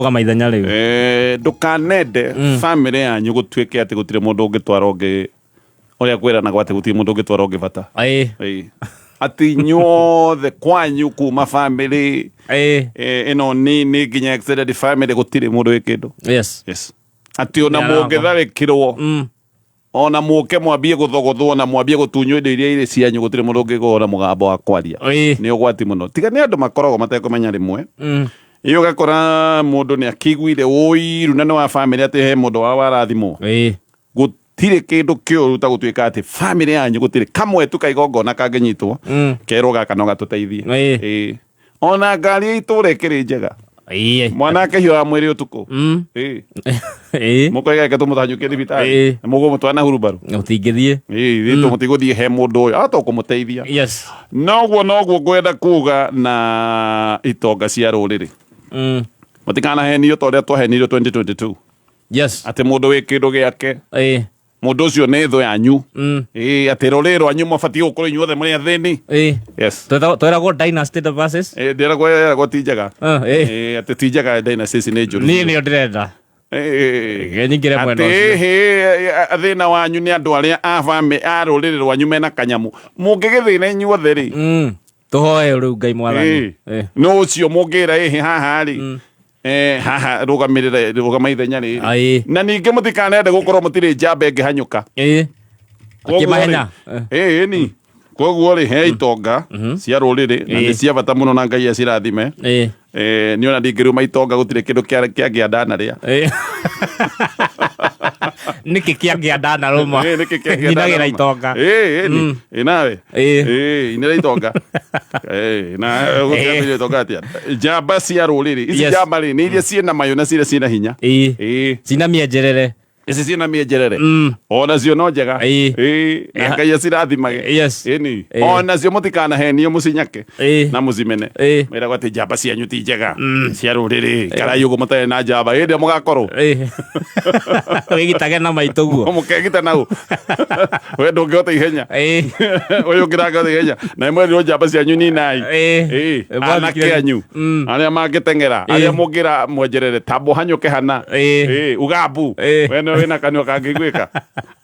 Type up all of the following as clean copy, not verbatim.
Rũgama ithenya rĩu. Ndũkanende bamĩrĩ yanyu gũtuĩke atĩ gũtirĩ mũndũ ũngĩtwara ũngĩ, ũrĩa kwĩranagwo atĩ gũtirĩ mũndũ ũngĩtwara ũngĩ bata. Ĩĩ. Atĩ inyuothe kwanyu kuma bamĩrĩ ĩno nini nginya extended family gũtirĩ mũndũ wĩ kĩndũ. Yes. Atĩ ona mũngĩtharĩkĩrwo, ona mũke mwambie gũthogothwo na mwambie gũtunywo indo iria irĩ cianyu, gũtirĩ mũndũ ũngĩgũa na mũgambo wa kwaria. Nĩ ũgwati mũno. Tiga nĩ andũ makoragwo matekũmenya rĩmwe. Ĩ ũgakora mũndũ nĩ akĩiguire ũiru na nĩ wa bamĩrĩ atĩ he mũndũ wao warathimwo. Gũtirĩ kĩndũ kĩũru ta gũtuĩka atĩ bamĩrĩ yanyu gũtirĩ kamwe tu ka igongona kangĩnyitwo kerwo gaka no gatũteithie. Ĩĩ. Ona ngari ya itũra ĩkĩrĩ njega. Mwana akĩhiũha mwĩrĩ ũtukũ. Ĩĩ. Mũkoiga reke tũmũtanyũkie thibitarĩ. Na mũgũmũtwara na hurumbarũ. Mũtingĩthiĩ. Ĩĩ, ithuĩ tũtigũthiĩ he mũndũ ũyũ ata ũkũmũteithia. Noguo noguo ngwenda kuga na itonga cia rũrĩrĩ. Mũtikanahenio ta ũrĩa twahenirio 2022. Atĩ mũndũ wĩ kĩndũ gĩake. Mũndũ ũcio nĩ thũ yanyu. Ĩĩ, atĩ rũrĩrĩ rwanyu mũbatiĩ gũkorwo inyuothe mũrĩ athĩni. Yes. Tweragwo dynasty the verses. Ĩĩ, ndĩragwo ĩragwo ti njega. Ĩĩ, atĩ ti njega dynasty ici nĩ njũru. Niĩ nĩyo ndĩrenda. Ĩĩ. Nyingĩre mwena Atĩ ũcio. hĩ, thĩna wanyu nĩ andũ arĩa a bamĩ a rũrĩrĩ rwanyu mena kanyamũ. Mũngĩgĩthĩna inyuothe rĩ. Tũhoe rĩu Ngai mwathani. Ĩĩ. Nũ ũcio mũngĩra ĩhĩ haha rĩ. Haha rũgamĩrĩra rũgama ithenya rĩrĩ. Na ningĩ mũtikanende gũkorwo mũtirĩ njamba ĩngĩhanyũka. Koguo rĩ, Akĩmahenya. Ĩĩ ni. Koguo rĩ, he itonga cia rũrĩrĩ na nĩ cia bata mũno na Ngai acirathime. Nĩ ona ndingĩruma itonga gũtirĩ kĩndũ kĩangĩa ndanarĩa. Nĩkĩ kĩangĩa ndanarũma? Nĩkĩ kĩangĩa Nyinagĩra ndanarũma? itonga. Ĩĩ, ni. Ĩĩ, nawe. Ĩĩ, inĩra itonga. Ĩĩ, na gũtirĩ itonga atĩa? Njamba cia rũrĩrĩ. Ici njamba rĩ, nĩ iria ciĩna mayũ na ciria ciĩna hinya. Ĩĩ. Cina mĩenjerere. Ici ciĩna mĩenjerere. Onacio no njega. Ĩĩ, na Ngai acirathimage. Ĩni. Onacio mũtikanahenio mũcinyake na mũcimene. Mwĩragwo atĩ njamba cianyu ti njega. Cia rũrĩrĩ. Karai ũguo mũtarĩ na njamba. Hĩndĩ ĩrĩa mũgakorwo. Wĩgitage na maitũ guo. Mũkegita nau. We ndũngĩhota ihenya. Ũyũ ũngĩ ndangĩhota ihenya. Na mwerirwo njamba cianyu ninai. Ĩĩ. Anake anyu. Arĩa mangĩteng'era. Arĩa mũngĩra mwenjerere. Tambo hanyũke hana. Ĩĩ. Ugambu. We nĩwe wĩna kanua kangĩiguĩka.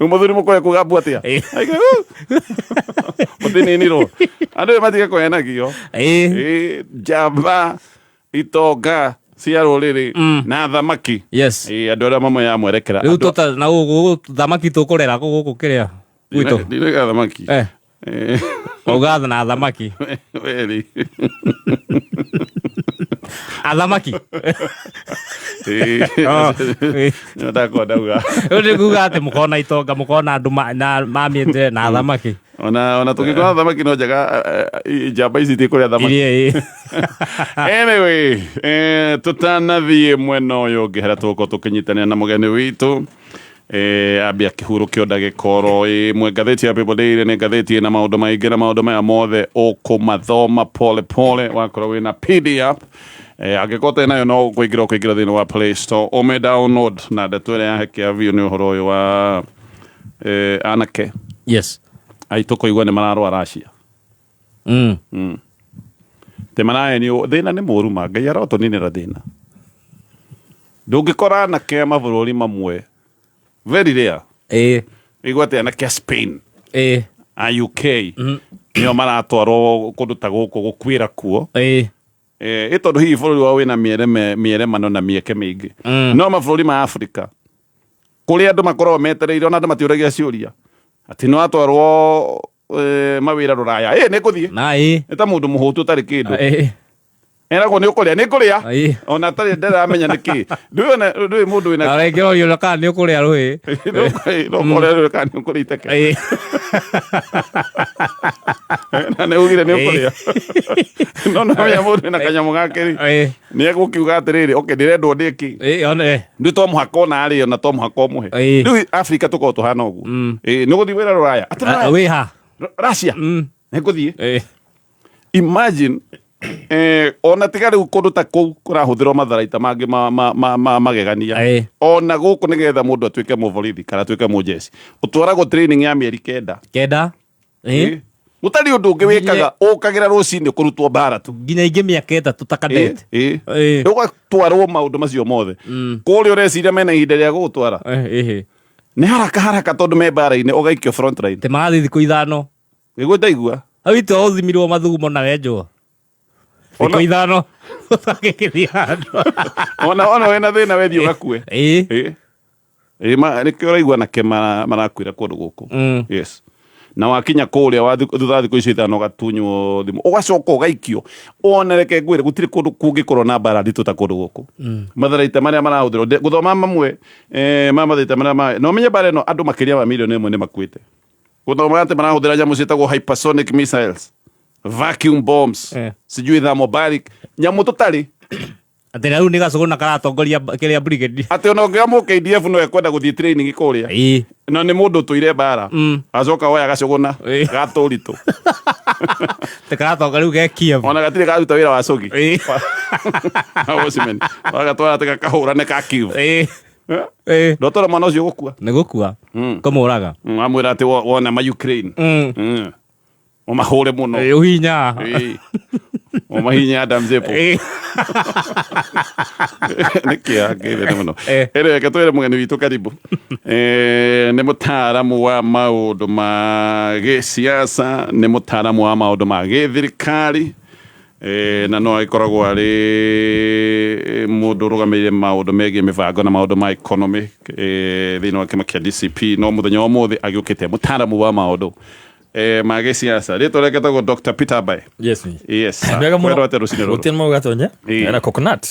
Rĩu mũthuri mũkũhe kugambu atĩa? Mũtininirwo. Andũ matige kũhenagio. Ĩĩ. Njamba itonga cia rũrĩrĩ na thamaki. Ĩĩ, andũ arĩa mamwe ya mwerekera. Rĩu tũta na gũkũ thamaki tũkũrera gũkũ kĩrĩa gwitũ. Ndinaiga thamaki. Wauga na thamaki. Weri. Athamaki. Ĩĩ. Ndakwa ndauga. Rĩu nĩ kuga atĩ mũkona itonga mũkona andũ na mamĩte na thamaki. Ona tũngĩkora thamaki no njega, njamba ici itikũrĩa thamaki. Iria, ĩĩ. Anyway, tũtanathiĩ mwena ũyũ ũngĩ harĩa tũgũkorwo tũkĩnyitanĩra na mũgeni witũ, ambia kĩhurũkio ndagĩka oro ĩmwe. Ngathĩti ya People Daily nĩ ngathĩti ĩna maũndũ maingĩ, na maũndũ maya mothe ũkũmathoma pole pole wakorwo wĩna PDF. Angĩkorwo ũtarĩ nayo no kũingĩra ũkũingĩra thĩinĩ wa Play Store ũme download. Na ndeto ĩrĩa yahe kĩa biũ nĩ ũhoro ũyũ wa anake aitũ kũigua nĩ mararwara Russia. Te marahenio, thĩna nĩ mũru ma Ngai arotũninĩra thĩna. Ndũngĩkora anake a mabũrũri mamwe very rare. Igua atĩ anake a Spain, a UK nĩo maratwarwo kũndũ ta gũkũ gũkuĩra kuo. Ĩ tondũ hihi bũrũri wao wĩna mĩeremano na mĩeke mĩingĩ. No mabũrũri ma Afrika kũrĩa andũ makoragwo metereire, ona andũ matiũragia ciũria atĩ nĩ watwarwo mawĩra rũraya, nĩ ngũthiĩ. Na, ĩ. Nĩ ta mũndũ mũhũtu ũtarĩ kĩndũ. Eragwo nĩ ũkũrĩa, nĩ ngũrĩa. Ona atarĩ ndaramenya nĩ kĩ. Ndũĩ ona, ndũĩ mũndũ wĩna Na rĩngĩ ũrio na kana nĩ ũkũrĩa rũĩ. No ũkũrĩa rũĩ kana nĩ ũkũrĩa iteke. Na nĩ ugire nĩ ũkũrĩa. No no menya mũndũ wĩna kanyamũ gake rĩ. Nĩ egũkiuga atĩrĩrĩ, okay, ndĩrendwo ndĩe kĩ. One. Rĩu to mũhaka ona arĩe, ona to mũhaka ũmũhe. Rĩu Afrika tũkoragwo tũhana ũguo. Nĩ ũgũthiĩ wĩra rũraya. Atĩ rũraya. Wĩ ha? Russia. Nĩ ngũthiĩ. Imagine, ona tiga rĩu kũndũ ta kũu kũrahũthĩrwo matharaita mangĩ ma magegania. Ona gũkũ nĩgetha mũndũ atuĩke mũborithi kana atuĩke mũjeshi, ũtwaragwo training ya mĩeri 9. 9. Gũtarĩ ũndũ ũngĩ wĩkaga, ũkagĩra rũcinĩ kũrutwo mbara tu. Nginya ingĩ mĩaka 3 ta cadet. Ũgatwarwo maũndũ macio mothe. Kũrĩa ũreciria mena ihinda rĩa gũgũtwara. Nĩ haraka haraka tondũ me mbara-inĩ, ũgaikio front line. Te marathiĩ thikũ 5. Nĩguo ndaigua. Hau itũ ũthimirwo mathugumo na wenjwo. Thikũ 5. Ũtangĩkĩthiĩ handũ. Ona wĩna thĩna wethiĩ ũgakue. Nĩkĩo ũraigua nake marakuĩra kũndũ gũkũ. Yes. Na wakinya kũrĩa thutha thikũ icio 5 ũgatunywo thimũ, ũgacoka ũgaikio. Ona reke ngwĩre gũtirĩ kũndũ kũngĩkorwo na mbara nditũ ta kũndũ gũkũ. Matharaita marĩa marahũthĩrwo, gũthoma mamwe ma matharaita marĩa na ũmenye mbara ĩno andũ makĩria ma mirioni 1 nĩ makuĩte. Gũthoma atĩ marahũthĩra nyamũ ciĩtagwo hypersonic missiles, vacuum bombs, sijui thermobaric, nyamũ tũtarĩ. Atĩ rĩu nĩ gacũgũ na karatongoria kĩrĩa brigade. Atĩ ona ũngĩoya mũ KDF no ekwenda gũthiĩ training kũrĩa. Na nĩ mũndũ ũtũire mbara. Acoka oya gacũgũna, gatũritũ. Te karatongoria rĩu ge Kiev. Ona gatirĩ karuta wĩra wa cogi. Wa watchman. Wagatwara atĩ gakahũrane ka Kiev. Ndotora mwana ũcio gũkua. Nĩ gũkua. Kũmũraga. Amwĩra atĩ wona ma Ukraine. Ũmahũre mũno. Ũhinya. Ũmahinya Adam Zepo. Nĩ kĩeha kĩnene mũno. Reke twĩre mũgeni witũ karibu. Nĩ mũtaaramu wa maũndũ ma gĩsiasa, nĩ mũtaaramu wa maũndũ ma gĩthirikari, na no agĩkoragwo arĩ mũndũ ũrũgamĩrĩire maũndũ megiĩ mĩbango na maũndũ ma economy thĩinĩ wa kĩama kĩa DCP. No mũthenya wa ũmũthĩ agĩũkĩte mũtaaramu wa maũndũ ma gĩsiasa. Rĩtwa rĩake etagwo Dr. Peter Mbae. Yes, me. Yes. Wega mũno. Kwendwo atĩa rũcinĩ rũrũ? Gũtirĩ maũndũ gatonye. Na coconut.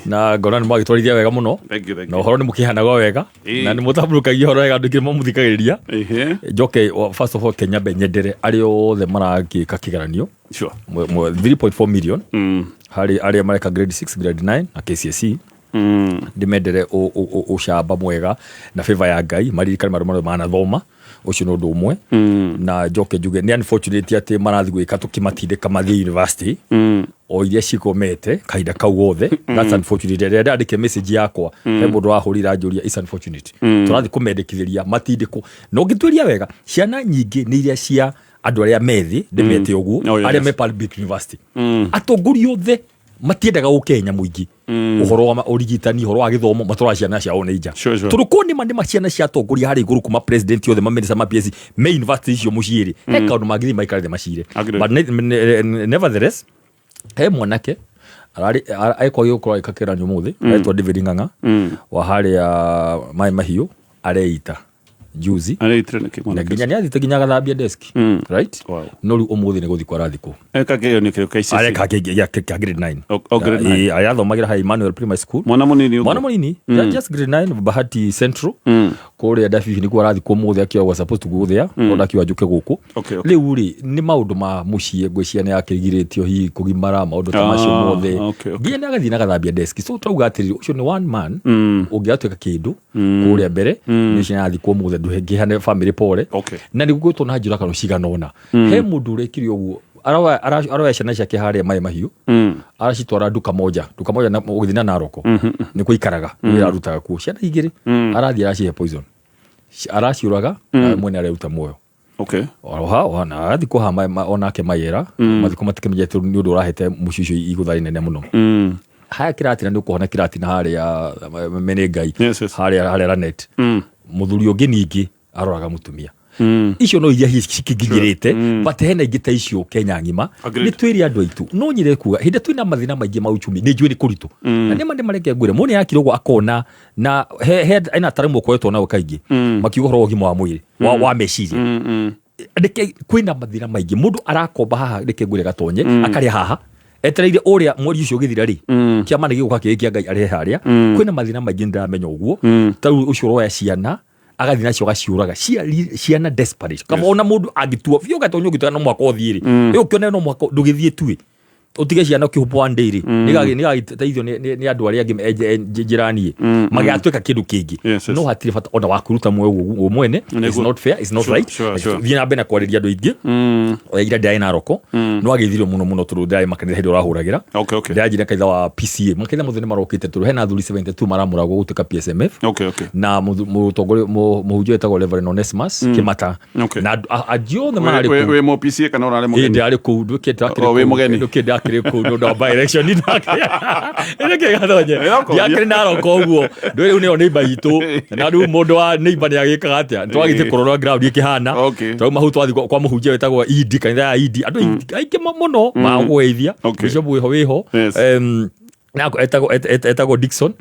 Na ngona nĩ mwagĩtwarithia wega mũno. Thank you, thank Na you. ũhoro nĩ mũkĩhanaga wega. Na nĩ mũtambũrũkagia ũhoro wega andũ aingĩ mamũthikagĩrĩria. Njoke first of all Kenya mbe nyendere arĩa othe maragĩka kĩgeranio. 3.4 million. Harĩ arĩa mareka grade 6, grade 9 na KCSE. Ndĩmendere ũcamba mwega na favor ya Ngai, maririkane maũndũ marĩa manathoma. Ũcio nĩ ũndũ ũmwe. Na njoke njuge nĩ unfortunate atĩ marathiĩ gwĩka tũkĩmatindĩka mathiĩ university. O iria cigomete kahinda kau gothe. That's unfortunate. Rĩrĩa ndandĩkire message yakwa, he mũndũ wahũrire anjũria, it's unfortunate. Tũrathiĩ kũmendekithĩria matindĩkwo. Na ũngĩtuĩria wega, ciana nyingĩ nĩ iria cia andũ arĩa methĩ, ndĩmete ũguo, arĩa me public university. Atongoria othe matiendaga gũkenya mũingĩ. Ũhoro wa ũrigitani, ũhoro wa gĩthomo, matwaraga ciana ciao nĩ nja. Tondũ kũu nĩ ma ciana cia atongoria harĩa igũrũ kuma president othe, ma minister, ma PS, me university icio mũciĩ rĩ, he kaũndũ mangĩthiĩ maikare thĩ macire. But nevertheless, he mwanake ararĩ ekwa gĩgũkorwo agĩka kĩgeranio ũmũthĩ, aretwo David Ng'ang'a, wa harĩa Maĩ Mahiũ, areita juzi. Areitire nĩkĩ mwanake Na nginya nĩ athiĩte nginya agathambia desk. Right? Wow. No rĩu ũmũthĩ nĩ gũthikwo arathikwo. Eka kĩgeranio kĩrĩkũ kĩa ICC? Areka kĩa grade 9. O grade 9. Arathomagĩra ha Emmanuel Primary School. Mwana mũnini ũguo? Mwana mũnini. Just grade 9, Bahati Central. Kũrĩa Ndabibi nĩkuo arathikwo ũmũthĩ, akĩoya was supposed to go there, no ndakiuga njũke gũkũ. Rĩu rĩ, nĩ maũndũ ma mũciĩ, ngwĩciria nĩ akĩgirĩtio hihi kũgimara, maũndũ ta macio mothe. Nginya nĩ agathiĩ na agathambia desk. So tũrauga atĩrĩrĩ, ũcio nĩ one man ũngĩgatuĩka kĩndũ kũrĩa mbere, nĩ ũcio nĩarathikwo ũmũthĩ, ndũngĩhane family pole. Na nĩ gũgwĩtwo na njũragano cigana ũna. He mũndũ ũrekire ũguo, aroya ciana ciake harĩa Maĩ Mahiũ, aracitwara nduka moja, nduka moja na ũgĩthiĩ na Naroko, nĩkuo ikaraga, wĩra arutaga kuo. Ciana igĩrĩ, arathiĩ aracihe poison. Araciũraga, na mwene areruta muoyo. Oha, oha, na arathiĩ kuoha onake mayera, mathiko matikĩmenyete nĩ ũndũ ũrahete mũciĩ ũcio igũtha inene mũno. Haya kĩratina nĩ ũkuona kĩratina harĩa mene Ngai. Yes, yes. Harĩa Lanet. Mũthuri ũngĩ ningĩ aroraga mũtumia. Icio no iria hihi cikĩnginyĩrĩte, but hena ingĩ ta icio Kenya ng'ima. Nĩ twĩre andũ aitũ, no nyende kuga hĩndĩ twĩna mathĩna maingĩ ma uchumi, nĩ njũĩ nĩ kũritũ. Na nĩ ma nĩ mareke ngwĩre, mũndũ nĩ akira ũguo akona, na he ena ataramu ũkoretwo nao kaingĩ, makiuga ũhoro wa ũgima wa mwĩrĩ, wa meciria. Reke kwĩna mathĩna maingĩ, mũndũ arakomba haha, reke ngwĩre gatonye, akarĩa haha, etereire ũrĩa mweri ũcio ũgĩthira rĩ, kĩama nĩ gĩgũka kĩrĩ kĩa Ngai arĩhe harĩa. Kwĩna mathĩna maingĩ ndĩramenya ũguo. Ta rĩu ũcio ũroya ciana, agathiĩ nacio agaciũraga. Ciana desperate. Kaba ona mũndũ angĩtua biũ gatonya ũngĩtua no mwaka ũthiĩ rĩ. Rĩu ũkĩone no mwaka ndũgĩthiĩ tu ĩ. Ũtige ciana ũkĩhũpwo one day rĩ, nĩgagĩteithio nĩ andũ arĩa angĩ njĩra niĩ magĩatuĩka kĩndũ kĩngĩ. No hatirĩ bata ona wa kwĩruta muoyo ũguo mwene. It's not fair, it's not right. Thiĩ na mbere na kwarĩria andũ aingĩ. Ira ndĩrarĩ Naroko, no agĩthirio mũno mũno tondũ ndĩrarĩ makanitha hĩndĩ ũrahũragĩra. Ndĩranjire kanitha wa PCA, makanitha mothe nĩ marokĩte tondũ hena athuri 72 maramũragwo gũtuĩka PSMF. Na mũtongoria, mũhunjia wĩtagwo Reverend Onesmus Kĩmata. Na andũ anji othe mararĩ kũu. Wĩ mũ PCA kana ũrarĩ mũgeni? Ndĩrarĩ kũu, nduĩke ndakĩrĩ kũu. Wĩ mũgeni? Nduĩke ndakĩrĩ kũu nĩ ũndũ wa by election ndakĩrĩ. Nĩkĩ gathonye? Ndiakĩrĩ Narok ũguo. Ndũĩ rĩu nĩyo neighbor itũ. Na rĩu mũndũ wa neighbor nĩ agĩkaga atĩa? Twagĩte kũrora ground ĩkĩhana. Twauma hau twathiĩ kwa mũhunjia wĩtagwo Idi, kanitha ya Idi. Andũ aingĩ mũno magũgeithia. Bishop wĩho wĩho. Na etagwo Dickson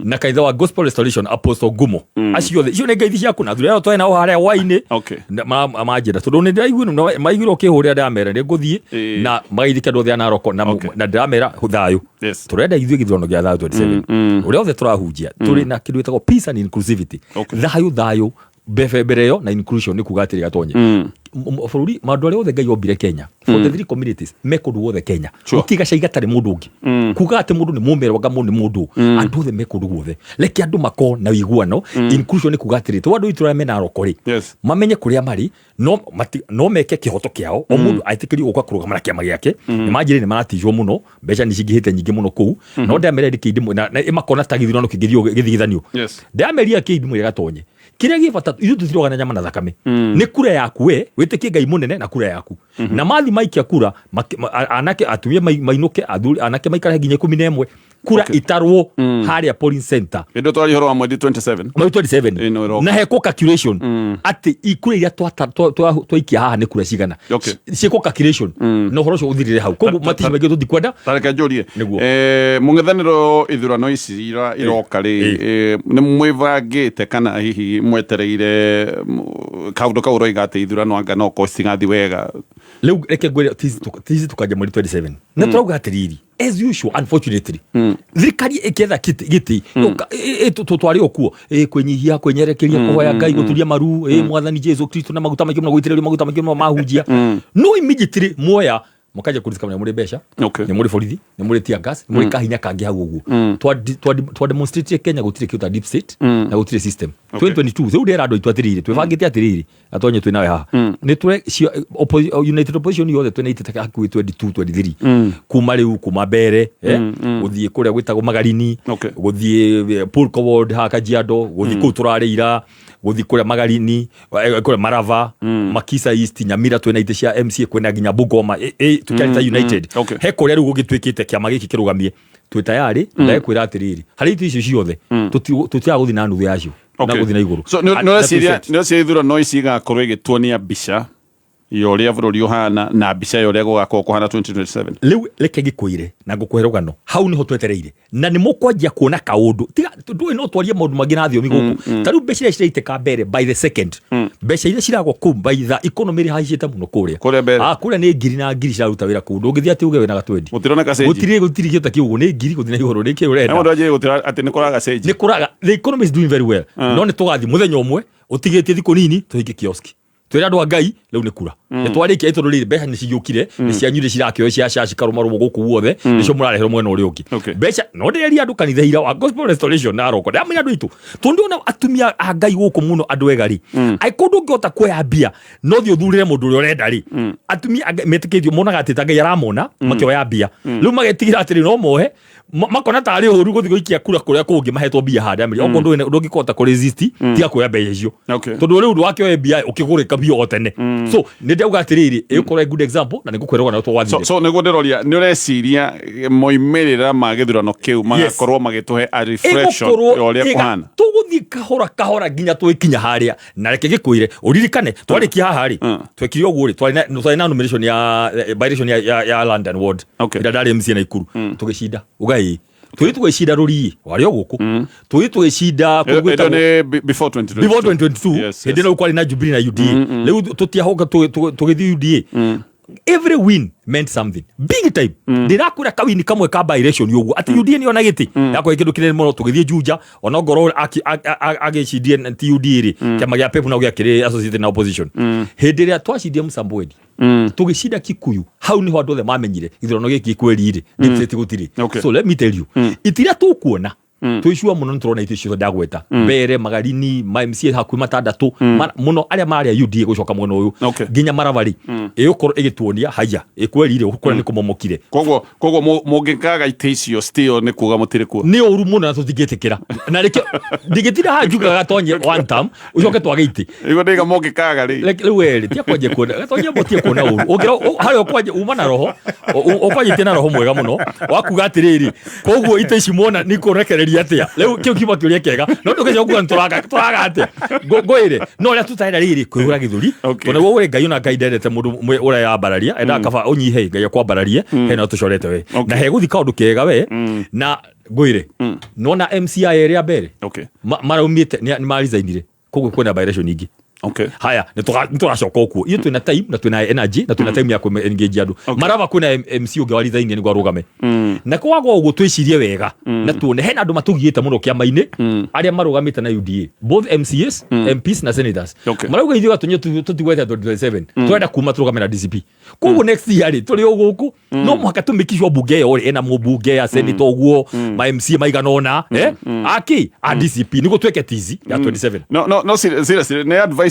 na kanitha wa Gospel Restoration, Apostle Gumo. Acio othe icio nĩ ngeithi ciaku na athuri arĩa twarĩ nao harĩa hwainĩ. Na manjĩra tondũ nĩ ndĩraiguire maiguire ũkĩhũrĩra, ndĩramera nĩ ngũthiĩ na magaithĩke andũ othe a Naroko na na ndĩramera thayũ. Tũrenda ithuĩ gĩthurano gĩa thayũ 27, ũrĩa othe tũrahunjia tũrĩ na kĩndũ gĩtagwo peace and inclusivity. Thayũ, thayũ mbere mbere ĩyo na inclusion nĩ kuga atĩrĩ, gatonye bũrũri maũndũ arĩa othe Ngai ombire Kenya for the three communities me kũndũ guothe Kenya. Gũtirĩ gacai gatarĩ mũndũ ũngĩ kuga atĩ mũndũ nĩ mũmerũ anga mũndũ nĩ mũndũ. Andũ othe me kũndũ guothe, reke andũ makorwo na ũiguano. Inclusion nĩ kuga atĩrĩ, to andũ aitũ arĩa mena Naroko rĩ, mamenye kũrĩa marĩ, no meke kĩhoto kĩao, o mũndũ etĩkĩrio gũka kũrũgama na kĩama gĩake. Nĩ manjĩrĩ nĩ maratijwo mũno, mbeca nĩ cingĩhĩte nyingĩ mũno kũu, no ndĩramera kĩndĩ na ĩmakona ta gĩthurano kĩngĩthiĩ gĩthigithanio. Ndĩrameria kĩndĩ mwĩre gatonye kĩrĩa gĩ bata, ithuĩ tũtirogana nyama na thakame, nĩ kura yaku we wĩtĩkie Ngai mũnene na kura yaku na mathi maikia kura, anake atumia mainũke, athuri anake maikare nginya 11, kura itarwo harĩa polling center. Ĩndĩ twaria ũhoro wa mweri 27. Mweri 27. Ĩno ĩroka. Na hekwo calculation atĩ ikura iria twaikia haha nĩ kura cigana. Ciĩkwo calculation na ũhoro ũcio ũthirĩre hau, koguo matici maingĩ tũtikwenda. Ta reke njũrie. Nĩguo. Mũng'ethanĩro ithurano ici iroka rĩ, nĩ mwĩbangĩte kana hihi mwetereire kaũndũ kau ũroiga atĩ ithurano anga no korwo citigathiĩ wega? Rĩu reke ngwĩre, tizi tukanja mweri 27 na tũrauga atĩrĩrĩ, as usual, unfortunately, thirikari ĩkĩetha gĩtĩ twarĩ o kuo kwĩnyihia, kwĩnyerekeria, kũhoya Ngai, gũturia maru, Mwathani Jesu Kristo na maguta maingĩ mũno, gũitĩrĩrio maguta maingĩ mũno mahunjia, no immediately muoya mũkanjia kũririkana nĩ mũrĩ mbeca, nĩ mũrĩ borithi, nĩ mũrĩ tear gas, nĩ mũrĩ kahinya kangĩ hau ũguo. Twa demonstrate Kenya gũtirĩ kĩndũ ta deep state na gũtirĩ system. 2022 rĩu ndĩra andũ aitũ atĩrĩrĩ, twĩbangĩte atĩrĩrĩ, atonye twĩ nawe haha nĩ tũre united opposition yothe twĩna itĩ ta hakuhĩ 22 23 kuma rĩu kuma mbere, gũthiĩ kũrĩa gwĩtagwo Magarini, gũthiĩ Pulko ward haha Kajiado, gũthiĩ kũu tũrarĩ ira, gũthiĩ kũrĩa Magarini, kũrĩa Marava, Makisa East, Nyamira twĩna itĩ cia MCA, kwĩna nginya Bungoma, tũkĩarĩ ta united. He kũrĩa rĩu gũgĩtuĩkĩte kĩama gĩkĩ kĩrũgamie twĩ tayarĩ. Ndagĩkwĩra atĩrĩrĩ, harĩ itĩ icio ciothe tũtiraga gũthiĩ na nuthu yacio na gũthiĩ na igũrũ. So nĩ ũreciria that's it. Nĩ ũreciria ithurano ici igakorwo igĩtuonia mbica ya ũrĩa bũrũri ũhana na mbica ya ũrĩa gũgakorwo kũhana 2027? Rĩu reke ngĩkwĩre na ngũkũhe rũgano, hau nĩho twetereire na nĩ mũkwanjia kuona kaũndũ. Tiga ndũĩ, no twarie maũndũ mangĩ na thiomi gũkũ. Ta rĩu mbeca iria ciraitĩka mbere by the second, mbeca iria ciragwa kũu by the economy ĩrĩ haicĩte mũno kũrĩa. Kũrĩa mbere. Ah, kũrĩa nĩ ngiri na ngiri ciraruta wĩra kũu, ndũngĩthiĩ atĩ uge wĩna gatwendi. Gũtironeka cenji. Gũtirĩ kĩndũ ta kĩu ũguo, nĩ ngiri gũthiĩ na igũrũ, nĩ kĩ ũrenda? Mũndũ anjĩrĩ gũtira atĩ nĩ kũraga cenji. Nĩ kũraga. The economy is doing very well, no nĩ tũgathiĩ mũthenya ũmwe ũtigĩtie thikũ nini tũhinge kioski, twĩre andũ a Ngai rĩu nĩ kura nĩ twarĩkia, tondũ rĩrĩ mbeca nĩ cigĩũkire, nĩ cianyuire, cirakĩoyo cia caci karũmarũmo gũkũ guothe, nĩcio mũrareherwo mwena ũrĩa ũngĩ. Mbeca no ndĩreria andũ kanitha ira wa Gospel Restoration na Roko, ndĩramenya andũ aitũ tondũ ndĩrona atumia a Ngai gũkũ mũno, andũ ega rĩ, angĩkorwo ndũngĩhota kuoya mbia no thiĩ ũthurĩre mũndũ ũrĩa ũrenda rĩ, atumia a Ngai metĩkĩtio monaga atĩ ta Ngai aramona makĩoya mbia, rĩu magetigĩra atĩrĩ no mohe makona tarĩ ũru gũthiĩ gũikia kura kũrĩa kũngĩ mahetwo mbia handũ amĩria okorwo ndũngĩkota kũ resist, tiga kuoya mbeca icio. Tondũ rĩu wakĩoya mbia ũkĩgũrĩka biũ o tene. So nĩ ndauga atĩrĩrĩ, ĩgũkorwo good example na nĩ ngũkwĩra ũgana twathire. So nĩguo ndĩroria, nĩ ũreciria moimĩrĩra ma gĩthurano kĩu magakorwo magĩtũhe a reflection ĩgũkorwo ya ũrĩa kũhana? Tũgũthiĩ kahora kahora nginya twĩkinya harĩa, na reke gĩkwĩre ũririkane twarĩkia haha rĩ, twekire ũguo rĩ, twarĩ na nomination ya by election ya London ward ĩrĩa ndarĩ MCA Naikuru, tũgĩcinda ugai, tũgĩthiĩ tũgĩcinda rũriĩ warĩ o gũkũ, tũgĩthiĩ tũgĩcinda kũndũ Ĩyo gwĩtagwo nĩ before 2022. Before 2022. Yes. Hĩndĩ ĩno kwarĩ na Jubilee na UDA, rĩu tũtiahoka tũgĩthiĩ UDA. Every win meant something big time. Ndĩrakwĩra kawini kamwe ka by election ũguo atĩ UDA nĩona gĩtĩ yakorwo kĩndũ kĩnene mũno. Tũgĩthiĩ Juja, ona ngorwo agĩcindie ti UDA rĩ, kĩama gĩa PEP nao gĩakĩrĩ associated na opposition hĩndĩ ĩrĩa twacindie Msambweni. Tũgĩcinda Kikuyu, hau niho andũ othe mamenyire gĩthurano gĩkĩ kweri rĩ deep state gũtirĩ. So let me tell you, itiria tũkuona twĩcua mũno nĩ tũrona itĩ ciothe ndagweta mbere Magarini ma MCA hakuhĩ matandatũ mũno arĩa marĩa UDA gũcoka mwena ũyũ nginya Maraba rĩ, ĩgũkorwo ĩgĩtuonia haya ĩkweri rĩ kũrĩa nĩ kũmomokire. Koguo mũngĩkaga itĩ icio, still nĩ kuga mũtirĩ kuo. Nĩ ũru mũno na tũtingĩtĩkĩra, na rĩkĩo ndingĩtinda haha njugaga gatonye one term ũcoke twage itĩ. Iguo ndĩga mũngĩkaga rĩ. Reke rĩu werĩ tia kwanjia kuona gatonye mũtie kuona ũru ũngĩra harĩa ũkwanja uma na roho ũkwanjĩtie na roho mwega mũno wa kuga atĩrĩrĩ, koguo itĩ ici mwona nĩ kũrekereria atĩa? Rĩu kĩu kiuma kĩũria kĩega, no ndũgĩcoka kuga nĩtũraga tũraga atĩa. Ngwĩre no ũrĩa tũtarenda rĩrĩ kwĩhũra gĩthũri. Tondũ nĩguo ũrĩ Ngai, ona Ngai ndendete mũndũ ũreyambararia, endaga kaba ũnyihe Ngai akwambararie. Hena tũcorete we na hegũthi kaũndũ kega we na ngwĩre nona MCI ĩrĩa mbere maraumĩte nĩ maresignire, koguo kwĩna by election ingĩ. Haya, nĩ tũracoka ũkuo ithuĩ twĩna time na twĩna energy na twĩna time ya kũ engage andũ. Maraba kwĩna MC ũngĩ wa resign nĩguo arũgame na kwaga ũguo twĩcirie wega na tuone hena andũ matũgiĩte mũno kĩama-inĩ arĩa marũgamĩte na UDA, both MCAs, MPs na senators. Marauga ithuĩ gatonye tũtigwete 2027, tũrenda kuma tũrũgame na DCP. Koguo next year rĩ, tũrĩ o gũkũ, no mũhaka tũmĩkicwo mbunge ĩyo rĩ ĩna mũmbunge ya senator ũguo ma MCA maigana ũna aki a DCP nĩguo twĩke tizi ya 27. No seriously, nĩ advisable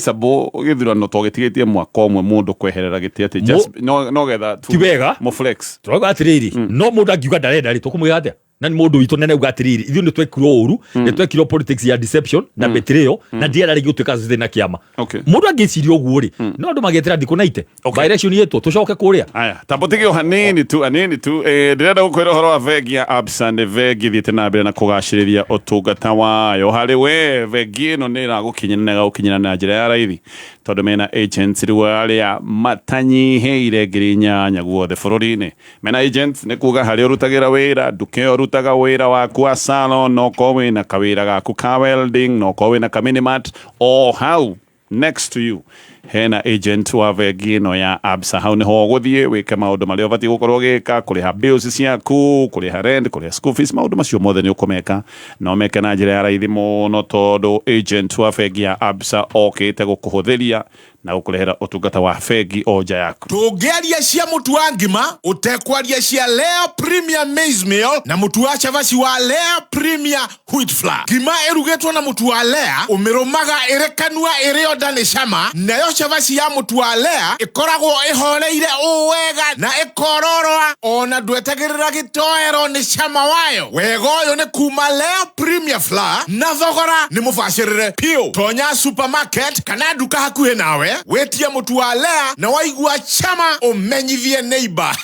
gĩthurano to gĩtigĩtie mwaka ũmwe mũndũ kweherera gĩtĩ atĩ just no getha Ti wega. Mo flex. Tũrauga atĩrĩrĩ, no mũndũ angiuga ndarenda rĩ, tũkũmwĩra atĩa? Na nĩ mũndũ witũ nene uga atĩrĩrĩ, ithuĩ nĩ twekirwo ũru, nĩ twekirwo politics ya deception na betrayal, na ndienda rĩngĩ gũtuĩka associated na kĩama. Mũndũ angĩciria ũguo rĩ, no andũ magĩetera thikũ na ite by election yetwo tũcoke kũrĩa. Aya, tambo tige o hanini tu, hanini tu. Ndĩrenda gũkwĩra ũhoro wa bengi ya Absa. Nĩ bengi ĩthiĩte na mbere na kũgacĩrithia ũtungata wayo harĩ we. Bengi ĩno nĩ ĩragũkinyĩra na ĩgagũkinyĩra na njĩra ya raithi, tondũ mena agents rĩu arĩa matanyihĩire 8,000 guothe bũrũri-inĩ. Mena agents nĩ kuga harĩa ũrutagĩra wĩra, nduka ĩyo ũrutaga wĩra waku wa salon, no korwo wĩna kawĩra gaku ka welding, no korwo wĩna ka minimart, o hau next to you hena agent wa bengi ĩno ya Absa. Hau nĩho ũgũthiĩ wĩke maũndũ marĩa ũbatiĩ gũkorwo ũgĩka, kũrĩha bills ciaku, kũrĩha rent, kũrĩha school fees, maũndũ macio mothe nĩ ũkũmeka na ũmeke na njĩra ya raithi mũno, tondũ agent wa bengi ya Absa okĩte gũkũhũthĩria na gũkũrehera ũtungata wa bengi o nja yaku. Tũngĩaria cia mũtu wa ngima ũtekwaria cia Lea Premier Maize Meal na mũtu wa cabaci wa Lea Premier Wheat Flour. Ngima ĩrugĩtwo na mũtu wa Lea ũmĩrũmaga ĩrĩ kanua ĩrĩ o nda nĩ cama, nayo cabaci ya mũtu wa Lea ĩkoragwo ĩhoreire ũũ wega na ĩkororoa ona ndwetagĩrĩra gĩtoero nĩ cama wayo. Wega ũyũ nĩ kuma Lea Premier Flour na thogora nĩ mũbacĩrĩre piũ. Tonya supermarket kana nduka hakuhĩ nawe wĩtie mũtu wa Lea, na waigua chama ũmenyithie neighbor.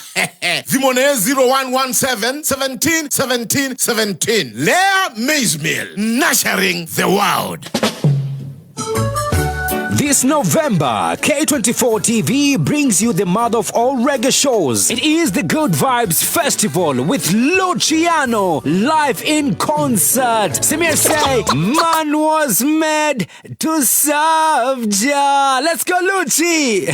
Thimũ nĩ 0117 17 17 17. Lea Maize Meal, nurturing the world. This November, K24 TV brings you the mother of all reggae shows. It is the Good Vibes Festival with Luciano live in concert. Samir say, man was made to serve Jah. Let's go, Lucci.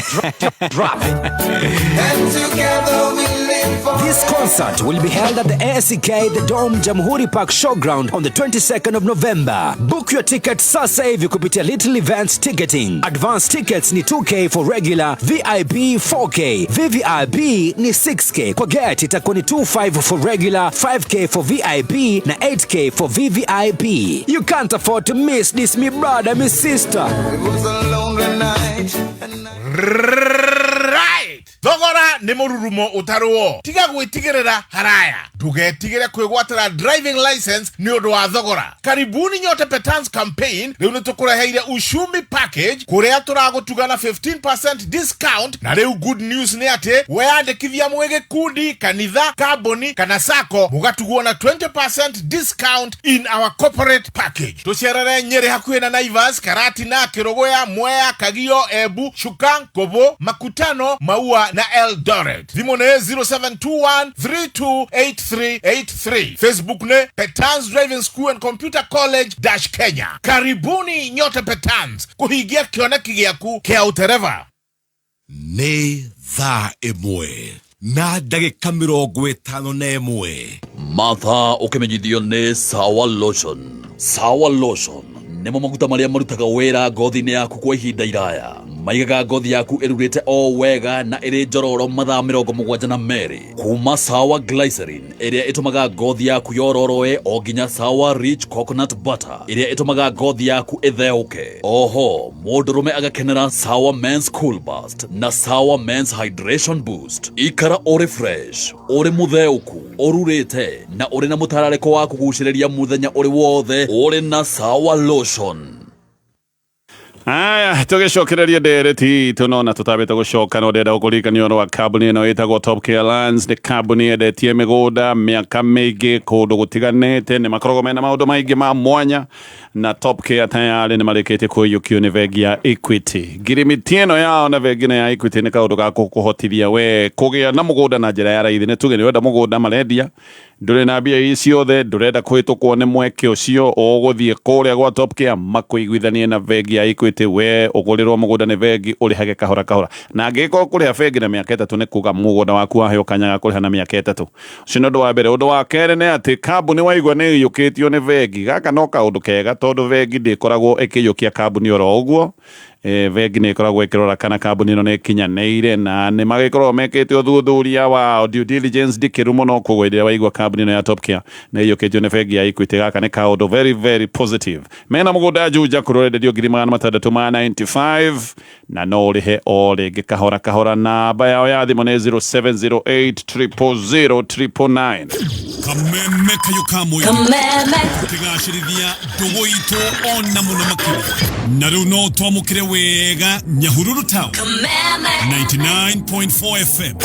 Drop it. And together we live for This concert will be held at the ACK The Dome Jamhuri Park Showground on the 22nd of November. Book your ticket sasa hivi kupitia Little Events Ticketing. Advance tickets ni 2K for regular, VIP 4K, VVIP ni 6K. Kwa gate itakuwa ni 25 for regular, 5K for VIP na 8K for VVIP. You can't afford to miss this, me brother, me sister. It was a lonely night. And I Right, thogora nĩ mũrurumo ũtarũo. Tiga gwĩtigĩrĩra haraya, ndũgetigĩre kwĩgwatĩra driving license nĩ ũndũ wa thogora. Karibuni nyote Petans campaign. Rĩu nĩ tũkũreheire ushumi package kũrĩa tũragũtuga na 15% discount. Na rĩu good news nĩ atĩ weyandĩkithia mwĩ gĩkundi, kanitha, kambuni kana sacco, mũgatugwo na 20% discount in our corporate package. Tũcerere Nyĩrĩ hakuhĩ na Naivas, Karatina, Kĩrũgũya, Mwea, Kagio, Embu, Chuka, Kobo, Makutano, Maua na Eldoret. Thimũ nĩ 0721 328383. Facebook nĩ Petans Driving School and Computer College dash Kenya. Karibuni nyote Petans kũhingia kĩoneki gĩaku kĩa ũtereva. Nĩ thaa 1 na ndagĩka 51. Matha ũkĩmenyithio nĩ Sawa Lotion. Sawa Lotion nĩmo maguta marĩa marutaga wĩra ngothi-inĩ yaku kwa ihinda iraya. Maigaga ngothi yaku ĩrurĩte o wega na ĩrĩ njororo mathaa 72. Kuma Sawa Glycerin ĩrĩa ĩtũmaga ngothi yaku yororoe o nginya Sawa Rich Coconut Butter ĩrĩa ĩtũmaga ngothi yaku ĩtheũke. Oho mũndũrũme agakenera Sawa Men's Cool Burst na Sawa Men's Hydration Boost. Ikara ũrĩ fresh, ũrĩ mũtheũku, ũrurĩte na ũrĩ na mũtararĩko wa kũgucĩrĩria mũthenya ũrĩ wothe ũrĩ na Sawa Lotion. Aya, tũgĩcokereria ndereti itũ no na tũtambĩte gũcoka no ndĩrenda gũkũririkania ũhoro wa kambuni ĩno ĩtagwo Top Care Lands. Nĩ kambuni yendetie mĩgũnda mĩaka mĩingĩ kũndũ gũtiganĩte. Nĩ makoragwo mena maũndũ maingĩ ma mwanya na Top Care tayarĩ nĩ marĩkĩtie kũiyũkio nĩ bengi ya Equity. Ngirimiti ĩno yao na bengi ĩno ya Equity nĩ kaũndũ ga gũkũhotithia we kũgĩa na mũgũnda na njĩra ya raithi. Nĩ tuge nĩ ũrenda mũgũnda marendia, ndũrĩ na mbia ici ciothe, ndũrenda kũhĩtũkwo nĩ mweke ũcio, ũgũthiĩ kũrĩa gwa Top Care makũiguithanie na bengi ya Equity, we ũgũrĩrwo mũgũnda nĩ bengi ũrĩhage kahora kahora. Na angĩgĩkorwo kũrĩha bengi na mĩaka 3 nĩ kuga mũgũnda waku waheo kanya ga kũrĩha na mĩaka 3. Ũcio nĩ ũndũ wa mbere. Ũndũ wa kerĩ nĩ atĩ kambuni waigua nĩ ĩiyũkĩtio nĩ bengi, gaka no kaũndũ kega tondũ bengi ndĩkoragwo ĩkĩiyũkia kambuni oro ũguo. Bengi nĩ ĩkoragwo ĩkĩrora kana kambuni ĩno nĩ ĩkinyanĩire na nĩ magĩkoragwo mekĩte ũthuthuria wa due diligence ndikĩru mũno. Koguo hĩndĩ ĩrĩa waigua kambuni ĩno ya Top Care nĩ ĩiyũkĩtio nĩ bengi ya Equity, gaka nĩ kaũndũ very very positive. Mena mũgũnda Juja kũrĩa ũrenderio 695,000 na no ũrĩhe o rĩngĩ kahora kahora. Namba yao ya thimũ nĩ 0708 000 999. Kameme kayo ka mũingĩ. Kameme. Kĩgacĩrithia ndũgũ itũ ona mũno makĩria. Na rĩu no twamũkĩre wega Nyahururu Town. Kameme. 99.4 FM.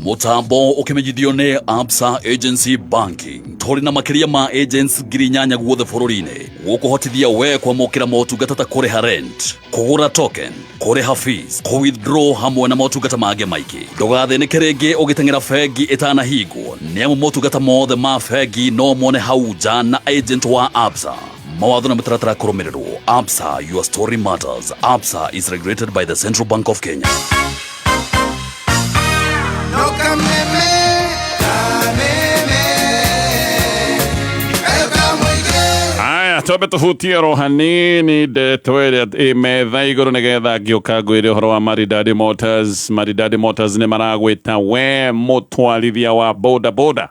Mũtambo ũkĩmenyithio nĩ Absa Agency Banking. Tũrĩ na makĩria ma agents 8,000 guothe bũrũri-inĩ. Gũkũhotithia we kwamũkĩra motungata ta kũrĩha rent, kũgũra token, kũrĩha fees, kũ withdraw hamwe na motungata mangĩ maingĩ. Ndũgathĩnĩke rĩngĩ ũgĩteng'era bengi ĩtanahingwo, nĩ amu motungata mothe ma bengi no mone hau nja na agent wa Absa. Mawatho na mĩtaratara kũrũmĩrĩrwo. Absa, your story matters. Absa is regulated by the Central Bank of Kenya. No kameme, kameme, kayo kamũingĩ. Aya, twambe tũhutie oro hanini ndeto ĩrĩa ĩ metha igũrũ nĩgetha ngĩũka ngwĩre ũhoro wa Maridadi Motors. Maridadi Motors nĩ maragwĩta we mũtwarithia wa boda boda,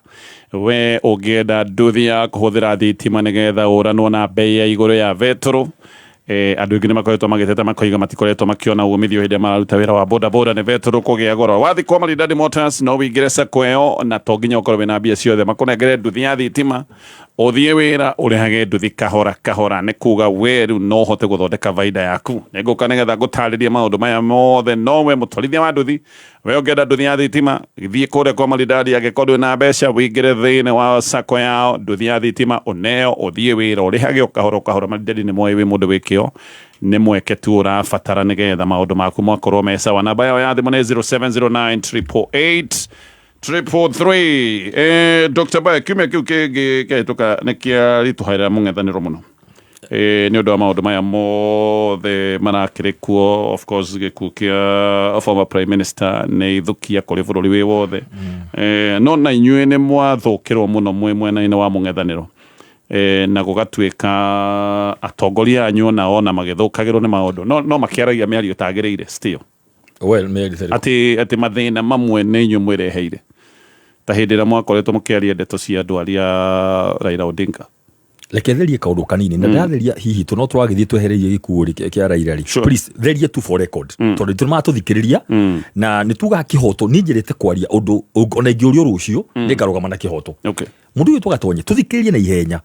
we ũngĩenda nduthi ya kũhũthĩra thitima nĩgetha ũranwo na bei ya igũrũ ya betũrũ. Andũ aingĩ nĩ makoretwo magĩteta makoiga matikoretwo makĩona umithio hĩndĩ ĩrĩa mararuta wĩra wa boda boda nĩ betũrũ kũgĩa goro. Wathiĩ kwa Maridadi Motors no wĩingĩre sacco ĩyo na to nginya ũkorwo wĩna mbia ciothe, makũnengere nduthi ya thitima ũthiĩ wĩra ũrĩhage nduthi kahora kahora, nĩ kuga we rĩu no ũhote gũthondeka baida yaku. Nĩngũka nĩgetha ngũtarĩrie maũndũ maya mothe. No we mũtwarithia wa nduthi, we ũngĩenda nduthi ya thitima thiĩ kũrĩa kwa Maridadi, angĩkorwo ndũrĩ na mbeca wĩingĩre thĩinĩ wa sacco yao, nduthi ya thitima ũneo ũthiĩ wĩra ũrĩhage o kahora o kahora. Maridadi nĩ moĩ wĩ mũndũ wĩ kĩo, nĩ mweke tu ũrabatara nĩgetha maũndũ maku makorwo me sawa. Namba yao ya thimũ nĩ 0709 888 333. Dr. Bae, kiumia kĩu kĩngĩ kĩahĩtũka nĩ kĩaritũhaĩra mũng'ethanĩro mũno nĩ ũndũ wa maũndũ maya mothe marakĩrĩ kuo. Of course gĩkuũ kĩa former prime minister nĩ ithũkia kũrĩ bũrũri wĩ wothe. No na inyuĩ nĩ mwathũkĩrwo mũno mwĩ mwena-inĩ wa mũng'ethanĩro. Na gũgatuĩka atongoria anyu ona ona magĩthũkagĩrwo nĩ maũndũ no makĩaragia mĩario ĩtagĩrĩire still. Well, mĩario ĩtarĩ- Atĩ mathĩna mamwe nĩ inyuĩ mwĩreheire, ta hĩndĩ ĩrĩa mwakoretwo mũkĩaria ndeto cia andũ arĩa Raila Odinga. Reke therie kaũndũ kanini na ndatheria hihi tũ no tũragĩthiĩ twehereirie gĩkuũ rĩ kĩa Raila rĩ. Sure. Please therie tu for record tondũ itũ nĩmatũthikĩrĩria na nĩ tugaga kĩhoto. Niĩ njĩrĩte kwaria ũndũ ona ingĩũrio rũciũ nĩngarũgama na kĩhoto. Okay. Mũndũ ũyũ tũgatonye tũthikĩrĩrie na ihenya.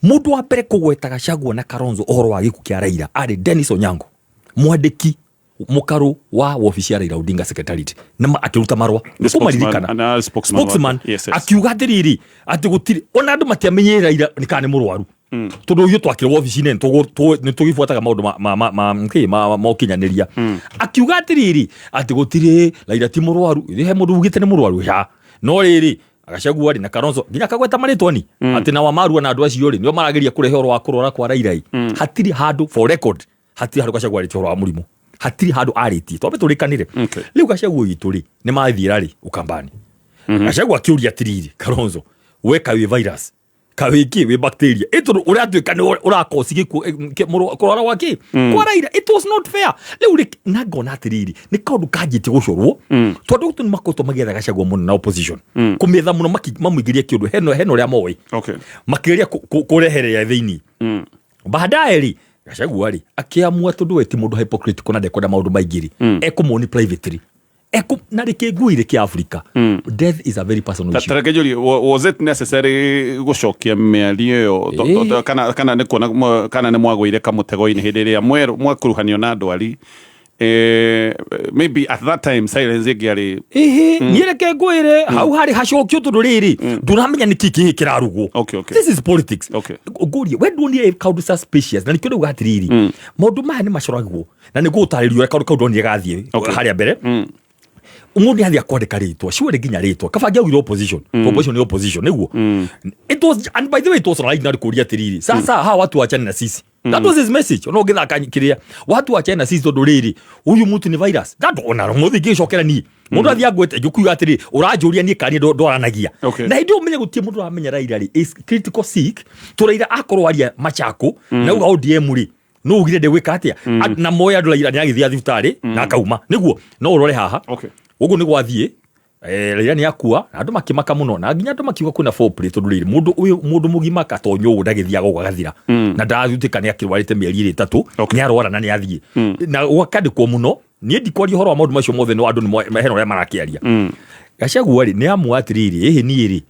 Mũndũ wa mbere kũgweta Gachagua na Kalonzo ũhoro wa gĩkuũ kĩa Raila arĩ Dennis Onyango, mwandĩki mũkarũ wa wabici ya Raila Odinga Secretariat, na akĩruta marũa. The spokesman, Nĩkũmaririkana. na spokesman Spokesman, wake. Yes, yes. akiuga atĩrĩrĩ atĩ gũtirĩ ona andũ matiamenyire Raila nĩ kana nĩ mũrwaru. Tondũ ithuĩ twakĩrĩ wabici-inĩ nĩ tũgĩbuataga maũndũ ma ũkinyanĩria. Akiuga atĩrĩrĩ atĩ gũtirĩ Raila ti mũrwaru, he mũndũ ugĩte nĩ mũrwaru ha. No rĩrĩ Gachagua rĩ na Kalonzo nginya akagweta marĩtwa ni atĩ na Wamarua na andũ acio rĩ nĩo marageria kũrehe ũhoro wa kũrwara kwa Raila ĩ. Hatirĩ handũ for record, hatirĩ handũ Gachagua arĩtie ũhoro wa mũrimũ, hatirĩ handũ arĩtie. Twambe tũrĩkanĩre. Okay. Rĩu Gachagua witũ rĩ nĩ mathiĩra rĩ Ukambani. Gachagua akĩũria atĩrĩrĩ Kalonzo, we kaĩ wĩ virus Kawĩki wĩ bacteria ĩ tondũ ũratuĩka nĩ ũrakoci gĩkuũ kũrwara gwa kĩ kwa Raila. It was not fair. Rĩu rĩ, na ngona atĩrĩrĩ, nĩ kaũndũ kanjĩtie gũcorwo, tondũ tũ nĩ makoretwo magĩetha Gachagua mũno na opposition kũmĩetha mũno, mamũingĩrie kĩũndũ hena hena ũrĩa moĩ makĩgeria kũrehereria thĩinĩ. Baadaye rĩ, Gachagua rĩ akĩamua, tondũ we ti mũndũ hypocritical na ndekwenda maũndũ maingĩ rĩ, ekũmoni privately. Na rĩkĩ ngui rĩ kĩa Africa, death is a very personal issue. Tareke njũrie, was it necessary gũcokia mĩario ĩyo? Kana nĩ kuona kana nĩ mwagũire kamũtego-inĩ hĩndĩ ĩrĩa mwakuruhanio na ndwari? Maybe at that time silence ĩngĩarĩ Ĩhĩ, niĩ reke ngwĩre, hau harĩ hacokio, tondũ rĩrĩ ndũramenya nĩ kĩ kĩhĩ kĩrarugwo. This is politics. Ngũrie, we nduonire kaũndũ suspicious? Na nĩkĩo ndauga atĩrĩrĩ, maũndũ maya nĩ macoragwo na nĩ ngũgũtarĩria ũrĩa kaũndũ kau ndonire gathiĩ. Harĩa mbere mũndũ nĩ athiĩ akwandĩka rĩtwa ciũrĩ nginya rĩtwa kaba angĩaugire opposition. Opposition nĩ opposition nĩguo. It was, and by the way, it was right. Na kũria atĩrĩrĩ, sasa hawa watu wachane na sisi. That was his message. Ona ũngĩthaka kĩrĩa, watu wachane na sisi, tondũ rĩrĩ huyu mtu ni virus. That ona mũthĩ ingĩcokera niĩ mũndũ athiĩ angwete ngĩkuiga atĩrĩ, ũranjũria niĩ kana niĩ ndwaranagia. Na hĩndĩ ĩyo ũmenye gũtirĩ mũndũ ũramenya Raila rĩ is critical sick to Raila akorwo aria machako na uga ODM rĩ no ugire ndegwĩka atĩa. Na moya andũ Raila nĩ agĩthiĩ thibitarĩ na akauma nĩguo no ũrore haha. Ũguo nĩ gwathiĩ, Raila nĩ akua na andũ makĩmaka mũno, na nginya andũ makiuga kwĩna foul play, tondũ rĩrĩ mũndũ ũyũ, mũndũ mũgima akatonywo ũguo ndagĩthiaga ũguo agathira na ndathutĩka nĩ akĩrwarĩte mĩeri ĩrĩ ĩtatũ. Nĩ arwara na nĩ athiĩ na gwakandĩkwo mũno. Niĩ ndikwaria ũhoro wa maũndũ macio mothe, no andũ nĩ hena ũrĩa marakĩaria. Gachagua rĩ nĩ amua atĩrĩrĩ, ĩhĩ niĩ rĩ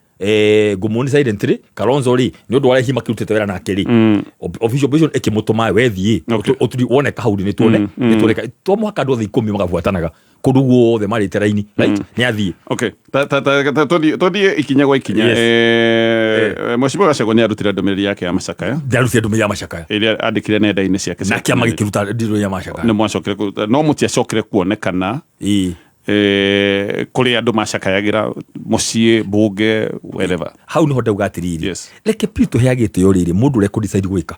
ngũmuoni silently. Kalonzo rĩ, nĩ ũndũ wa arĩa makĩrutĩte wĩra nake rĩ, official opposition ĩkĩmũtũma we thiĩ. Ũturi woneka hau rĩ, nĩ tuone nĩ tuoneka to mũhaka andũ othe 10 magabuatanaga kũndũ guothe marĩte raini, right? Nĩ athiĩ. Okay. Ta tũthiĩ ikinya gwa ikinya. Yes. Mheshimiwa Gachagua nĩ arutire ndũmĩrĩri yake ya macakaya Ndarutire ndũmĩrĩri ya macakaya ĩrĩa andĩkire nenda-inĩ ciake na kĩama gĩkĩruta ndũmĩrĩri ya macakaya. Nĩ mwacokire kũruta, no mũtiacokire kuonekana kũrĩa andũ macakayagĩra, mũciĩ, bunge, wherever. Hau niho ndauga atĩrĩrĩ, reke please tũheage gĩtĩo rĩrĩ mũndũ ũrĩa kũdecide gwĩka.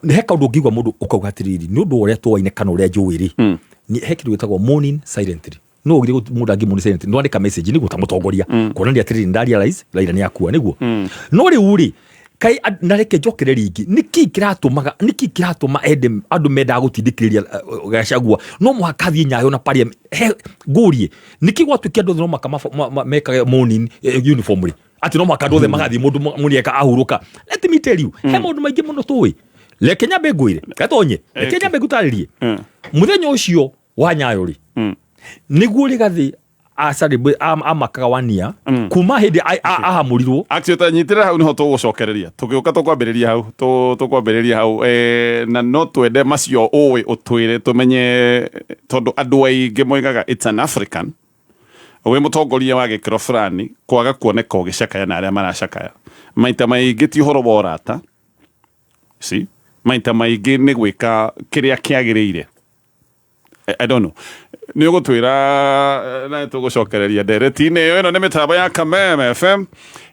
Nĩ he kaũndũ ũngĩigua mũndũ ũkauga atĩrĩrĩ, nĩ ũndũ wa ũrĩa tũaine kana ũrĩa njũĩ rĩ, he kĩndũ gĩtagwo mourning silently. No ugire mũndũ angĩ mourn silently, no andĩka message nĩguo ta mũtongoria kuonania atĩrĩrĩ, nĩ ndarealize Raila nĩ akua nĩguo. No rĩu rĩ, kai na reke njokere rĩngĩ, nĩkĩ kĩratũmaga, nĩkĩ kĩratũma ende andũ mendaga gũtindĩkĩrĩria Gachagua no mũhaka athiĩ Nyayo na parliament? He ngũrie, nĩkĩ gwatuĩkia andũ othe no mũhaka mekage mourning uniform rĩ, atĩ no mũhaka andũ othe magathiĩ, mũndũ mũnieka ahurũka? Let me tell you, he maũndũ maingĩ mũno tũĩ. Reke nyambe ngwĩre gatonye, reke nyambe ngũtarĩrie. Mũthenya ũcio wa Nyayo rĩ, nĩguo Rigathĩ amakaga wania kuma hĩndĩ ahamũrirwo. Actually, ta nyitĩrĩra hau, nĩho tũgũcokereria tũgĩũka, tũkwambĩrĩria hau, tũkwambĩrĩria hau, na no twende macio ũĩ ũtwĩre tũmenye, tondũ andũ aingĩ moigaga it's an African wĩ mũtongoria wa gĩkĩro fulani kwaga kuoneka ũgĩcakaya na arĩa maracakaya. Maita maingĩ ti ũhoro wa ũrata, see, maita maingĩ nĩ gwĩka kĩrĩa kĩagĩrĩire. I don't know, nĩ ũgũtwĩra na tũgũcokereria ndereti-inĩ ĩyo. Ĩno nĩ mĩtambo ya Kameme FM,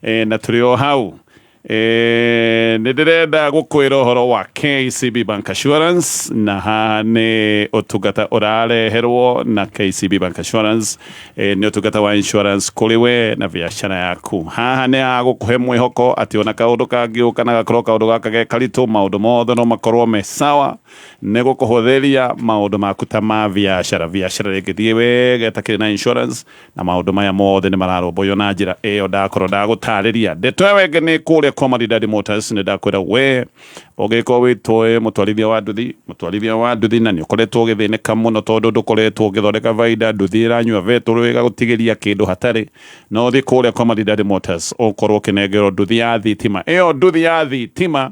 na tũrĩ o hau. Nĩ ndĩrenda gũkwĩra ũhoro wa KCB Bank Assurance, na haha nĩ ũtungata ũrareherwo na KCB Bank Assurance. Nĩ ũtungata wa insurance kũrĩ we na biacara yaku. Haha nĩ hagũkũhe mwĩhoko atĩ ona kaũndũ kangĩũka na gakorwo kaũndũ gaka ge karitũ, maũndũ mothe no makorwo me sawa, nĩ gũkũhũthĩria maũndũ maku ta ma biacara. Biacara rĩngĩthiĩ wega ĩtakĩrĩ na insurance, na maũndũ maya mothe nĩ mararũmbũiyo na njĩra ĩyo ndakorwo ndagũtarĩria. Ndeto ĩyo ĩngĩ nĩ kũrĩa kwa Maridadi Motors. Nĩ ndakwĩra we ũngĩkorwo wĩtwo mũtwarithia wa nduthi, mũtwarithia wa nduthi, na nĩ ũkoretwo ũgĩthĩnĩka mũno tondũ ndũkoretwo ũgĩthondeka baida, nduthi ĩranyua betũrũ ĩgagũtigĩria kĩndũ hatarĩ, no ũthiĩ kũrĩa kwa Maridadi Motors ũkorwo ũkĩnengerwo nduthi ya thitima. Ĩyo nduthi ya thitima,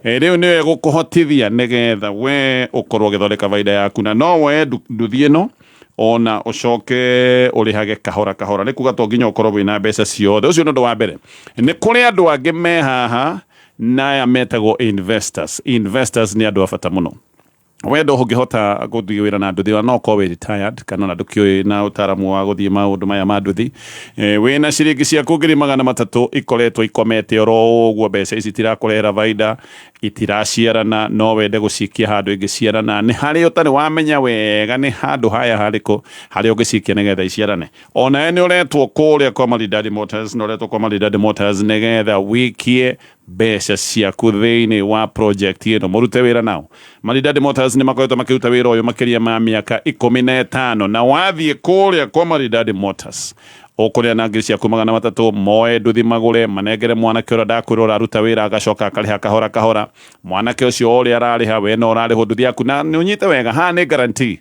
rĩu nĩyo ĩgũkũhotithia nĩgetha we ũkorwo ũgĩthondeka baida yaku, na no woe nduthi ĩno ona ũcoke ũrĩhage kahora kahora. Nĩ kuga to nginya ũkorwo wĩna mbeca ciothe. Ũcio nĩ ũndũ wa mbere. Nĩ kũrĩ andũ angĩ me haha, na aya metagwo investors. Investors nĩ andũ a bata mũno. Wendo ũngĩhota gũthiĩ wĩra na nduthi no ũkorwo wĩ retired kana ona ndũkĩũĩ na ũtaaramu wa gũthiĩ maũndũ maya ma nduthi. Wĩna ciringi ciaku 300,000 ikoretwo ikomete oro ũguo, mbeca ici itirakũrehera baida, itiraciarana, no wende gũcikia handũ ingĩciarana. Nĩ harĩa ũtarĩ wamenya wega nĩ handũ haya harĩkũ harĩa ũngĩcikia nĩgetha iciarane. Onawe nĩ ũretwo kũrĩa kwa Maridadi Motors, na ũretwo kwa Maridadi Motors nĩgetha wikie mbeca ciaku thĩinĩ wa project ĩno mũrute wĩra nao. Maridadi Motors nĩ makoretwo makĩruta wĩra ũyũ makĩria ma mĩaka 15, na wathiĩ kũrĩa kwa Maridadi Motors ũkũrĩa na 300,000 moe nduthi magũre manengere mwanake ũrĩa ndakwĩra ũraruta wĩra, agacoka akarĩha kahora kahora. Mwanake ũcio ũrĩa ararĩha we no ũrarĩhwo nduthi yaku, na nĩ ũnyite wega haha nĩ guarantee.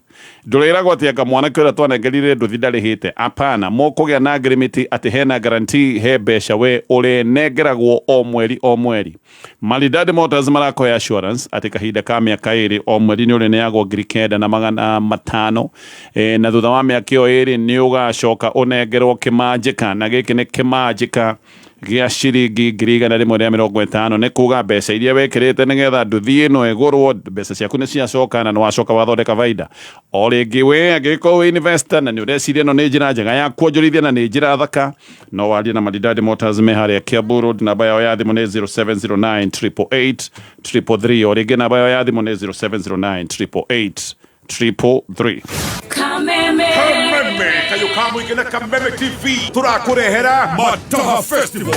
Ndũrĩragwo atĩ anga mwanake ũrĩa twanengerire nduthi ndarĩhĩte. Apana, mũkũgĩa na agreement atĩ hena guarantee, he mbeca we ũrĩnengeragwo o mweri o mweri. Maridadi Motors marakũhe assurance atĩ kahinda ka mĩaka 2 o mweri nĩ ũrĩneagwo 9,500, na thutha wa mĩaka ĩyo 2 nĩ ũgacoka ũnengerwo kĩmanjĩka, na gĩkĩ nĩ kĩmanjĩka gĩa ciringi 150,000. Nĩ kuga mbeca iria wekĩrĩte nĩgetha nduthi ĩno ĩgũrwo, mbeca ciaku nĩ ciacoka na nĩ wacoka wathondeka baida. O rĩngĩ we angĩgĩkorwo wĩ investor na nĩ ũreciria ĩno nĩ njĩra njega ya kuonjorithia na nĩ njĩra thaka, no warie na Maridadi Motors me harĩa Kiambu Road. Namba yao ya thimũ nĩ 0709 888 333. O rĩngĩ namba yao ya thimũ nĩ 0709 888 333. Kameme. Kameme kayo kamũingĩ na Kameme TV tũrakũrehera Mataha Festival.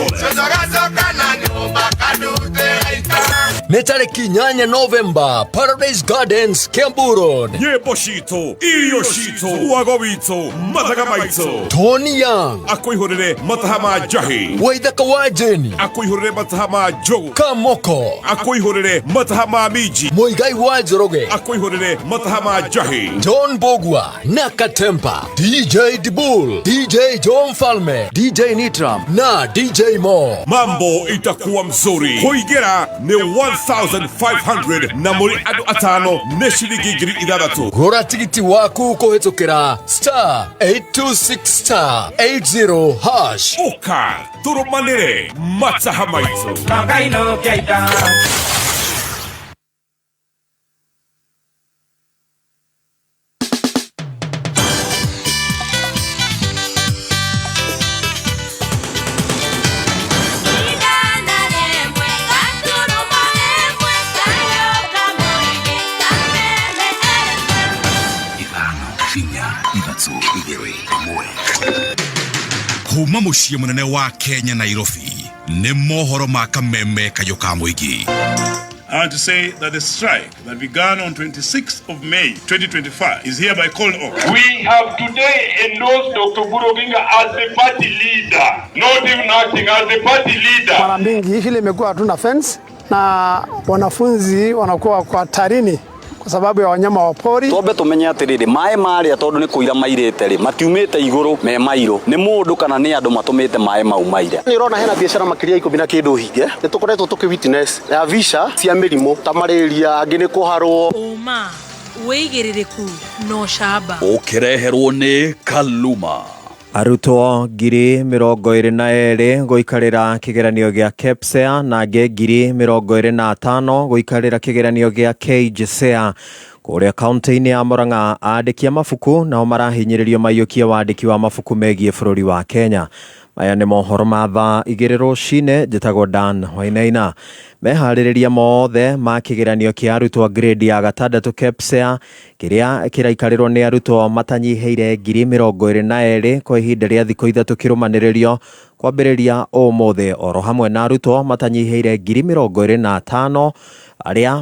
Nĩ tarĩki 8 Novemba, Paradise Gardens, Kiambu Road. Nyĩmbo citũ, irio citũ, wago witũ, mathaga maitũ. Tony Young akũihũrĩre mataha ma njahi, Waithaka wa Jeni akũihũrĩre mataha ma njũgũ, Kamoko akũihũrĩre mataha ma minji, Muigai wa Njoroge akũihũrĩre mataha ma njahi, John Bogwa na Katempa, DJ Dibul, DJ John Falme, DJ Nitram na DJ Mo. Mambo itakuwa mzuri. Kũingĩra nĩ 1500 na mũrĩ andũ atano nĩ ciringi 6,000. Gũra tigiti waku kũhĩtũkĩra star 826 star 80 hash. Ũka tũrũmanĩre mataha maitũ. Kuma mũciĩ mũnene wa Kenya Nairobi nĩ mohoro ma Kameme kayũ ka mũingĩ. I want to say that the strike that began on 26th of May 2025 is hereby called off. We have today endorsed Dr. Oburu Oginga as the party leader, not even acting as the party leader. Mara mingi hili imekuwa hatuna fence na wanafunzi wanakuwa kwa hatarini kwa sababu ya wanyama wa pori. Twambe tumenye atiriri, maĩ marĩa tondũ nĩ kũira mairĩte rĩ, matiumĩte igũrũ me mairũ, nĩ mũndũ kana nĩ andũ matũmĩte maĩ mau maire. Nĩ ũrona hena biacara makĩria 10 na kĩndũ hinge, nĩ tũkoretwo tũkĩ witness ya visa cia mĩrimũ ta malaria, angĩ nĩ kũharwo. Ũma, wĩigĩrĩrĩku na ũcamba. Ũkĩreherwo nĩ Kaluma. Arutwo 22,000 gũikarĩra kĩgeranio gĩa KPSEA na angĩ 25,000 gũikarĩra kĩgeranio gĩa KJSEA. Kũrĩa kaunti-inĩ ya Murang'a, andĩki a mabuku nao marahinyĩrĩrio maiyũkie wandĩki wa mabuku megiĩ bũrũri wa Kenya. Maya nĩ mohoro ma thaa 2 rũcinĩ. Njĩtagwo Dan Wainaina. Meharĩrĩria mothe ma kĩgeranio kĩa arutwo grade ya 6 KPSEA kĩrĩa kĩraikarĩrwo nĩ arutwo matanyihĩire 22,000 kwa ihinda rĩa thikũ 3 kĩrũmanĩrĩrio kwambĩrĩria ũmũthĩ, oro hamwe na arutwo matanyihĩire 25,000 arĩa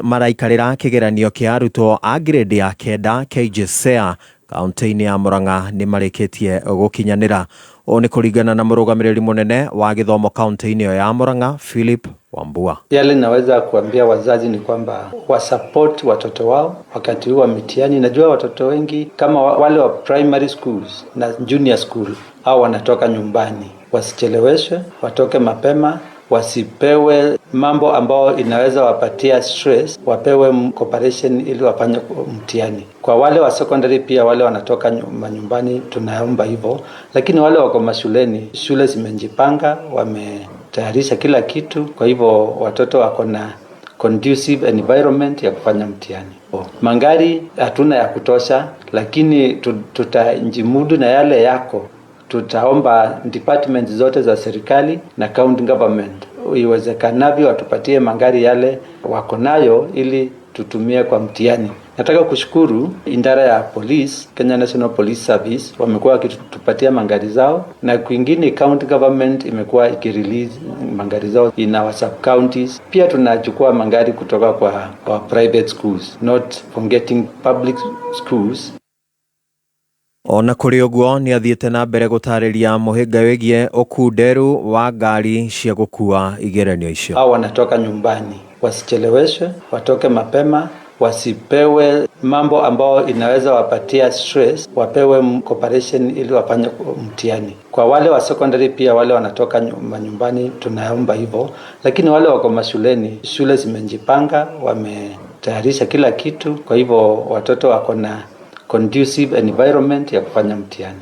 maraikarĩra kĩgeranio kĩa arutwo a grade ya 9 KJSEA kaunti-inĩ ya Murang'a nĩ marĩkĩtie gũkinyanĩra. Ũũ nĩ kũringana na mũrũgamĩrĩri mũnene wa gĩthomo kaunti-inĩ ĩyo ya Murang'a, Philip Wambua. Yale naweza kuambia wazazi ni kwamba wasupport watoto wao wakati huu wa mitihani. Najua watoto wengi kama wale wa primary schools na junior school au wanatoka nyumbani, wasicheleweshwe, watoke mapema, wasipewe mambo ambao inaweza wapatia stress, wapewe cooperation ili wafanye mtihani. Kwa wale wa secondary pia wale wanatoka nyumbani tunaomba hivyo, lakini wale wako mashuleni, shule zimejipanga, wametayarisha kila kitu, kwa hivyo watoto wako na conducive environment ya kufanya mtihani. Mangari hatuna ya kutosha, lakini tutajimudu na yale yako. Tutaomba department zote za serikali na county government iwezekanavyo watupatie mangari yale wako nayo ili tutumie kwa mtihani. Nataka kushukuru idara ya police, Kenya National Police Service, wamekuwa wakitupatia mangari zao, na kwingine county government imekuwa ikirelease mangari zao in our sub counties. Pia tunachukua mangari kutoka kwa private schools, not forgetting public schools. Ona kũrĩ ũguo nĩ athiĩte na mbere gũtarĩria mũhĩnga wĩgiĩ ũkunderu wa ngari cia gũkua igeranio icio. Hao wanatoka nyumbani, wasicheleweshwe, watoke mapema, wasipewe mambo ambao inaweza wapatia stress, wapewe cooperation ili wafanye mtihani. Kwa wale wa secondary pia wale wanatoka nyumbani tunaomba hivyo, lakini wale wako mashuleni, shule zimejipanga, wametayarisha kila kitu, kwa hivyo watoto wako na conducive environment ya kufanya mtihani.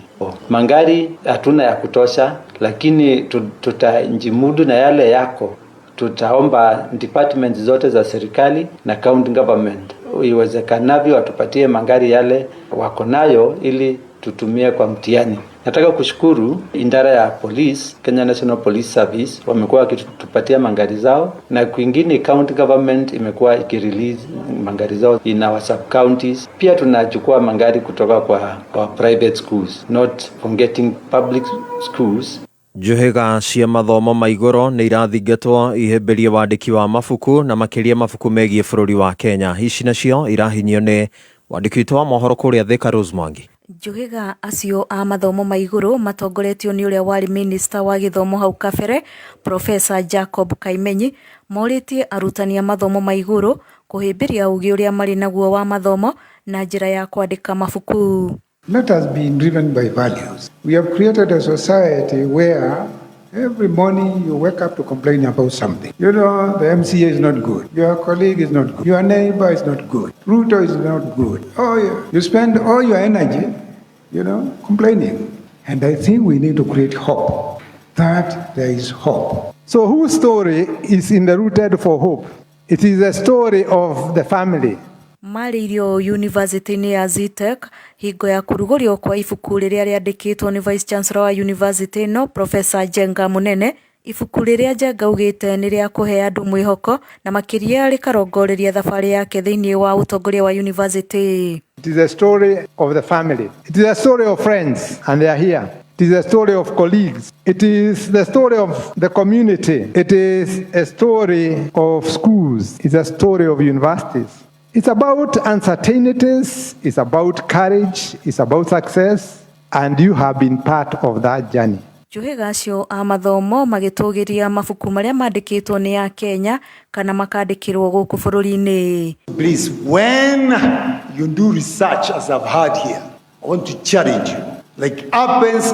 Mangari hatuna ya kutosha, lakini tutajimudu na yale yako. Tutaomba department zote za serikali na county government iwezekanavyo watupatie mangari yale wako nayo ili tutumie kwa mtihani. Nataka kushukuru idara ya police, Kenya National Police Service, wamekuwa wakitupatia mangari zao, na kwingine county government imekuwa ikirelease mangari zao in our sub counties. Pia tunachukua mangari kutoka kwa private schools, not forgetting public schools. Njuhiga cia mathomo ma igũrũ nĩ irathingatwo ihĩmbĩrie wandĩki wa mabuku na makĩria mabuku megiĩ bũrũri wa Kenya. Ici nacio irahinyio nĩ wandĩki witũ wa mohoro kũrĩa Thika Rose Mwangi. Njuhiga acio a mathomo ma igũrũ matongoretio nĩ ũrĩa warĩ minista wa gĩthomo hau kabere Profesa Jacob Kaimenyi morĩtie arutani a mathomo ma igũrũ kũhĩmbĩria ũgĩ ũrĩa marĩ naguo wa mathomo na njĩra ya kwandĩka mabuku. Let us be driven by values. We have created a society where every morning you wake up to complain about something. You know, the MCA is not good. Your colleague is not good. Your neighbor is not good. Ruto is not good. Oh, yeah. You spend all your energy, you know, complaining. And I think we need to create hope, that there is hope. So whose story is in the Rooted for Hope? It is a story of the family. Marĩirio yunivasĩtĩ-inĩ ya Zetech hingo ya kũrugũrio kwa ibuku rĩrĩa rĩandĩkĩtwo nĩ Vice Chancellor wa yunivasĩtĩ ĩno Profesa Njenga Munene. Ibuku rĩrĩa Njenga augĩte nĩ rĩa kũhe andũ mwĩhoko na makĩria rĩkarongoreria thabarĩ yake thĩinĩ wa ũtongoria wa yunivasĩtĩ. It is a story of the family. It is a story of friends, and they are here. It is a story of colleagues. It is the story of the community. It is a story of schools. It's a story of universities. It's about uncertainties, it's about courage, it's about success, and you have been part of that journey. Njuhiga acio a mathomo magĩtũgĩria mabuku marĩa mandĩkĩtwo nĩ a Kenya kana makandĩkĩrwo gũkũ bũrũri-inĩ. Please, when you do research, as I've heard here, I want to challenge you. Like happens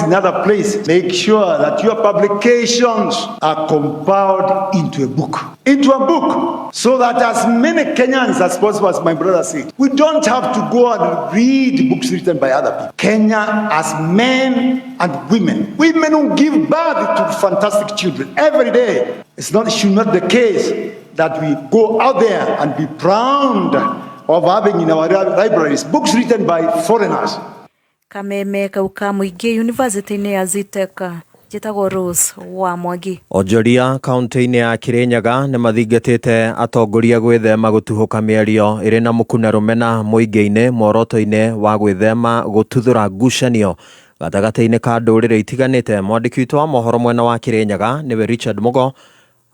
in other places, make sure that your publications are compiled into a book. Into a book, so that as many Kenyans as possible, as my brother said, we don't have to go and read books written by other people. Kenya has men and women, women who give birth to fantastic children every day. It's not, it should not be the case that we go out there and be proud of having in our libraries books written by foreigners. Kameme kau ka mũingĩ yunivasĩtĩ-inĩ ya Zetech njĩtagwo Rose wa Mwangi. Onjoria kaunti-inĩ ya Kirinyaga nĩ mathingatĩte atongoria gwĩthema gũtuhũka mĩario ĩrĩ na muku na rũmena mũingĩ-inĩ mworoto-inĩ wa gwĩthema gũtuthũra ngucanio gatagatĩ-inĩ ka ndũrĩrĩ itiganĩte. Mwandĩki witũ wa mohoro mwena wa Kirinyaga nĩwe Richard Mugo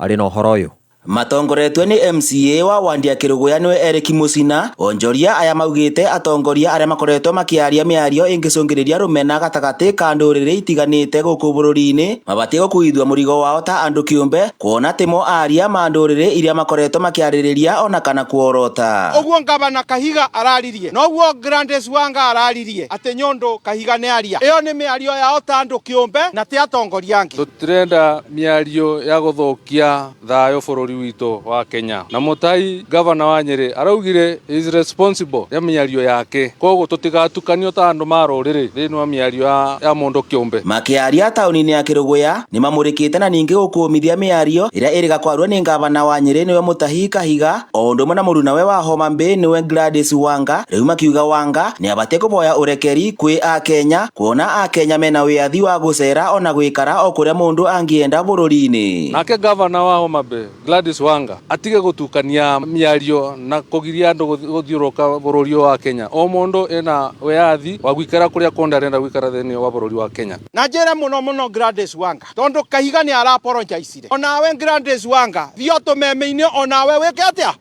arĩ na ũhoro ũyũ. Matongoretwe ni MCA wa wandi ya Kiruguya niwe Eric Musina. Onjoria aya maugite atongoria aria makoretwo makiaria miario ingicungiriria rumena gatagati ka nduriri itiganite guku bururi-ini mabatie gukuithua murigo wao ta andu kiumbe kuona timo aria ma nduriri iria makoretwo makiaririria ona kana kuorota. Uguo ngabana Kahiga araririe noguo Grandes Wanga araririe ati nyondo Kahiga ni aria iyo ni miario yao ta andu kiumbe na ti atongoria angi. Tutirenda miario ya guthukia thayo bururi witũ wa Kenya. Na Mũtai gavana wa Nyĩrĩ araugire he is responsible ya mĩario yake, koguo tũtigatukanio ta andũ ma rũrĩrĩ thĩinĩ wa mĩario ya mũndũ kĩũmbe. Makĩaria taũni-inĩ ya Kĩrũgũya nĩmamũrĩkĩte na ningĩ gũkũmithia mĩario ĩrĩa ĩrĩga kwarwo nĩ ngavana wa Nyĩrĩ nĩwe Mutahi Kahiga o ũndũ ũmwe na mũrunawe wa Homa Bay nĩwe Gladys Wanga. Rĩu makiuga Wanga nĩabatiĩ kũboya ũrekeri kwĩ akenya kuona akenya mena wĩyathi wa gũcera ona gwĩkara o kũrĩa mũndũ angĩenda bũrũri-inĩ. Nake gavana wa Homa Bay Gladys Wanga atige gũtukania mĩario na kũgiria andũ gũthiũrũrũka bũrũri ũyũ wa Kenya. O mũndũ ena wĩyathi wa gũikara kũrĩa kũndũ arenda gũikara thĩinĩ wa bũrũri wa Kenya. Na njĩre mũno mũno Gladys Wanga tondu Kahiga nĩ ara-apologize-ire. Onawe Gladys Wanga thiĩ ũtũmeme-inĩ onawe wĩke atĩa?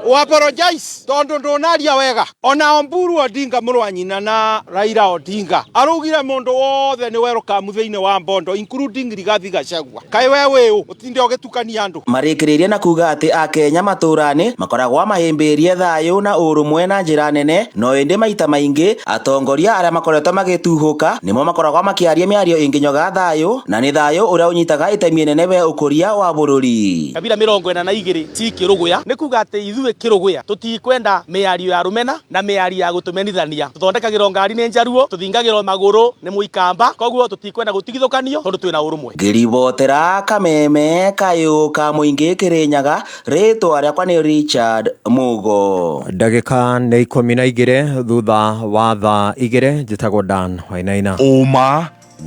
Ũ-apologize tondu ndũnaria wega. Ona Oburu Odinga mũrũ wa nyina na Raila Odinga araugire mũndũ wothe nĩ welcome thĩinĩ wa Bondo including Rigathi Gachagua. Kaĩ we wĩ ũ ũtinde ũgĩtukania andũ? Marĩkĩrĩirie na kuga atĩ akenya matũra-inĩ makoragwo mahĩmbĩirie thayũ na ũrũmwe na njĩra nene, no ĩndĩ maita maingĩ atongoria arĩa makoretwo magĩtuhũka nĩmo makoragwo makĩaria mĩario ĩngĩnyoga thayũ, na nĩ thayũ ũrĩa ũnyitaga itemi inene we ũkũria wa bũrũri. Kabira 42 ci Kĩrũgũya nĩ kuga atĩ ithuĩ Kĩrũgũya tũtikwenda mĩario ya rũmena na mĩario ya gũtũmenithania. Tũthondekagĩrwo ngari nĩ njaruo, tũthingagĩrwo magũrũ nĩ mũikamba, koguo tũtikwenda gũtigithũkanio tondũ twĩna ũrũmwe. Ngĩribotera Kameme kayũ ka mũingĩ Kĩrĩnyaga, rĩtwa rĩakwa nĩ Richard Mugo. Ndagĩka nĩ 12 thutha wa thaa 2, njĩtagwo Dan Wainaina. Ũma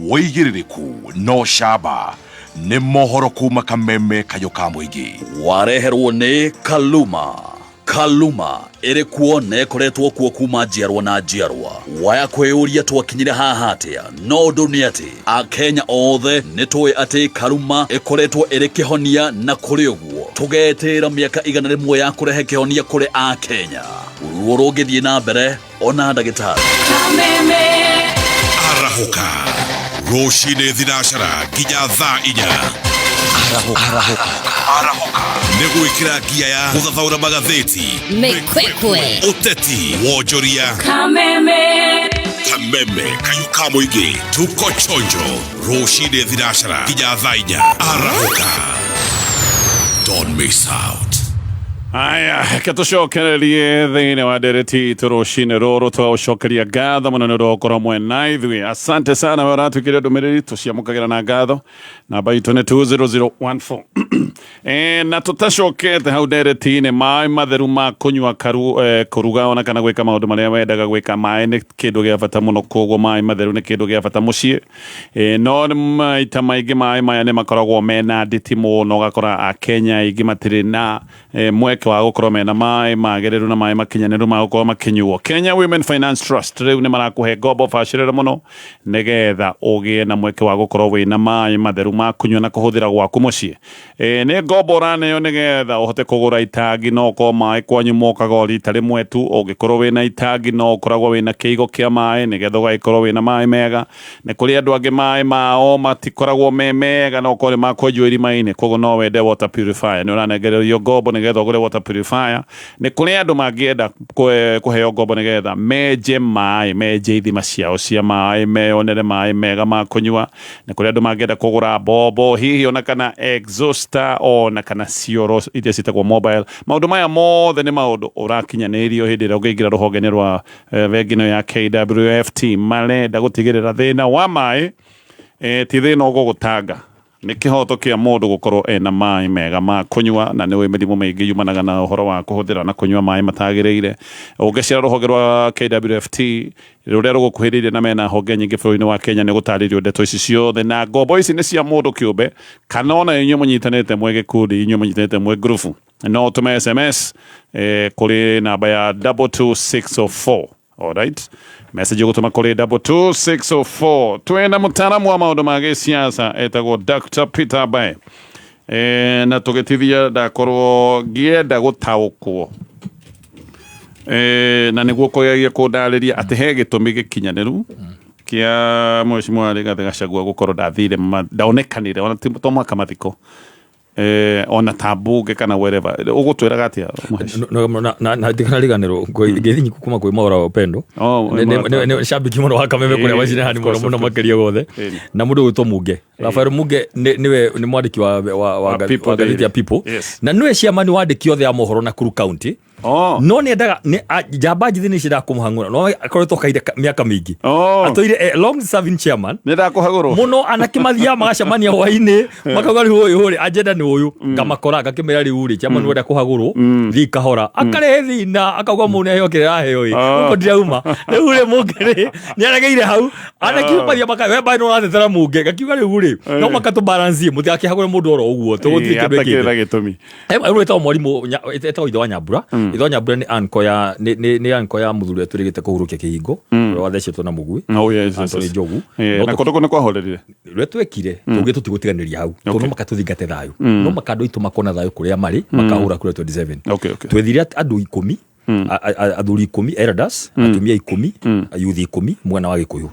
wĩigĩrĩrĩku no camba nĩ mohoro kuma Kameme kayũ ka mũingĩ. Wareherwo nĩ Kaluma. Kaluma ĩrĩ kuo na ĩkoretwo kuo kuma njiarwa na njiarwa. Waya kwĩyũria twakinyire haha atĩa, no ũndũ nĩ atĩ akenya othe nĩ tũĩ atĩ Kaluma ĩkoretwo ĩrĩ kĩhonia, na kũrĩ ũguo tũgetĩra mĩaka 100 ya kũrehe kĩhonia kũrĩ akenya. Ruo rũngĩthiĩ na mbere ona ndagĩtarĩ. Arahũka rũcinĩ thinacara nginya thaa 4. Arahũka nĩ gwĩkĩra ngia ya gũthathaũra magathĩti, Mĩkwekwe, ũteti, wonjoria. Kameme. Kameme kayũ ka mũingĩ, tuko chonjo rũcinĩ thinacara nginya thaa 4. Arahũka, don't miss out. Aya, reke tũcokererie thĩinĩ wa ndereti itũ rũcinĩ rũrũ, tũgagũcokeria ngatho mũno nĩ ũndũ wa gũkorwo mwena ithuĩ. Asante sana we ũratwĩkĩria ndũmĩrĩri, tũciamũkagĩra na ngatho. Namba itũ nĩ 20014. Na tũtacokete hau ndereti-inĩ, maĩ matheru ma kũnyua, kũruga ona kana gwĩka maũndũ marĩa wendaga gwĩka, maĩ nĩ kĩndũ gĩa bata mũno. Koguo maĩ matheru nĩ kĩndũ gĩa bata mũciĩ. No maita maingĩ maĩ maya nĩ makoragwo mena nditi mũno, ũgakora akenya aingĩ matirĩ na mweke wa gũkorwo mena maĩ magĩrĩru na maĩ makinyanĩru ma gũkorwo makĩnyuo. Kenya Women Finance Trust rĩu nĩ marakũhe ngombo bacĩrĩre mũno nĩgetha ũgĩe na mweke wa gũkorwo wĩna maĩ matheru ma kũnyua na kũhũthĩra gwaku mũciĩ. Nĩ ngombo ũraneo nĩgetha ũhote kũgũra itangi, no ũkorwo maĩ kwanyu mokaga o rita rĩmwe tu. Ũngĩkorwo wĩna itangi no ũkoragwo wĩna kĩigo kĩa maĩ nĩgetha ũgagĩkorwo wĩna maĩ mega. Nĩ kũrĩ andũ angĩ maĩ mao matikoragwo me mega, no ũkorwo nĩ makwenjwo irima-inĩ, koguo no wende water purifier. Nĩ ũranengererio ngombo nĩgetha ũgũre water purifier. Nĩ kũrĩ andũ mangĩenda kũheo ngombo nĩgetha menje maĩ, menje ithima ciao cia maĩ, meyonere maĩ mega ma kũnyua. Nĩ kũrĩ andũ mangĩenda kũgũra mbombo hihi ona kana exhauster ona kana cioro iria ciĩtagwo mobile. Maũndũ maya mothe nĩ maũndũ ũrakinyanĩrio hĩndĩ ĩrĩa ũngĩingĩra rũhonge-inĩ rwa bengi ĩno ya KWFT. Marenda gũtigĩrĩra thĩna wa maĩ ti thĩna ũgũgũtanga. Nĩ kĩhoto kĩa mũndũ gũkorwo ena maĩ mega ma kũnyua, na nĩ mĩrimũ mĩingĩ yumanaga na ũhoro wa kũhũthĩra na kũnyua maĩ matagĩrĩire. Ũngĩcera rũhonge rwa KWFT rũrĩa rũgũkuhĩrĩirie na mena honge nyingĩ bũrũri-inĩ wa Kenya, nĩ gũtarĩrio ndeto ici ciothe, na ngombo ici nĩ cia mũndũ kĩũmbe kana ona inyuĩ mũnyitanĩte mwĩ gĩkundi, inyuĩ mũnyitanĩte mwĩ ngurubu. No ũtũme SMS kũrĩ namba ya 22604. Alright, message ũgũtũma kũrĩ 22604. Twĩna mũtaaramu wa maũndũ ma gĩsiasa etagwo Dr. Peter Mbae. Na tũgĩtithia ndakorwo ngĩenda gũtaũkwo, na nĩguo kũgeria kũndarĩria atĩ he gĩtũmi gĩkinyanĩru kĩa Mheshimiwa Rigathĩ Gachagua gũkorwo ndathire ndaonekanire ona to mwaka mathiko. Ona ta mbunge kana wherever ũgũtwĩraga atĩa Mũheci? Na ndikanariganĩrwo ngeithi nyiku kuma kwĩ Mwaura wa Upendo. Oh, Nĩ shabiki mũno wa Kameme kũrĩa macinani mũno mũno makĩria gothe. Na mũndũ ũgwĩtwo Munge Rafael Munge nĩwe nĩ mwandĩki wa Wa People wa ngathĩti ya Daily. People. Yes. Na nĩwe ciamani wa andĩki othe a mohoro Nakuru County. No nĩ endaga njamba njithĩ nĩ ciendaga kũmũhang'ũra, no akoretwo kahinda mĩaka mĩingĩ atũire long serving chairman. Nĩ ndakũhagũrwo mũno, anake mathiaga magacemania hwainĩ makauga rĩu ũyũ rĩ agenda nĩ ũyũ, ngamakora ngakĩmera rĩu rĩ chairman wenda kũhagũrwo thiĩ kahora, akarehe thĩna akauga mũndũ nĩaheo kĩrĩa araheo ĩ gũkũ ndirauma rĩu rĩ mũngĩ rĩ nĩ aregeire hau anake mathiaga maka we mbaĩ no ũratetera mũngĩ ngakiuga rĩu rĩ no makatũ balance mũtigakĩhagũre mũndũ oro ũguo tũgũtirĩ kĩndũ Atakĩrĩ ĩkĩte. Na gĩtũmi. Rĩu ĩtagwo mwarimũ ĩtagwo ithe wa Nyambura. Ithe wa Nyambura nĩ anko ya nĩ anko ya mũthuri ũrĩa twĩrĩgĩte kũhurũkia kĩhingo, ũrĩa wathecetwo na mũgui. Oh, yes, yes, Anthony yes. Njogu. No No na kũndũ kũu nĩ kwahorerire. Rĩrĩa twekire tũgĩ tũtigũtiganĩria hau tondũ no maka tũthingate thayũ, no maka andũ aitũ makona thayũ kũrĩa marĩ makahũra kura 27. Twethire andũ 10, athuri 10 elders, atumia 10, youth 10 mwena wa Gĩkũyũ.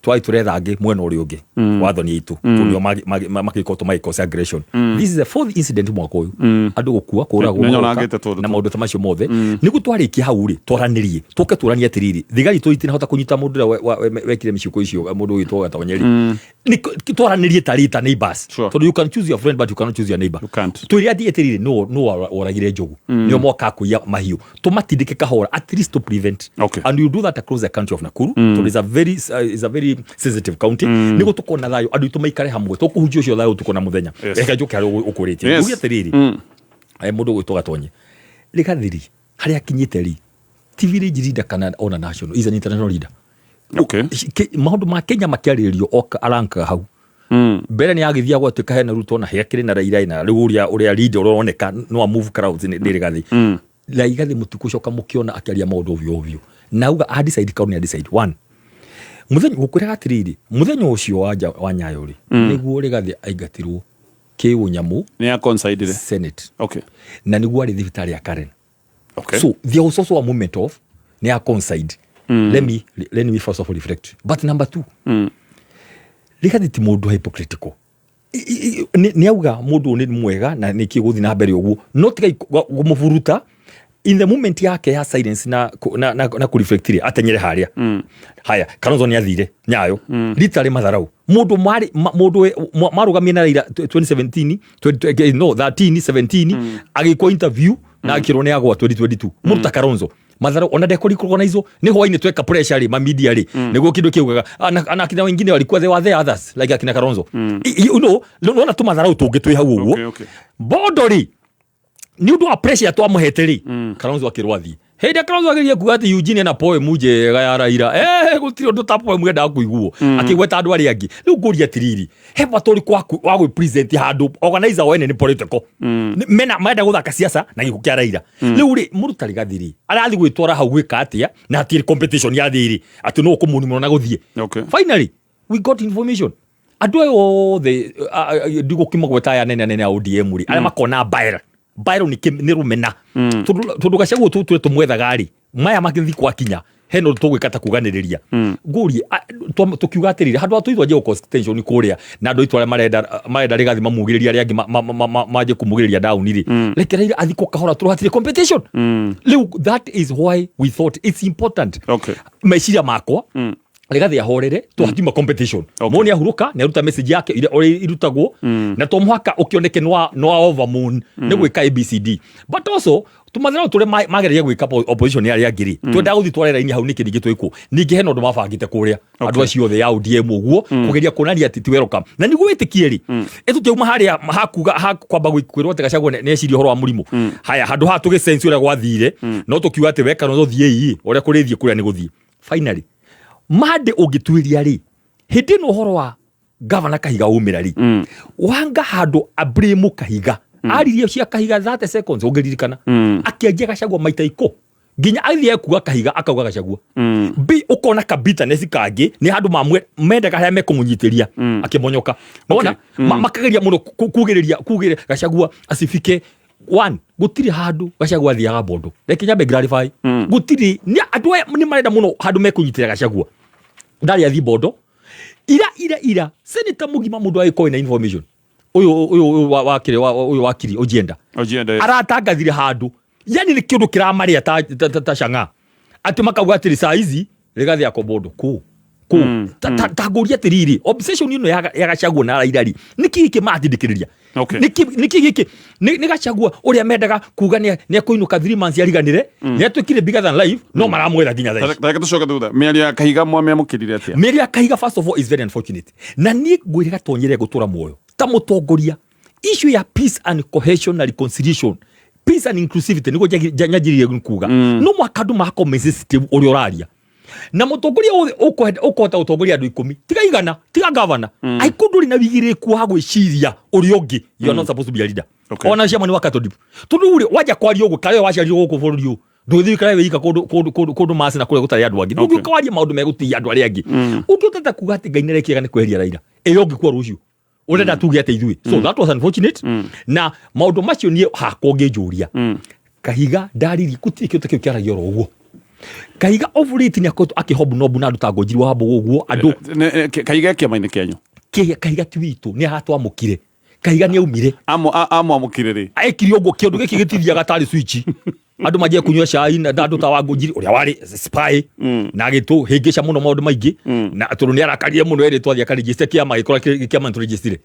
Twai tũretha angĩ mwena ũrĩa ũngĩ wa thoni itũ tondũ nĩo magĩkoretwo magĩcause aggression. This is the fourth incident mwaka ũyũ, andũ gũkua, kũragwo, Nĩ magoka, nyonangĩte tũndũ na maũndũ ta macio mothe. Nĩguo twarĩkia hau rĩ twaranĩrie tũke tũranie atĩrĩrĩ thigari tũ itinahota kũnyita mũndũ ũrĩa wekire mĩciũko icio, mũndũ ũgĩtwo Gatonyeri. Twaranĩrie ta rĩ ta neighbors, tondũ you can choose your friend but you cannot choose your neighbor. Twĩre atĩ atĩrĩrĩ no woragire njogu nĩo moka kũiya mahiũ, tũmatindĩke kahora at least to prevent. And you do that across the county of Nakuru tondũ is a very sensitive county, nĩguo tũkona thayũ, andũ aitũ maikare hamwe, tũkũhunjia ũcio thayũ ũtukũ na mũthenya. Reke njũke harĩa ũkũrĩtie. Njuge atĩrĩrĩ, mũndũ ũgwĩtwo Gatonye Rĩgathiri harĩa akinyĩte rĩ ti village leader kana ona national, is an international leader. Maũndũ ma Kenya makĩarĩrĩrio oka arankaga hau mbere nĩ agĩthiaga gwatuĩka hena Ruto na hekĩrĩ na Raila na rĩu ũrĩa leader ũrĩa ũroneka no a move crowds nĩ Rigathi. Rigathi mũtigũcoka mũkĩona akĩaria maũndũ ovyo ovyo na auga a decide kau nĩ a decide one mũthenya gũkwĩraga atĩrĩrĩ mũthenya ũcio wa Nyayo rĩ nĩguo Rigathi aingatirwo kĩũnyamũ. Nĩ aconsidere Senate. Na nĩguo arĩ thibitarĩ ya Karen. So there was also a moment of nĩ a coincide. Let me first of all reflect, but number two, Rigathi ti mũndũ hypocritical. Nĩ auga mũndũ ũyũ nĩ mwega na nĩ kĩ gũthiĩ na mbere ũguo, no tigai kũmũburuta in the moment yake ya silence na kũreflect rĩ atenyere harĩa. Haya, Kalonzo nĩ athire Nyayo rita rĩ matharau mũndũ marĩ mũndũ marũgamie na Raila 2017, 20, no 13, 17, agĩkwo interview na akĩrwo nĩ agwa 2022. Mũndũ ta Kalonzo matharau ona ndekũrecognize nĩ hwainĩ tweka pressure rĩ ma media rĩ nĩguo kĩndũ kĩugaga ana akina wengine walikuwa, they were there, others like akina Kalonzo. Nona tũmatharau tũngĩ twĩ hau ũguo. Bondo rĩ nĩ ũndũ wa pressure twamũhete rĩ Kalonzo akĩrwo athiĩ. Hĩndĩ ĩrĩa Kalonzo ageria kuga atĩ Eugene ena poem njega ya Raila, gũtirĩ ũndũ ta poem endaga kũiguo akĩgweta andũ arĩa angĩ. Rĩu ngũria atĩrĩrĩ, he bata ũrĩkũ wa gwĩ present handũ organizer wene nĩ political? Mena marenda gũthaka siasa na gĩkuũ kĩa Raila. Rĩu rĩ mũruta Rigathi rĩ arathiĩ gwĩtwara hau gwĩka atĩa na hatirĩ competition ya thĩ rĩ atĩ no ũkũmũnimũra na gũthiĩ? Finally we got information andũ aya othe ndigũkĩmagweta aya nene anene a ODM rĩ arĩa makona bail bail nĩ rũmena tondũ Gachagua tũtue tũmwethaga rĩ maya magĩthiĩ kwakinya hena ũndũ tũgwĩka ta kuganĩrĩria ngũrie tũkiuga atĩrĩrĩ handũ ha tũthiĩ twanjie gũ tension kũrĩa na andũ aitũ arĩa marenda Rigathi mamugĩrĩrie arĩa angĩ manjie kũmugĩrĩria down rĩ reke Raila athikwo kahora tondũ hatirĩ competition. Rĩu that is why we thought it's important. Meciria makwa Rigathi ahorere to hatima competition. Mũndũ nĩ ahurũka nĩ aruta message yake ĩrĩa ũrĩa irutagwo na to mũhaka ũkĩoneke nĩ wa overmoon nĩ gwĩka ABCD, but also tũmathĩna tũrĩa mageragia gwĩka opposition arĩa angĩ rĩ twendaga gũthiĩ tware raini hau nĩkĩ ningĩ twĩkwo ningĩ hena ũndũ mabangĩte kũrĩa andũ acio othe ya ODM ũguo kũgeria kuonania atĩ ti welcome na nĩguo wĩtĩkie rĩ ĩtũtiauma harĩa hakuga hakwamba kwĩrwo atĩ Gachagua nĩ eciria ũhoro wa mũrimũ haya handũ haha tũgĩsense ũrĩa gwathire no tũkiuga atĩ weka no tũthiĩ ii ũrĩa kũrĩthiĩ kũrĩa nĩ gũthiĩ. Finally mande ũngĩtuĩria rĩ hĩndĩ ĩno ũhoro wa gavana Kahiga umĩra rĩ Wanga handũ ablame Kahiga aririe cia Kahiga 30 seconds ũngĩririkana akĩanjia Gachagua maita ikũ nginya athiĩ ekuga Kahiga akauga Gachagua b ũkona ka bitterness kangĩ nĩ handũ mamwe mendaga harĩa mekũmũnyitĩria akĩmonyoka ona makageria mũno kugĩrĩria kugĩrĩria Gachagua asifike one gũtirĩ handũ Gachagua athiaga Bondo. Reke nyambe clarify gũtirĩ nĩ andũ aya nĩ marenda mũno handũ mekũnyitĩra Gachagua ndarĩ athiĩ Bondo ira ira ira senator mũgima mũndũ agĩkorwo na information. Ũyũ ũyũ ũyũ wa wa kĩrĩa wa- ũyũ wakiri Ojienda. Ojienda, yes. Aratangathire handũ yani nĩ kĩũndũ kĩramarĩa ta, ta, ta, ta cang'a atĩ makauga atĩrĩ saa ici Rigathi ako mũndũ kũ kũ ta, ta, ta ngũria atĩrĩrĩ, obsession ĩno ya Gachagua na Raila rĩ, nĩkĩ gĩkĩ maratindĩkĩrĩria? Nĩkĩ gĩkĩ nĩ Gachagua ũrĩa mendaga kuga nĩ ekũinũka 3 months ariganĩre, nĩ atuĩkire bigger than life, no maramwetha nginya thaa ici. Reke tũcoke thutha. Mĩario ya Kahiga mwamĩamũkĩrire atĩa? Mĩario ya Kahiga, first of all, is very unfortunate, na niĩ ngwĩre gatonyere gũtũra muoyo ta mũtongoria, issue ya peace and cohesion na reconciliation, peace and inclusivity, nĩguo nyanjĩrĩrie kuga no mwaka andũ makorwo me sensitive ũrĩa ũraria na mũtongoria wothe ũkũhota gũtongoria andũ 10, tiga 100, tiga gavana, angĩkorwo ndũrĩ na wĩigĩrĩrĩku wa gwĩciria ũrĩa ũngĩ, you are not supposed to be a leader. Ona chairman wa Cattle Depot, tondũ rĩu wanja kwaria ũguo karĩa waciarirwo gũkũ bũrũri ũyũ, ndũgĩthiĩ ũikare wĩika kũndũ kũndũ kũndũ kũndũ maci na kũrĩa gũtarĩ andũ angĩ, ndũngĩũka warie maũndũ megũtĩia andũ arĩa angĩ. Ũngĩhotete kuga atĩ Ngai nĩarekĩaga nĩ kweheria Raila, ĩyo ũngĩkua rũciũ ũrenda tuge atĩ ithuĩ, so that was unfortunate. Na maũndũ macio niĩ hakwa ũngĩnjũria, Kahiga ndariri gũtirĩ kĩndũ ta kĩu kĩaragia oro ũguo. Kahiga of late nĩ akoretwo akĩhobnob na andũ ta Ngũnjiri wa Mbũgũ ũguo andũ. Kahiga kĩama-inĩ kĩanyu? Kahiga ti witũ, nĩ aratwamũkire. Kahiga nĩ aumire. Amwamũkire rĩ? Ekire ũguo kĩũndũ gĩkĩ gĩtithiaga tarĩ switch, andũ manjie kunyua cai na andũ ta Wangũnjiri ũrĩa warĩ spy na agĩtũhĩngĩca mũno maũndũ maingĩ, na tondũ nĩ arakarire mũno erĩtwo athiĩ akarĩnjĩste kĩama, agĩkora kĩama nĩ tũrĩnjĩstire,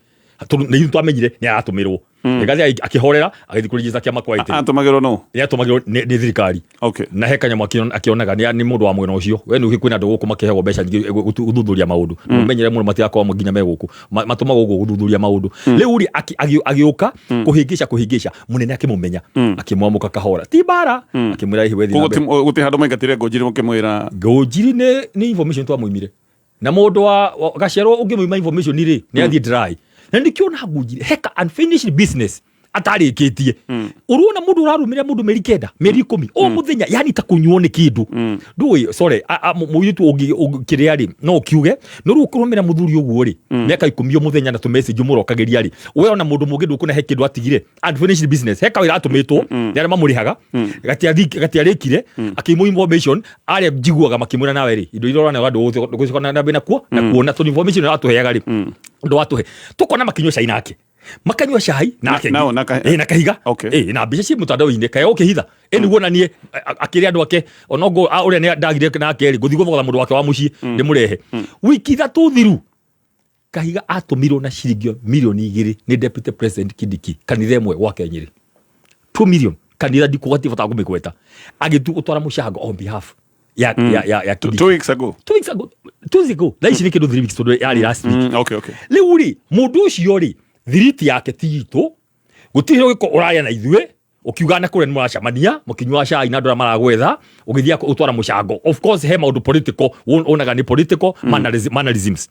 tondũ nĩ ithuĩ twamenyire nĩ aratũmĩrwo. Rigathĩ akĩhorera agĩthiĩ kũrĩnjĩsta kĩama kwa ĩtĩ. Atũmagĩrwo nũ? Nĩ atũmagĩrwo nĩ thirikari. Na he kanyamũ akĩonaga nĩ mũndũ wa mwena ũcio. We nĩ kwĩna andũ gũkũ makĩheagwo mbeca nyingĩ gũthuthuria maũndũ. Ũmenyere mũno matigakorwo nginya me gũkũ. Matũmagwo ũguo gũthuthuria maũndũ. Rĩu rĩ, agĩũka kũhĩngĩca kũhĩngĩca, mũnene akĩmũmenya, akĩmwamũka kahora, ti mbara, akĩmwĩra hihi wethi na Koguo mbere. gũtirĩ handũ maingatire Ngũnjiri mũkĩmwĩra? Ngũnjiri nĩ information twamũimire. Na mũndũ wa gacerwo ũngĩmũima information rĩ, nĩ athiĩ dry. Na nĩkĩo na Ngũnjiri heka unfinished business atarĩkĩtie. Ũrona mũndũ ũrarũmĩrĩra mũndũ mĩeri 9, mĩeri 10, o mũthenya, yani ta kũnyuo nĩ kĩndũ. Ndũĩ, sorry, mũirĩtu ũngĩrĩa rĩ, no ũkiuge, no rĩu ũkũrũmĩrĩra mũthuri ũguo rĩ, mĩaka 10 o mũthenya na tũmessage ũmũrokagĩria rĩ, we ona mũndũ mũngĩ ndũkuona he kĩndũ atigire, unfinished business, he kawĩra atũmĩtwo nĩ arĩa mamũrĩhaga, gatiarĩkire, akĩimwo information, arĩa njiguaga makĩmwĩra nawe rĩ, indo iria ũrona andũ gũcoka na mbere nakuo, na kuona tondũ information ĩratũheaga rĩ, ndwatũhe. Tũkona makĩnyua cai nake. Makanyua cai nake. Na na Kahiga. Na mbica ci mũtandao-inĩ, kaĩ ũkĩhitha. Nĩguo na niĩ, akĩrĩ andũ ake, onongo, ũrĩa nĩ ndagire nake rĩ, ngũthiĩ gũthogotha mũndũ wake wa mũciĩ, ndĩmũrehe. Wiki 3 thiru, Kahiga atũmirwo na ciringi mirioni 2 nĩ Deputy President Kindiki, kanitha ĩmwe gwake Nyĩrĩ. 2 million, kanitha ndikũgwati bata wa kũmĩgweta. Agĩtua gũtwara mũcango on behalf ya Kindiki. 2 weeks ago. 2 weeks ago. 2 weeks ago. Thaa ici nĩ kĩndũ 3 weeks tondũ yarĩ last week. Okay. Rĩu rĩ, mũndũ ũcio rĩ, thiriti yake ti itũ, gũtirĩ ũgĩkorwo ũraria na ithuĩ, ũkiuga na kũrĩa nĩ mũracemania, mũkĩnyua cai na andũ arĩa maragwetha, ũgĩthiĩ ũtwara mũcango. Of course he maũndũ political, wonaga nĩ political mannerisms.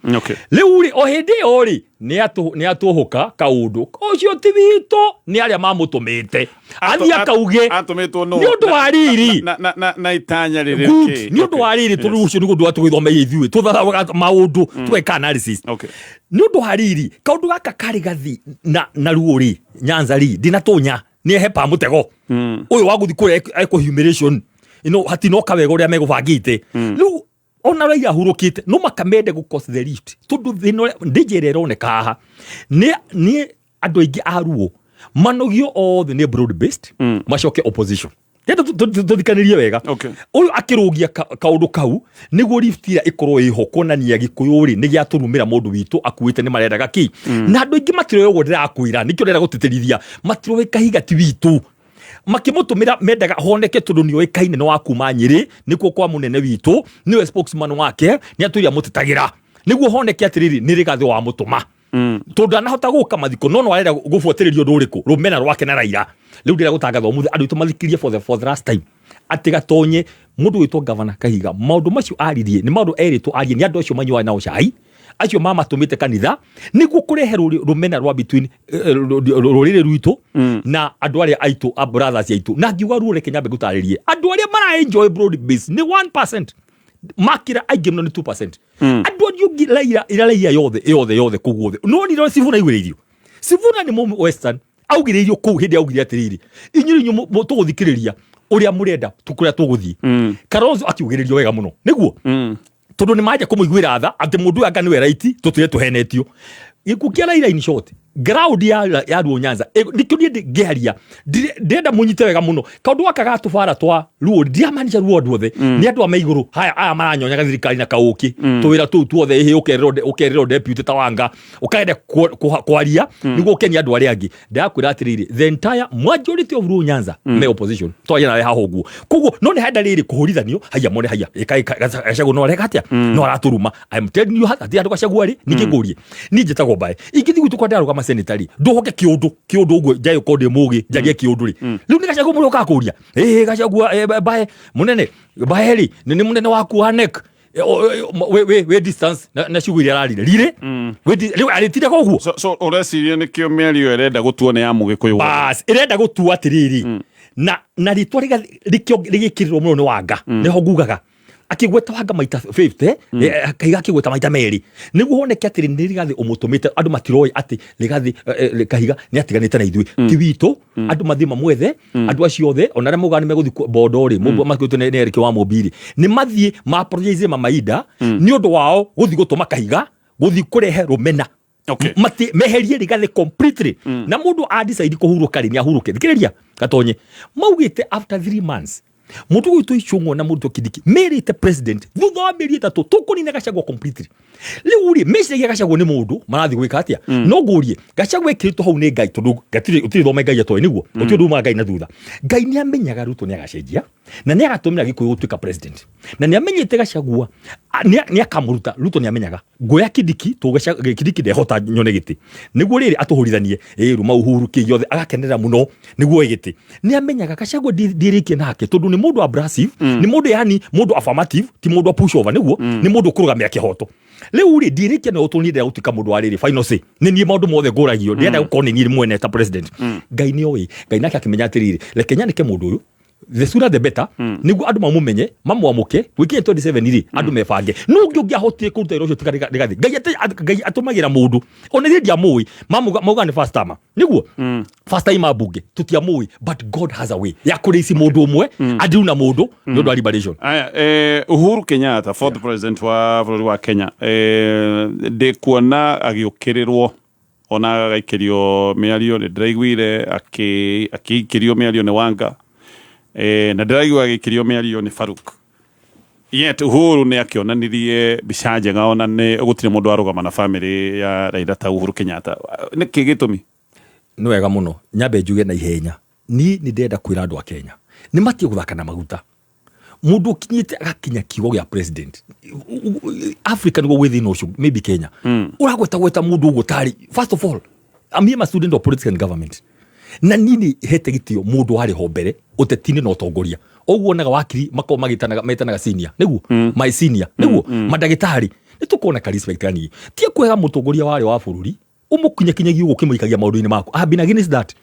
Rĩu rĩ, o hĩndĩ ĩyo rĩ, nĩ atũhũka kaũndũ. Ũcio ti witũ, nĩ arĩa mamũtũmĩte. Athiĩ akauge. Atũmĩtwo nũ? Nĩ ũndũ wa riri. Na itanya rĩrĩ Good. kĩ? Nĩ ũndũ wa riri, tondũ ũcio nĩguo ũndũ wa tũgĩthoma ithuĩ. Tũthathaũraga maũndũ, tũgeka analysis. Nĩ ũndũ wa riri, kaũndũ gaka karĩ gathi na ruo rĩ, Nyanza rĩ, ndinatũnya, nĩ ehepa mũtego. Ũyũ wa gũthiĩ kũrĩa ekũ humiliation. Ino hatinoka wega ũrĩa megũbangĩte. Rĩu ona Raila ahurũkĩte, no makamende gũ cause the rift. Tondũ thĩna ũrĩa ndĩnjĩra ĩroneka haha, nĩ andũ aingĩ a Luo manogio othe nĩ broad based, macoke opposition. Renda tũthikanĩrie wega. Ũyũ akĩrũgia kaũndũ kau nĩguo rift ĩrĩa ĩkorwo ĩho, kuonania Gĩkũyũ rĩ nĩ gĩatũrumĩra mũndũ witũ akuĩte nĩ marendaga kĩ. Na andũ aingĩ matiroĩ ũguo ndĩrakwĩra, nĩkĩo ndĩrenda gũtĩtĩrithia, matiroĩ Kahiga ti witũ. Makĩmũtũmĩra mendaga honeke tondũ nĩoĩkaine nĩ wa kuma Nyĩrĩ, nĩkuo kwa mũnene witũ, nĩwe spokesman wake, nĩ atũire amũtetagĩra. Nĩguo honeke atĩrĩrĩ, nĩ Rigathĩ wamũtũma. Tondũ ndanahota gũka mathiko, no no arenda gũbuatĩrĩria ũndũ ũrĩkũ, rũmena rwake na Raila. Rĩu ndĩrenda gũtangatha ũmũthĩ andũ aitũ mathikĩrĩrie for the last time atĩ Gatonye, mũndũ wĩtwo Gavana Kahiga, maũndũ macio aririe nĩ maũndũ erĩtwo arie nĩ andũ acio manyuaga nao cai, acio mamatũmĩte kanitha nĩguo kũrehe rũmena rwa between rũrĩrĩ rwitũ na andũ arĩa aitũ, a brothers aitũ. Na ngiuga ruo, reke nyambe ngũtarĩrie, andũ arĩa mara enjoy broad base nĩ 1%, makĩra aingĩ mũno nĩ 2%. Andũ arĩa ũngĩ Raila, ira Raila yothe, yothe, yothe kũu guothe. No nĩ Sifuna augĩrĩirio. Sifuna nĩ mũmũ Western, augĩrĩirio kũu hĩndĩ augire atĩrĩrĩ, inyuĩ inyuĩ tũgũthikĩrĩria ũrĩa mũrenda kũrĩa tũgũthiĩ. Kalonzo akiugĩrĩrio wega mũno. Nĩguo? Tondũ nĩ manja kũmũiguĩra tha atĩ mũndũ ũyũ anga nĩwe right, tũtũre tũhenetio. Gĩkuũ kĩa Raila in short, Ground ya Luo Nyanza nikio niĩ ngĩaria ndĩrenda mũnyite wega mũno kaũndũ gaka ga tũbara twa Luo, ndiramaanisha Luo andũ othe, nĩ andũ a me igũrũ haya aya maranyonyaga thirikari na kaũkĩ tũwĩra tũu tuothe, ĩhĩ ũkerĩrwo deputy ta Wanga, ũkagenda kwaria nĩguo ũkenie andũ arĩa angĩ. Ndĩrakwĩra atĩrĩrĩ, the entire majority of Luo Nyanza me opposition, twaria nawe haha ũguo. Koguo no nĩ henda rĩrĩ kũhũrithanio, haiya mone haiya Gachagua no areka atĩa, no aratũruma. I'm telling you, hatirĩ handũ Gachagua rĩ. Ningĩ ngũrie, niĩ njĩtagwo Mbae, ingĩthiĩ gwitũ kwa ndarũgama senator rĩ, ndũhoke kĩũndũ kĩũndũ ũguo njaĩ ũkorwo ndĩ mũgĩ njarie kĩũndũ rĩ, rĩu nĩ Gachagua mũrĩ ũkakũria ĩĩ Gachagua, Mbae mũnene, Mbae rĩ nĩ mũnene waku wa NEC. Wĩ distance na ciugo iria ararire rire. Rĩu arĩtire koguo. So ũreciria nĩkĩo mĩario ĩrenda gũtuo nĩ ya mũgĩkũyũ wothe? Bas, ĩrenda gũtua atĩrĩrĩ, na rĩtwa rĩgĩkĩrĩrwo mũno nĩ Wanga, nĩho ngugaga akĩgweta Wanga maita 50, Kahiga akĩgweta maita merĩ, nĩguo honeke atĩrĩ nĩ Rigathĩ ũmũtũmĩte. Andũ matiroĩ atĩ Rigathĩ, Kahiga nĩ atiganĩte na ithuĩ, ti witũ. Andũ mathiĩ mamwethe, andũ acio othe ona arĩa maugaga nĩ megũthiĩ Bondo rĩ, makwĩtwo nĩ Eric wa Mũmbi rĩ, nĩ mathiĩ ma apologize Mamaida nĩ ũndũ wao gũthiĩ gũtũma Kahiga gũthiĩ kũrehe rũmena. Mati meherie Rigathĩ completely, na mũndũ a decide kũhurũka rĩ, nĩ ahurũke. Thikĩrĩria gatonye, maugĩte after 3 months mũndũ gwitũ Icũng'wa na mũndũ Kindiki merĩte president thutha wa mĩeri 3 tũkũnina Gachagua completely. Rĩu rĩ, meciragia Gachagua nĩ mũndũ marathiĩ gwĩka atĩa? No ngũrie, Gachagua ekĩrĩtwo hau nĩ Ngai, tondũ gatirĩ ũtirĩ thome Ngai atoĩ nĩguo ũtirĩ ũndũ umaga Ngai na thutha. Ngai nĩ amenyaga Ruto nĩ agacenjia na nĩ agatũmĩra Gĩkũyũ gũtuĩka president, na nĩ amenyete Gachagua nĩ akamũruta. Ruto nĩ amenyaga nguoya Kindiki tũ Kindiki ndehota nyone gĩtĩ nĩguo rĩrĩ atũhũrithanie ĩ ruma Uhuru kĩ gĩothe agakenerera mũno nĩguo oe gĩtĩ. Nĩ amenyaga Gachagua ndiĩrĩkie nake tondũ nĩ mũndũ abrasive, nĩ mũndũ yani mũndũ affirmative, ti mũndũ wa push over, nĩguo nĩ mũndũ ũkũrũgamĩra kĩhoto. Rĩu rĩ, ndiĩrĩkia na ũtũ niĩ ndĩrenda gũtuĩka mũndũ wa rĩrĩ final say, nĩ niĩ maũndũ mothe ngũragio, ndĩrenda gũkorwo nĩ niĩ mwene ta president. Ngai nĩ oĩ, Ngai nake akĩmenya atĩrĩrĩ, reke nyanĩke mũndũ ũyũ, the sooner the better, nĩguo andũ mamũmenye mamwamũke gwĩkinya 27 rĩ, andũ mebange. No ũngĩ ũngĩahotire kũruta wĩra ũcio tiga Rigathĩ. Ngai atũmagĩra mũndũ ona ithuĩ ndiamũĩ, mauga nĩ first timer, nĩguo first time mbunge tũtiamũĩ, but God has a way ya kũrĩci mũndũ ũmwe adiu na mũndũ nĩ ũndũ wa liberation. Aya, Uhuru Kenyatta, fourth president wa bũrũri wa Kenya, ndĩkuona agĩũkĩrĩrwo ona agaikĩrio mĩario. Nĩ ndĩraiguire akĩikĩrio mĩario nĩ Wanga, na ndĩraigua agĩikĩrio mĩario nĩ Faruk. Yet Uhuru nĩ akĩonanirie mbica njega, ona nĩ gũtirĩ mũndũ arũgama na family ya Raila ta Uhuru Kenyatta. Nĩkĩ gĩtũmi? Nĩ wega mũno, nyambe njuge na ihenya, niĩ nĩ ndĩrenda kwĩra andũ a Kenya nĩ matige gũthaka na maguta. Mũndũ ũkinyĩte agakinya kiugo gĩa president Africa nĩguo gwĩ thĩna ũcio, maybe Kenya ũragweta gweta mũndũ ũguo tarĩ. First of all, I'm here, a student of politics and government, na niĩ nĩ hete gĩtĩo mũndũ warĩ ho mbere ũteti-inĩ na ũtongoria. Ũguo onaga wakiri makoragwo magĩtanaga metanaga senior, nĩguo my senior, nĩguo mandagĩtarĩ nĩ tũkona ka respect kanini. Ti kwega mũtongoria warĩ wa bũrũri ũmũkinyakinyagia ũguo ũkĩmũikagia maũndũ-inĩ maku. I have been against that.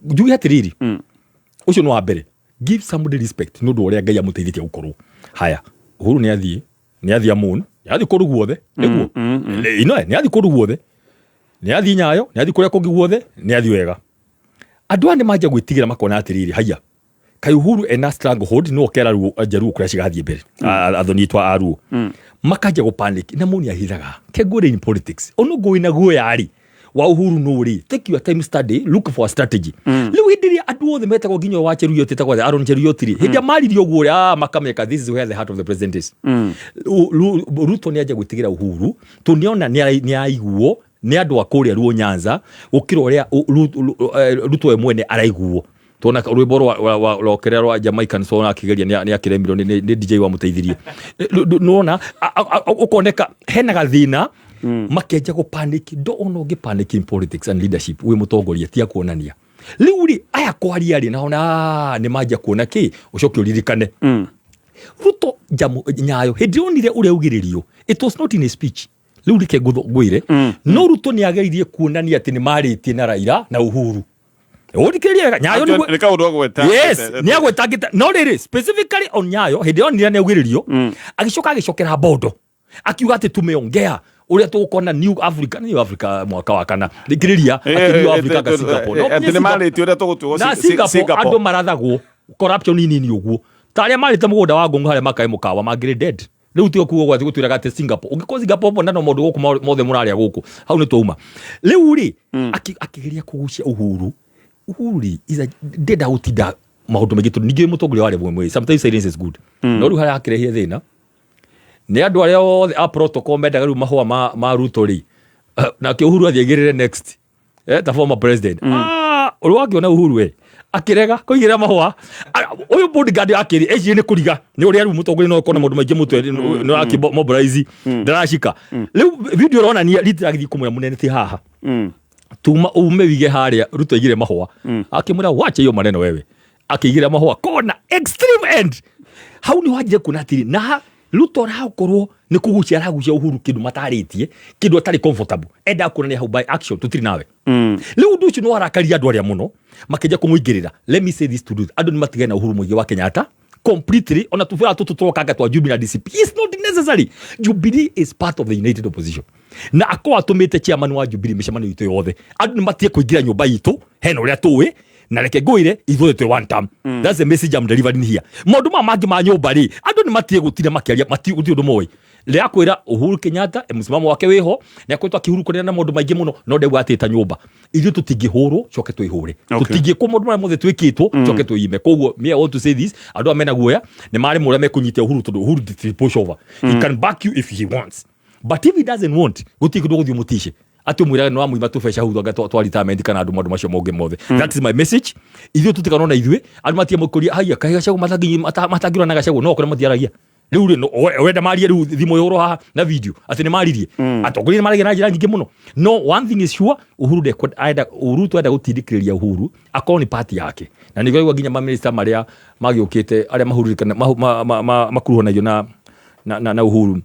Njuge atĩrĩrĩ, ũcio nĩ wa mbere, give somebody respect nĩ ũndũ wa ũrĩa Ngai amũteithĩtie gũkorwo haya. Uhuru nĩ athiĩ, nĩ athiĩ amun, nĩ athiĩ kũndũ guothe, nĩguo ino nĩ athiĩ kũndũ guothe, nĩ athiĩ Nyayo, nĩ athiĩ kũrĩa kũngĩ guothe, nĩ athiĩ wega. Andũ aya nĩ manjia gwĩtigĩra, makona atĩrĩrĩ, haiya, kaĩ Uhuru ena stranglehold, nĩwe ũkera Ruo Njaruo kũrĩa cigathiĩ mbere. Athoni itwa a Ruo makanjia gũ panic na mũni ahithaga kengũrĩ in politics ono ngũĩ na guoya rĩ wa Uhuru no rĩ, take your time, study, look for a strategy. Rĩu hĩndĩ ĩrĩa andũ othe metagwo nginya wa Cheruiyot, etagwo Aaron Cheruiyot rĩ, hĩndĩ ĩrĩa maririe ũguo rĩ, makameka this is where the heart of the president is. Ruto nĩ anjia gwĩtigĩra Uhuru tondũ nĩona nĩ araiguo nĩ andũ a kũrĩa Luo Nyanza gũkĩra ũrĩa Ruto we mwene araiguo. Tuona rwĩmbo rwa kĩrĩa rwa Jamaican song akĩgeria nĩ akĩremirwo nĩ DJ wamũteithirie. Nĩwona ũkoneka hena gathĩna, makenja gũ panic. Ndo ona ũngĩ panic in politics and leadership wĩ mũtongoria ti akuonania. Rĩu rĩ, aya kwaria rĩ, naona nĩ manjia kuona kĩ ũcoke ũririkane Ruto jamu Nyayo hĩndĩ onire ũrĩa augĩrĩrio, it was not in a speech. Rĩu reke ngwĩre, no Ruto nĩ ageririe kuonania atĩ nĩ marĩtie na Raila na Uhuru. Ũthikĩrĩrie wega, Nyayo nĩ kaũndũ agweta. Yes, nĩ agwetangĩte, no rĩrĩ, specifically on Nyayo, hĩndĩ ĩyo onire nĩ augĩrĩrio, agĩcoka agĩcokera Bondo akiuga atĩ tumeongea ũrĩa tũgũkona New Africa, New Africa mwaka wa kana, thikĩrĩria, atĩ New Africa nga Singapore. No, atĩ nĩ marĩtie ũrĩa tũgũtuo na Singapore andũ marathagwo corruption nini ũguo ta arĩa marĩte mũgũnda wa Ngũngũ harĩa makae mũkawa mangĩrĩ dead. Rĩu tiga kuga gwatĩ gũtwĩraga atĩ Singapore, ũngĩkorwo Singapore bona no maũndũ gũkũ mothe mũrarĩa gũkũ hau nĩ twauma. Rĩu rĩ, akĩgeria kũgucia Uhuru. Uhuru rĩ, ndenda gũtinda maũndũ maingĩ tondũ ningĩ mũtongoria warĩ mwĩ, sometimes silence is good. No rĩu harĩa akĩrehie thĩna nĩ andũ arĩa othe a protocol mendaga rĩu mahũa ma Ruto rĩ, nake Uhuru athiĩ aigĩrĩre next, ta former president. Ũrĩa wakĩona Uhuru we akĩrega kũigĩrĩra mahũa. Ũyũ bodyguard akĩrĩ ecirie nĩ kũriga nĩ ũrĩa rĩu mũtongoria no ũkorwo na maũndũ maingĩ mũtwe, nĩ ũrakĩ mobilize ndaracika. Rĩu video ĩronania Ruto agĩthiĩ kũmwĩra mũnene ti haha, tuma ume wige harĩa Ruto aigire mahũa. Akĩmwĩra wache hiyo maneno wewe, akĩigĩrĩra mahũa kona extreme end. Hau nĩ wanjire kuona atĩrĩ na Ruto arakorwo nĩ kũgucia aragucia Uhuru kĩndũ matarĩtie, kĩndũ atarĩ comfortable, endaga kuonania hau by action tũtirĩ nawe. Rĩu ũndũ ũcio nĩ warakaria andũ arĩa mũno makĩnja kũmũingĩrĩra. Let me say this to do, andũ nĩ matigane na Uhuru Muigai wa Kenyatta completely. Ona tubira tũtũ tũrokanga twa Jubilee na DCP is not necessary. Jubilee is part of the united opposition na akorwo atũmĩte chairman wa Jubilee mĩcemanio itũ yothe. Andũ nĩ matige kũingĩra nyũmba itũ hena ũrĩa tũĩ, na reke ngwĩre ithuothe twĩ one term. That's the message I'm delivering here. Maũndũ maya mangĩ ma nyũmba rĩ, andũ nĩ matige gũtinda makĩaria, gũtirĩ ũndũ moĩ. Rĩrĩa kwĩra Uhuru Kenyatta, msimamo wake wĩho, nĩ akoretwo akĩhurukanĩra na maũndũ maingĩ mũno, no ndauga atĩ ta nyũmba ithuĩ tũtingĩhũrwo coke twĩhũre. Tũtingĩkwo maũndũ marĩa mothe twĩkĩtwo coke twĩime. Koguo me I want to say this, andũ aya mena guoya nĩ marĩ mũrĩa mekũnyitia Uhuru, tondũ Uhuru ndĩ push over. He can back you if he wants, but if he doesn't want, gũtirĩ kĩndũ gũthiĩ mũtice atĩ ũmwĩrage nĩ wamũima tũbeca hau anga twa retirement kana andũ maũndũ macio mongĩ mothe. That is my message. Ithuĩ tũtikanona na ithuĩ andũ matige mũkũria haiya kaĩ Gachagua matangĩrora na Gachagua no ũkore matiaragia. Rĩu rĩ, ũrenda marie rĩu thimũ ĩhũrwo haha na video atĩ nĩ maririe? Atongoria nĩ maragia na njĩra nyingĩ mũno, no one thing is sure, Uhuru arenda Ruto arenda gũtindĩkĩrĩria Uhuru akorwo nĩ party yake, na nĩguo aigua nginya mamĩnĩsta marĩa magĩũkĩte arĩa mahururĩkana makuruhanagio na Uhuru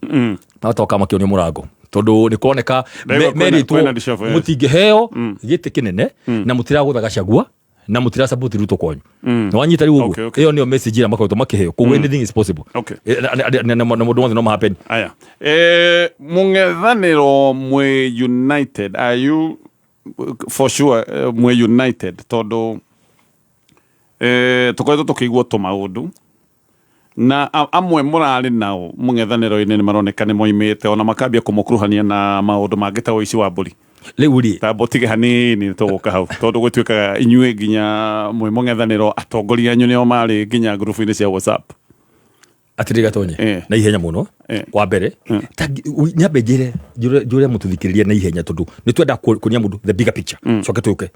matoka makĩonio mũrango tondũ nĩ kuoneka Ndaiga merĩtwo kwĩna reshuffle, yes. mũtingĩheo gĩtĩ kĩnene na mũtiragũtha Gachagua na mũtira support Ruto kwanyu. Nĩ wanyita rĩu ũguo? Okay. Ĩyo nĩyo message ĩrĩa makoretwo makĩheo, koguo anything is possible. Na mũndũ wothe no ma happen. Aya, mũng'ethanĩro mwĩ united, are you for sure, mwĩ united? Tondũ tũkoretwo tũkĩigua tũmaũndũ na amwe mũrarĩ nao mũng'ethanĩro-inĩ nĩ maroneka nĩ moimĩte ona makambia kũmũkuruhania na maũndũ mangĩ ta ũici wa mbũri. Rĩu rĩ, tambo tige hanini tũgũka hau, tondũ gũtuĩkaga inyuĩ nginya mwĩ mũng'ethanĩro atongoria anyu nĩo marĩ nginya ngurubu-inĩ cia WhatsApp. Atĩrĩ Gatonye, na ihenya mũno. Wa mbere nyambe njĩre njũre mũtũthikĩrĩria na ihenya, tondũ nĩ twenda kuonia mũndũ the bigger picture, coke tũke.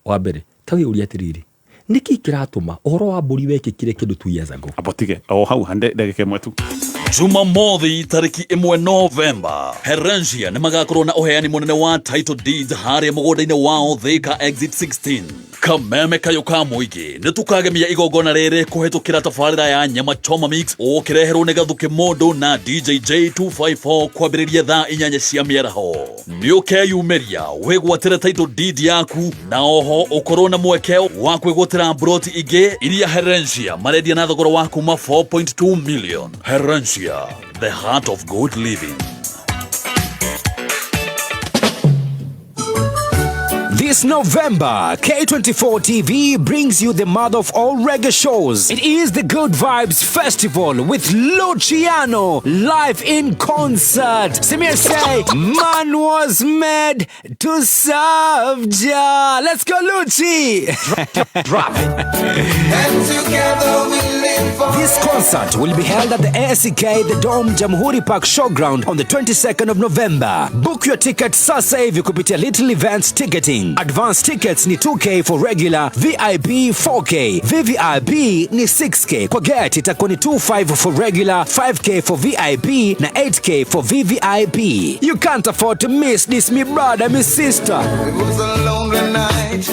Wa mbere ta wĩyũrie atĩrĩrĩ, nĩkĩ kĩratũma ũhoro wa mbũri wekĩkire kĩndũ 2 years ago? Amba tige o hau hande ndagĩka ĩmwe tu. Jumamothi tariki 1 Novemba, Herencia nĩ magakorwo na ũheani mũnene wa title deeds harĩa mũgũnda-inĩ wao Thika Exit 16. Kameme kayũ ka mũingĩ nĩ tũkagemia igongona rĩrĩ kũhĩtũkĩra tabarĩra ya Nyama Choma Mix ũkĩreherwo nĩ Gathuki Mũndũ na DJ J254 kwambĩrĩria thaa 8 cia mĩaraho. Nĩ ũkeyumĩria wĩgwatĩre title deed yaku na oho ũkorwo na mweke wa kwĩgwatĩra mburoti ingĩ iria Herencia marendia na thogora wa kuma 4.2 million. Herencia, the heart of good living. This November, K24 TV brings you the mother of all reggae shows. It is the Good Vibes Festival with Luciano live in concert. Samir say, man was made to serve Jah. Let's go, Lucci. Drop it. And together we live for This concert will be held at the ACK The Dome Jamhuri Park Showground on the 22nd of November. Book your ticket sasa hivi kupitia Little Events Ticketing. Advance tickets ni 2K for regular, VIP 4K, VVIP ni 6K. Kwa gate itakuwa ni 25 for regular, 5K for VIP na 8K for VVIP. You can't afford to miss this, me brother, me sister. It was a lonely night.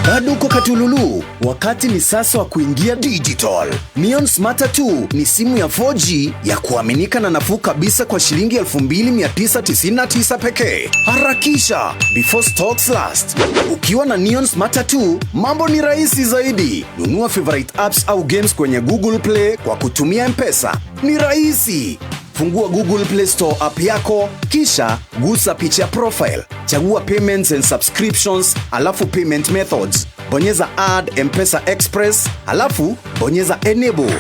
Bado uko katululu, wakati ni sasa wa kuingia digital. Neon Smarter 2 ni simu ya 4G ya kuaminika na nafuu kabisa kwa shilingi 2999 pekee. Harakisha before stocks last. Ukiwa na Neon Smarter 2, mambo ni rahisi zaidi. Nunua favorite apps au games kwenye Google Play kwa kutumia M-Pesa. Ni rahisi. Fungua Google Play Store app yako, kisha gusa picha profile. Chagua Payments and Subscriptions, alafu Payment Methods. Bonyeza Add M-Pesa Express, alafu bonyeza Enable.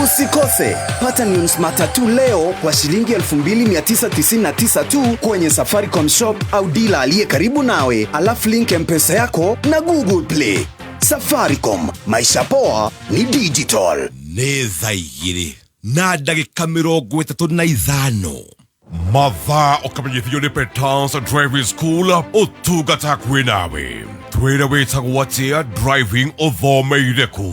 Usikose, pata Neon Smart 2 leo kwa shilingi 2999 tu kwenye Safaricom shop au dealer aliye karibu nawe, alafu link M-Pesa yako na Google Play. Safaricom, maisha poa ni digital. Nĩ thaa igĩrĩ na ndagĩka mĩrongo ĩtatũ na ithano mathaa ũkamenyithio nĩ Petans Driving School ũtungata hakuhĩ nawe twĩre wĩtagwo atĩa driving ũthomeire kũ.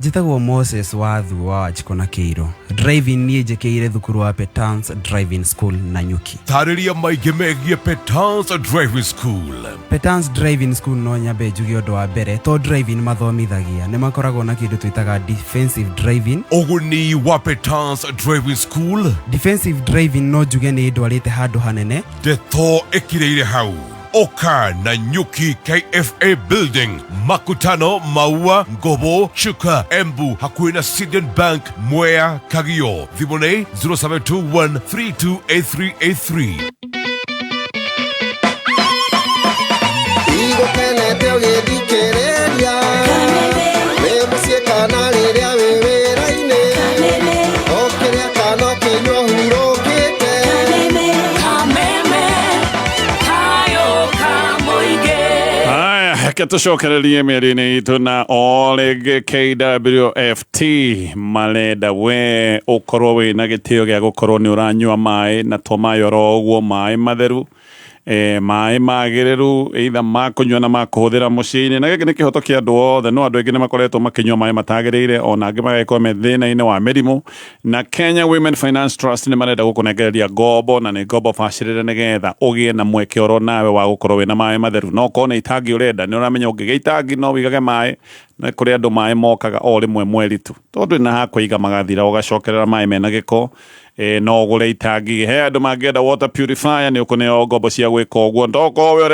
Njĩtagwo Moses Wathu wa Wanjikũ na Kĩirũ. Driving niĩ njĩkĩire thukuru wa Petans Driving School Nanyuki. Tarĩria maingĩ megiĩ Petans Driving School. Petans Driving School no nyambe njuge ũndũ wa mbere to driving mathomithagia, nĩ makoragwo na kĩndũ twĩtaga defensive driving. Ũguni wa Petans Driving School. Defensive driving no njuge nĩ ĩndwarĩte handũ hanene. Ndeto ĩkirĩire hau. Oka na Nyuki KFA Building, Makutano, Maua, Ngobo, Chuka, Embu, hakuhĩ na Sidian Bank, Mwea, Kagio. Thimũ nĩ 0721 328383. Igũkenete ũgĩthikĩrĩria wĩ mũciĩ kana rĩrĩa wĩ wĩra-inĩ, ũkĩrĩa kana ũkĩnyua ũhurũkĩte. Haya, reke tũcokererie mĩario-inĩ itũ na o rĩngĩ KWFT marenda we ũkorwo wĩna gĩtĩo gĩa gũkorwo nĩ ũranyua maĩ na to maĩ oro ũguo, maĩ matheru, maĩ magĩrĩru either ma kũnyua na ma kũhũthĩra mũciĩ-inĩ, na gĩkĩ nĩ kĩhoto kĩa andũ othe, no andũ aingĩ nĩ makoretwo makĩnyua maĩ matagĩrĩire, ona angĩ magagĩkorwo me thĩna-inĩ wa mĩrimũ. Na Kenya Women Finance Trust nĩ marenda gũkũnengereria ngombo, na nĩ ngombo bacĩrĩre nĩgetha ũgĩe na mweke oro nawe wa gũkorwo wĩna maĩ matheru. No okorwo nĩ itangi ũrenda, nĩ ũramenya ũngĩgĩa itangi no wĩigage maĩ, na kũrĩ andũ maĩ mokaga o rĩmwe mweri tu, tondũ na hakũiga magathira, ũgacokerera maĩ mena gĩko. No ũgũre itangi. He andũ mangĩenda water purifier, nĩ ũkũneo ngombo cia gwĩka ũguo. Ndokorwo we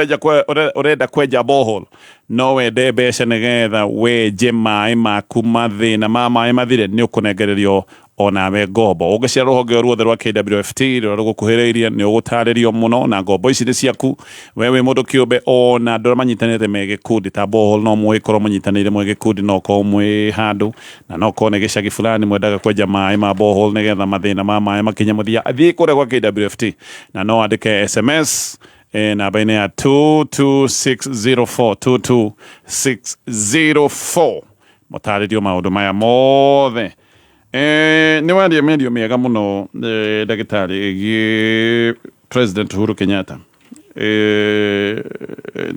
ũrenda kwenja borehole, no wende mbeca nĩgetha wenje maĩ maku mathĩna ma maĩ mathire, nĩ ũkũnengererio onawe ngombo. Ũngĩcera rũhonge ruothe rwa KWFT rũrĩa rũgũkuhĩrĩirie, nĩ ũgũtarĩrio mũno, na ngombo ici nĩ ciaku we wĩ mũndũ kĩũmbe, ona andũ arĩa manyitanĩte me gĩkundi ta borehole, no mũgĩkorwo mũnyitanĩire mwĩ gĩkundi, no ũkorwo mwĩ handũ, na no ũkorwo nĩ gĩcagi fulani mwendaga kwenja maĩ ma borehole nĩgetha mathĩna ma maĩ makinye mũthia. Thiĩ kũrĩa gwa KWFT na no andĩke SMS namba-inĩ ya 22604 22604 mũtarĩrio maũndũ maya mothe. Nĩ waria mĩario mĩega mũno, ndagĩtarĩ, ĩgiĩ President Uhuru Kenyatta,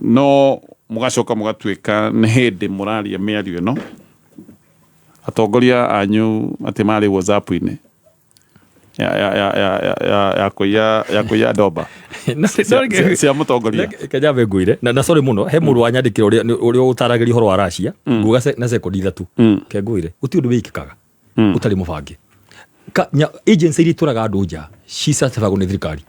no mũgacoka mũgatuĩka nĩ hĩndĩ mũraria mĩario ĩno atongoria anyu atĩ marĩ WhatsApp-inĩ ya kũiya ndomba cia mũtongoria. Kanyambe ngwire na sorry mũno, he mũndũ wanyandĩkĩra ũrĩa ũtaragĩria ũhoro wa Russia, nguga na sekondi ithatũ ke ngwire gũtirĩ ũndũ wĩkĩkaga ũtarĩ mũbange. Agency iria itwaraga andũ nja cicertifagwo nĩ thirikari.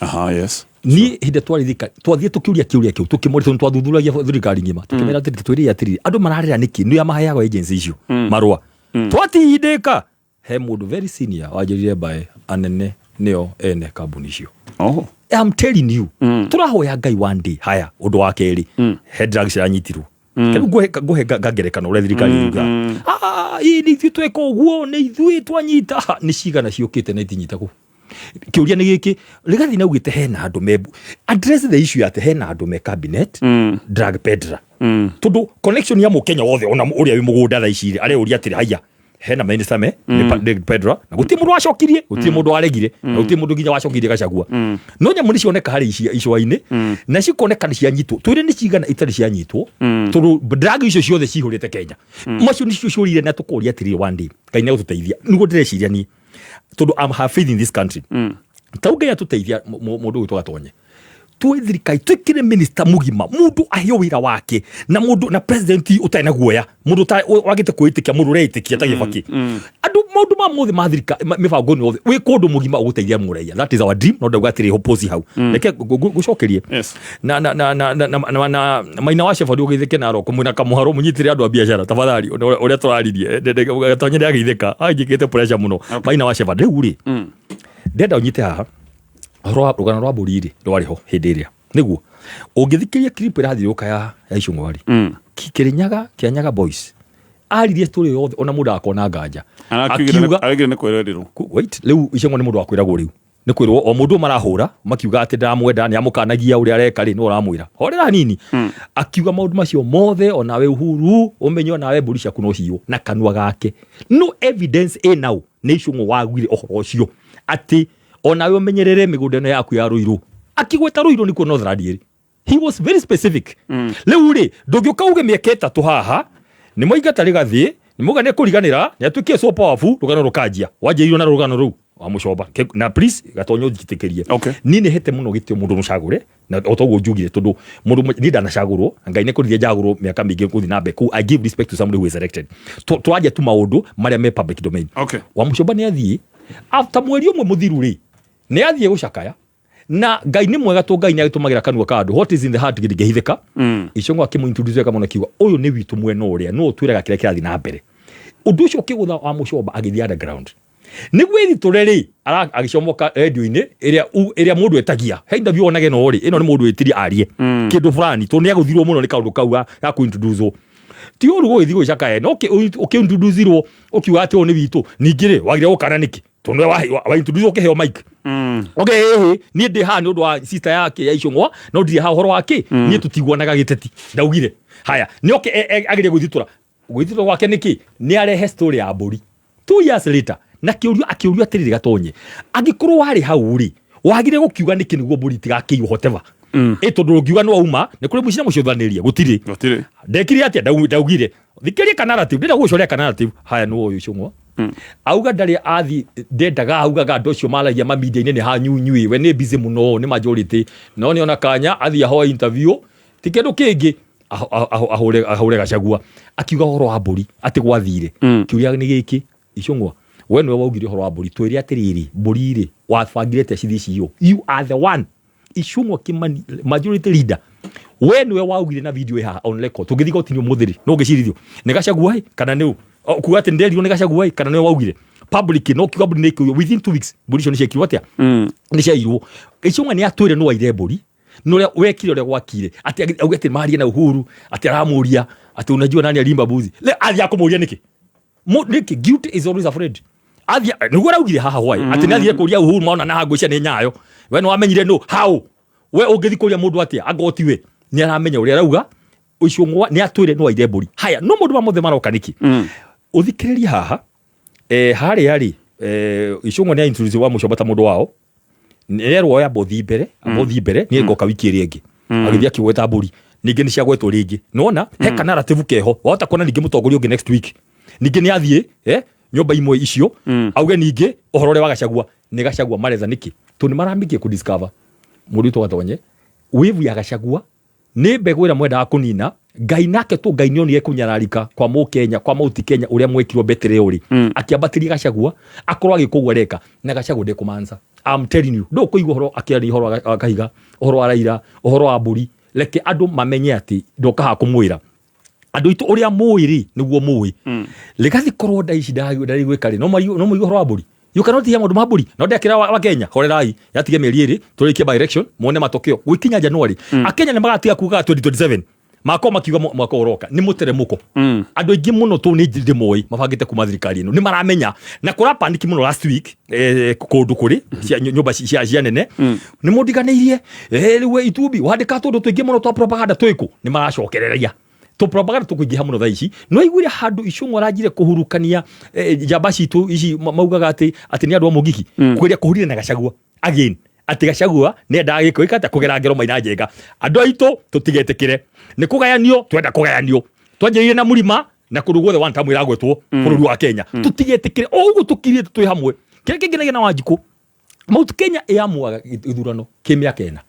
Aha, yes. Niĩ hĩndĩ twarĩ thirikari twathiĩ tũkĩũria kĩũria kĩu, tũkĩmoria tondũ twathuthuragia thirikari ng'ima, tũkĩmera atĩrĩ, twĩrĩre atĩrĩrĩ, andũ mararĩra nĩkĩ nĩ maheagwo agency icio marũa. Twatindĩka he mũndũ very senior wanjĩrire mbae anene nĩo ene kambuni icio. Oh. I'm telling you, tũrahoya Ngai one day. Haya, ũndũ wa kerĩ, he drugs ciranyitirwo. Rĩu ngũhe ngerekano ũrĩa thirikari yugaga. Ĩ nĩ ithuĩ tweka ũguo, nĩ ithuĩ twanyita. Nĩ cigana ciũkĩte na itinyitagwo. Kĩũria nĩ gĩkĩ, Rigathi nĩ augĩte hena andũ me address the issue atĩ hena andũ me cabinet drug peddler. Tondũ connection ya mũkenya wothe ona ũrĩa wĩ mũgũnda thaa ici rĩ, areyũria atĩrĩ, haiya, hena minister me nĩ peddler, na gũtirĩ mũndũ wacokirie, gũtirĩ mũndũ waregire, na gũtirĩ mũndũ nginya wacokirie Gachagua. No nyamũ nĩ cioneka harĩ icua-inĩ, na cikoneka nĩ cianyitwo. Twĩre nĩ cigana itarĩ cianyitwo, tondũ drug icio ciothe cihũrĩte Kenya. Macio nĩcio ciũrire, na tũkoria atĩrĩrĩ, one day Ngai nĩ egũtũteithia. Nĩguo ndĩreciria niĩ, tondũ I'm have faith in this country. Ta Ngai atũteithia mũndũ ũyũ tũgatonye tuoe thirikari, twĩkĩre minister mũgima, mũndũ aheo wĩra wake, na mũndũ na president ũtarĩ na guoya, mũndũ wagĩte kwĩĩtĩkia, mũndũ ũreĩtĩkia ta Kibaki. Andũ maũndũ ma mothe ma thirikari, mĩbango ĩno yothe, wĩ kũndũ mũgima ũgũteithia mũraiya. That is our dream. No ndauga atĩrĩ, hoposi hau. Reke ngũcokerie. Na na na na na na na Maina wa Shepherd ũgeithĩke na Aroko mwĩna kamũharo, mũnyitĩre andũ a biacara tafadhali, ũrĩa tũraririe. Gatonye nĩageithĩka, anjĩkĩte pressure mũno. Maina wa Shepherd rĩu rĩ, ndĩrenda ũnyite haha. Ũhoro wa rũgano rwa mbũri rĩ, rwarĩ ho hĩndĩ ĩrĩa nĩguo ũngĩthikĩrĩria clip ĩrathiũrũrũka ya Icũng'wa rĩ, Kĩrĩnyaga, Kĩanyaga Boys Aririe story yothe ona mũndũ akona nganja. Akiuga araugire nĩ kwĩrĩrwo. Wait, rĩu Icũng'wa nĩ mũndũ wa kwĩragwo rĩu. Nĩ kwĩrwo o mũndũ marahũra makiuga atĩ ndamwenda nĩ amũkanagia ũrĩa areka rĩ, nĩ ũramwĩra horera hanini. Akiuga maũndũ macio mothe, onawe Uhuru ũmenye onawe mbũri ciaku no ciywo na kanua gake. No evidence ĩ nau nĩ Icũng'wa wagwire ũhoro ũcio atĩ onawe ũmenyerere mĩgũnda ĩno yaku ya Ruiru. Akigweta Ruiru nĩkuo Northland ĩrĩ. He was very specific. Rĩu rĩ, ndũngĩũka uge mĩaka 3 haha nĩ mwaingata Rigathĩ, nĩ mwauga nĩ ekũriganĩra, nĩ atuĩkire so powerful, rũgano rũkanjia. Wanjĩrĩirio na rũgano rũu wa Mũcomba. Na please Gatonyo njĩtĩkĩrie. Niĩ nĩ hete mũno gĩtĩo mũndũ mũcagũre, na o toguo njugire, tondũ mũndũ niĩ ndanacagũrwo, Ngai nĩ kũrithia njagũrwo mĩaka mĩingĩ gũthiĩ na mbere. Kũu I give respect to somebody who is elected. Twaria tu maũndũ marĩa me public domain. Wa Mũcomba nĩ athiĩ, after mweri ũmwe mũthiru rĩ, nĩ athiĩ gũcakaya. Na Ngai nĩ mwega tũ Ngai nĩ agĩtũmagĩra kanua ka andũ. What is in the heart gĩtingĩhithĩka. Icũng'wa akĩmũ-introduce wega mũno akiuga ũyũ nĩ witũ mwena ũrĩa, nĩwe ũtwĩraga kĩrĩa kĩrathiĩ na mbere. Ũndũ ũcio ũkĩgũtha wa Mũcomba agĩthiĩ underground. Nĩguo ĩthitũre rĩ, agĩcomoka radio-inĩ ĩrĩa mũndũ etagia. He interview onage no rĩ, ĩno nĩ mũndũ wĩtirie arie. Kĩndũ fulani, tondũ nĩ agũthirwo mũno nĩ kaũndũ kau ga kũ-introduce-wo. Ti ũru gũgĩthiĩ gũgĩcakaya, no ũkĩ-introduce-irwo ũkiuga atĩ ũyũ nĩ witũ. Ningĩ rĩ, wagire gũkana nĩkĩ? Tondũ wa introduce ũkĩheo mic. Okay, ĩhĩ, niĩ ndĩ haha nĩ ũndũ wa sister yake ya Icũng'wa, no ndirĩ haha ũhoro wa kĩ? Niĩ tũtiguanaga gĩteti. Ndaugire. Haya, nĩ oke agerie gwĩthitũra. Gwĩthitũra gwake nĩ kĩ? Nĩ arehe story ya mbũri. 2 years later, na kĩũrio akĩũrio atĩrĩrĩ Gatonye, angĩkorwo warĩ hau rĩ, wagire gũkiuga nĩkĩ nĩguo mbũri itigakĩiywo whatever. Ĩ tondũ ũngiuga nĩ wauma, nĩ kũrĩ mũciĩ na mũcũthanĩria, gũtirĩ. Gũtirĩ. Ndekire atĩa? Ndaugire. Thikĩrĩria ka narrative, ndĩrenda gũgũcoria ka narrative. Haya, nĩ ũyũ Icũng'wa. Auga ndarĩ athi, ndendaga augaga andũ acio maragia ma media-inĩ nĩ hanyunyui, we nĩ busy mũno, nĩ majority. No nĩ ona kanya athiĩ ahoe interview, ti kĩndũ kĩngĩ, ahũre Gachagua. Akiuga ũhoro wa mbũri atĩ gwathire. Kĩũria nĩ gĩkĩ, Icũng'wa, we nĩwe waugire ũhoro wa mbũri, twĩre atĩrĩrĩ, mbũri rĩ, wabangire atĩa cithiĩ ciywo? You are the one. Icũng'wa Kimani, majority leader, we nĩwe waugire na video ĩ haha on record. Tũngĩthiĩ igoti-inĩ ũmũthĩ rĩ, no ũngĩcirithio nĩ Gachagua ĩ, kana nĩ ũ? O, kuga atĩ nĩnderirwo nĩ Gachagua ĩ, kana nĩwe waugire public, no kiuga mbũri nĩ ikĩiywo within 2 weeks, mbũri icio nĩ ciekirwo atĩa? Nĩ ciaiyirwo. Icũng'wa nĩ atwĩre nĩ waire mbũri, nĩ ũrĩa wekire ũrĩa gwakire, atĩ auge atĩ marie na Uhuru, atĩ aramũria atĩ unajua nani alimba mbuzi. Le, athiĩ akũmũria nĩkĩ? Nĩkĩ? Guilty is always afraid. Athiĩ, nĩguo araugire haha hwaĩ, atĩ nĩ athiire kũria Uhuru maona na ngũcia nĩ nyayo. We nĩ wamenyire nũ? How? We ũngĩthiĩ kũria mũndũ atĩa? Angorwo ti we. Nĩ aramenya ũrĩa arauga. Icũng'wa nĩ atwĩre no aire mbũri. Haya, no maũndũ ma mothe maroka nĩkĩ? Ũthikĩrĩrie haha, harĩa rĩ, Icũng'wa nĩ introduce wa Mũcomba ta mũndũ wao. Nĩ erwo oya bothi mbere, bothi mbere, niĩ ngoka wiki ĩrĩa ĩngĩ. Agĩthiĩ akĩgweta mbũri. Ningĩ nĩ ciagwetwo rĩngĩ. Nĩwona, he ka narrative keho. Wahota kuona ningĩ mũtongoria ũngĩ next week. Ningĩ nĩ athiĩ, nyũmba imwe icio, auge ningĩ ũhoro ũrĩa wa Gachagua, nĩ Gachagua maretha nĩkĩ? Tondũ nĩ maramĩkia kũ discover. Mũndũ witũ Gatonye, wave ya Gachagua nĩ mbegũ ĩrĩa mwendaga kũnina. Ngai nake tu Ngai nĩonire kũnyararika kwa Mũkenya, kwa Mount Kenya ũrĩa mwekirwo betrayal rĩ. Akĩambatĩria Gachagua, akorwo agĩka ũguo areka, na Gachagua ndekũmansa. I'm telling you, ndũkũigua ũhoro akĩaria ũhoro wa Kahiga, ũhoro wa Raila, ũhoro wa mbũri. Reke andũ mamenye atĩ ndoka haha kũmwĩra. Andũ aitũ ũrĩa mũĩ rĩ, nĩguo mũĩ. Rigathi korwo nda ici ndarĩ gwĩka rĩ, no mũigue ũhoro wa mbũri. You cannot hear maũndũ ma mbũri. No ndekĩra wa Kenya, horerai, yatige mĩeri 2, tũrĩkie by election, muone matokeo. Gũikinya January. Akenya nĩ magatiga kugaga 2027. Makorwo makiuga mwaka ũroka nĩ mũteremũko. Andũ aingĩ mũno tũ nĩ ndĩmoĩ mabangĩte kuma thirikari ĩno. Nĩ maramenya. Na kũra panic mũno last week, kũndũ kũrĩ, cia nyũmba cia nene. Nĩ mũndiganĩirie. Rĩu we Itumbi, wandĩka tũndũ tũingĩ mũno twa propaganda twĩkũ? Nĩ maracokereria. Tũ propaganda tũkũingĩha mũno thaa ici. No aiguire handũ Icũng'wa aranjire kũhurukania, njamba citũ ici maugaga atĩ nĩ andũ a Mũgiki. Kũgeria kũhurire na Gachagua. Again, atĩ Gachagua nĩ endaga gĩko gĩka atĩa? Kũgera ngero Maina Njenga. Andũ aitũ tũtigetĩkĩre. Nĩ kũgayanio, twenda kũgayanio. Twanjĩrĩirie na Mũrima na kũndũ guothe one time ĩragwetwo bũrũri wa Kenya. Tũtigetĩkĩre. O ũguo tũkirĩte twĩ hamwe. Kĩrĩa kĩngenagia na Wanjikũ, Mount Kenya ĩamuaga gĩthurano kĩ mĩaka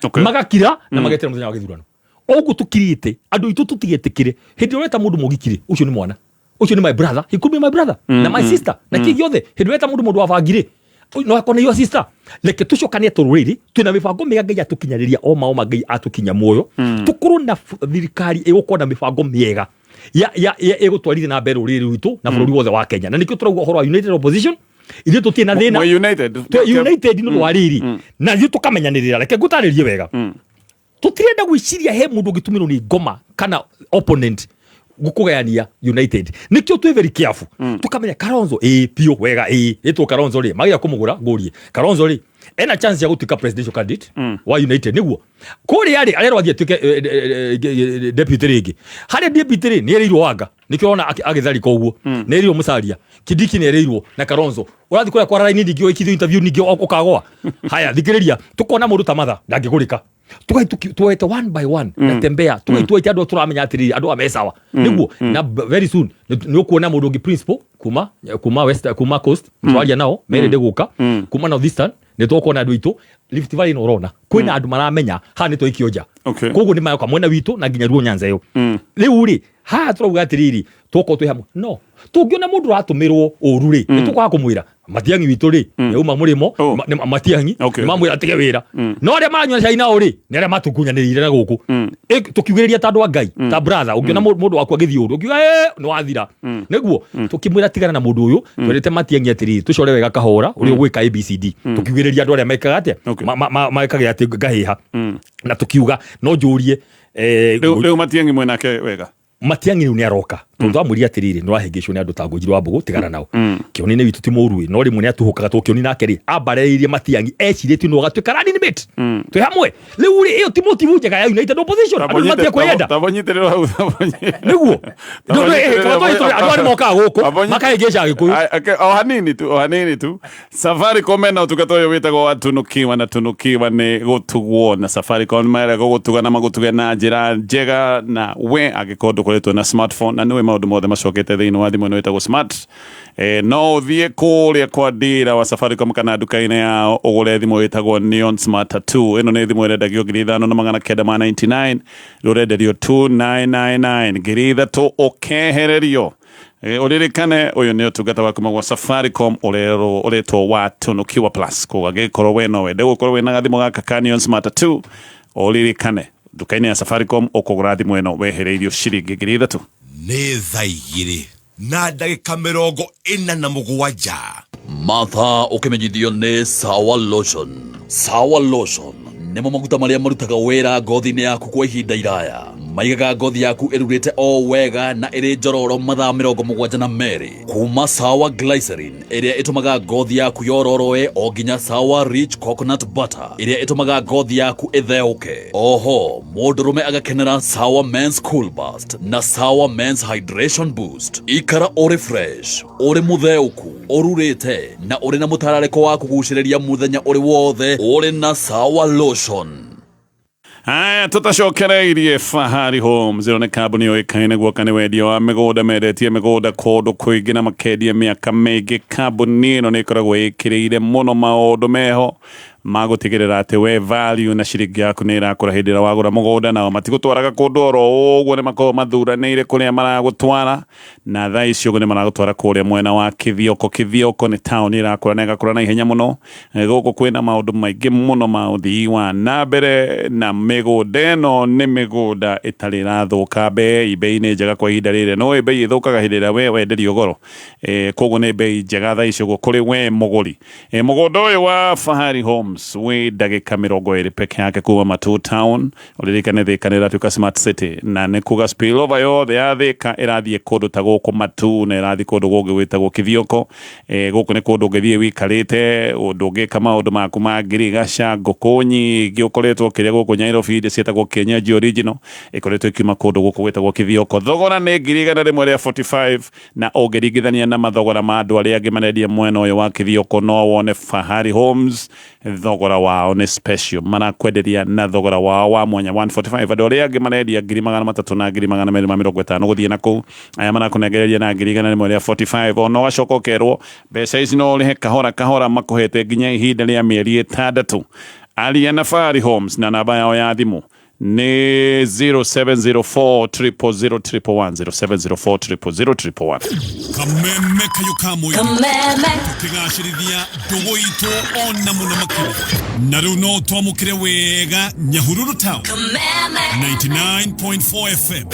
4. Magakira na magetera mũthenya wa gĩthurano. O ũguo tũkirĩte, andũ aitũ tũtigetĩkĩre. Hĩndĩ ĩrĩa ũreta mũndũ mũgikirĩ, ũcio nĩ mwana. Ũcio nĩ my brother. He could be my brother. Na my sister. Na kĩ gĩothe. Hĩndĩ ĩrĩa ũreta mũndũ mũndũ wa bangirĩ, no akorwo nĩ your sister. Reke tũcokanie tũrũrĩrĩ, twĩna mĩbango mĩega Ngai atũkinyarĩria o mao ma Ngai atũkinya muoyo. Tũkorwo na thirikari ĩgũkorwo na mĩbango mĩega ya ĩgũtwarithia na mbere rũrĩrĩ rwitũ na bũrũri wothe wa Kenya. Na nĩkĩo tũrauga ũhoro wa United Opposition. Ithuĩ tũtirĩ na thĩna. Mwĩ United. Twĩ United nĩ ũndũ wa rĩrĩ. Na ithuĩ tũkamenyanĩrĩra. Reke ngũtarĩrie wega. Tũtirenda gwĩciria he mũndũ ũngĩtũmĩrwo nĩ ngoma kana opponent Gukugayania United nikio twi very careful. Tukamenya Kalonzo ĩ piũ wega ĩ ĩtwo Kalonzo rĩ magĩa kũmũgũra ngũrie Kalonzo rĩ ena chance ya gũtuĩka presidential candidate wa United nĩguo kũrĩa rĩ arerwo athiĩ atuĩke deputy rĩngĩ. Harĩa deputy rĩ nĩ erĩirwo Wanga, nĩkĩo ũrona agĩtharĩka ũguo, nĩ erĩirwo Musalia Kindiki, nĩ erĩirwo na Kalonzo ũrathiĩ kũrĩa kwara raini ningĩ ũikithio interview ningĩ ũkagwa. Haya, thikĩrĩria, tũkona mũndũ ta Matha ndangĩgũrĩka, tugai tuwete one by one na tembea tugai tuwaite andũ tũramenya atĩrĩrĩ andũ aya me sawa nĩguo na very soon nĩ ũkuona mũndũ ũngĩ principal kuma west, kuma coast twaria nao merende gũka kuma north eastern nĩ tũkuona andũ aitũ Rift Valley no ũrona kwĩna andũ maramenya haha nĩ twaikio nja. Koguo nĩ maroka mwena witũ na nginya Luo Nyanza ĩyo. Rĩu rĩ haha tũrauga atĩrĩrĩ, tũkorwo twĩ hamwe no tũngĩona mũndũ ũratũmĩrwo ũru rĩ nĩ tũkwaga kũmwĩra Matiang'i witũ rĩ yauma mũrĩmo Matiang'i nĩ mamwĩra atige wĩra, no arĩa maranyua cai nao rĩ nĩ arĩa matũkunyanĩrĩire na gũkũ. Tũkiugĩrĩria ta andũ a Ngai ta brother, ũngĩona mũndũ waku agĩthiĩ ũru ũkiuga nĩ wathira nĩguo tũkĩmwĩra tigana na mũndũ ũyũ. Twerĩte Matiang'i atĩrĩrĩ tũcore wega kahora ũrĩa ũgwĩka ABCD, tũkiugĩrĩria andũ arĩa mekaga atĩa mekaga atĩ ngahĩha na tũkiuga no njũrie Rĩu Matiang'i mwenake wega? Matiang'i rĩu nĩ aroka tondũ twamwĩrire atĩrĩrĩ nĩ wahĩngĩcwo nĩ andũ ta Ngũnjiri wa Mbũgũ, tigana nao. Kĩoni nĩ witũ ti mũru ĩ no rĩmwe nĩ atuhũkaga tondũ Kĩoni nake rĩ ambarĩrĩirie Matiang'i ecirĩtie no agatuĩka running mate twĩ hamwe. Rĩu rĩ ĩyo ti motive njega ya United Opposition, andũ nĩ matige kwĩyenda. Tabonyitĩrĩra hau. Nĩguo andũ arĩa mokaga gũkũ makahĩngĩca Gĩkũyũ. O hanini tu, o hanini tu. Safaricom ena ũtungata ũyũ wĩtagwo wa tunukiwa, na tunukiwa nĩ gũtugwo na Safaricom marega gũgũtuga na magũtuge na njĩra njega. Na we angĩkorwo ndũkoretwo na smartphone na nĩwe maũndũ mothe macokete thĩinĩ wa thimũ ĩno ĩtagwo smart, no ũthiĩ kũrĩa kwa dealer wa Safaricom kana nduka-inĩ yao ũgũre thimũ ĩtagwo Neon Smart 2. Ĩno nĩ thimũ ĩrendagio 5999, rĩu ũrenderio 2999, 3000 ũkehererio. Ũririkane ũyũ nĩ ũtungata wa kuma gwa Safaricom ũrerwo ũretwo wa Tunukiwa Plus. Koguo angĩkorwo we no wende gũkorwo wĩna gathimũ gaka ka Neon Smart 2, ũririkane nduka-inĩ ya Safaricom ũkũgũra thimũ ĩno wehereirio ciringi 3000. Nĩ thaa 2:47. Martha ũkĩmenyithio nĩ Sawa Lotion. Sawa Lotion nĩmo maguta marĩa marutaga wĩra ngothi-inĩ yaku kwa ihinda iraya, maigaga ngothi yaku ĩrurĩte o wega na ĩrĩ njororo mathaa 72, kuma Sawa Glycerin ĩrĩa ĩtũmaga ngothi yaku yororoe o nginya Sawa Rich Coconut Butter ĩrĩa ĩtũmaga ngothi yaku ĩtheũke. Oho mũndũrũme agakenera Sawa Men's Cool Burst na Sawa Men's Hydration Boost. Ikara ũrĩ fresh, ũrĩ mũtheũku, ũrurĩte na ũrĩ na mũtararĩko wa kũgucĩrĩria mũthenya ũrĩ wothe ũrĩ na Sawa Lotion. Haya, tũtacokereirie Fahari Homes. Ĩno nĩ kambuni yũĩkaine guoka nĩ wendia wa mĩgũnda, mendetie mĩgũnda kũndũ kũingĩ na makendia mĩaka mĩingĩ. Kambuni ĩno nĩ ĩkoragwo ĩkĩrĩire mũno maũndũ meho ma gũtigĩrĩra atĩ we value na ciringi yaku nĩ ĩrakũra hĩndĩ ĩrĩa wagũra mũgũnda. Nao matigũtwaraga kũndũ oro ũguo, nĩ makoragwo mathuranĩire kũrĩa maragũtwara, na thaa ici ũguo nĩ maragũtwara kũrĩa mwena wa Kithioko. Kithioko nĩ taũni ĩrakũra na ĩgakũra na ihenya mũno. Gũkũ kwĩna maũndũ maingĩ mũno ma ũthii wa na mbere, na mĩgũnda ĩno nĩ mĩgũnda ĩtarĩ ĩrathũka bei. Bei nĩ njega kwa ihinda rĩrĩ, no bei ĩthũkaga hĩndĩ ĩrĩa we wenderio goro. Koguo nĩ bei njega thaa ici ũguo kũrĩ we mũgũri. Mũgũnda ũyũ wa Fahari Homes wĩ ndagĩka 20 peke yake kuma Matuu Town. Ũririkane Thika nĩ ĩratuĩka smart city, na nĩ kuga spillover yothe ya Thika ĩrathiĩ kũndũ ta gũkũ Matuu na ĩrathiĩ kũndũ gũngĩ gwĩtagwo Kithioko. Gũkũ nĩ kũndũ ũngĩthiĩ wĩikarĩte, ũndũ ũngĩka maũndũ maku ma ngirigaca, ngũkũ nyingĩ ũkoretwo ũkĩrĩa gũkũ Nyairobi iria ciĩtagwo kienyeji original ĩkoretwo ĩkiuma kũndũ gũkũ gwĩtagwo Kithioko. Thogora nĩ 145,000, na ũngĩringithania na mathogora ma andũ arĩa angĩ marendia mwena ũyũ wa Kithioko, no wone Fahari Homes thogora wao nĩ special, marakwenderia na thogora wao wa mwanya 145. Andũ arĩa angĩ marendia 300,000 na 250,000 gũthiĩ na kũu, aya marakũnengereria na 145,000. Ona ũgacoka ũkerwo mbeca ici no ũrĩhe kahora kahora, makũhete nginya ihinda rĩa mĩeri 6. Aria na Fahari Homes na namba yao ya thimũ nĩ 0704 000 111, 0704 000 111. Kameme kayo ka mũingĩ. Kameme. Tũkĩgacĩrithia ndũgũ itũ ona mũno makĩria, na rĩu no twamũkĩre wega Nyahururu Town. Kameme. 99.4 FM.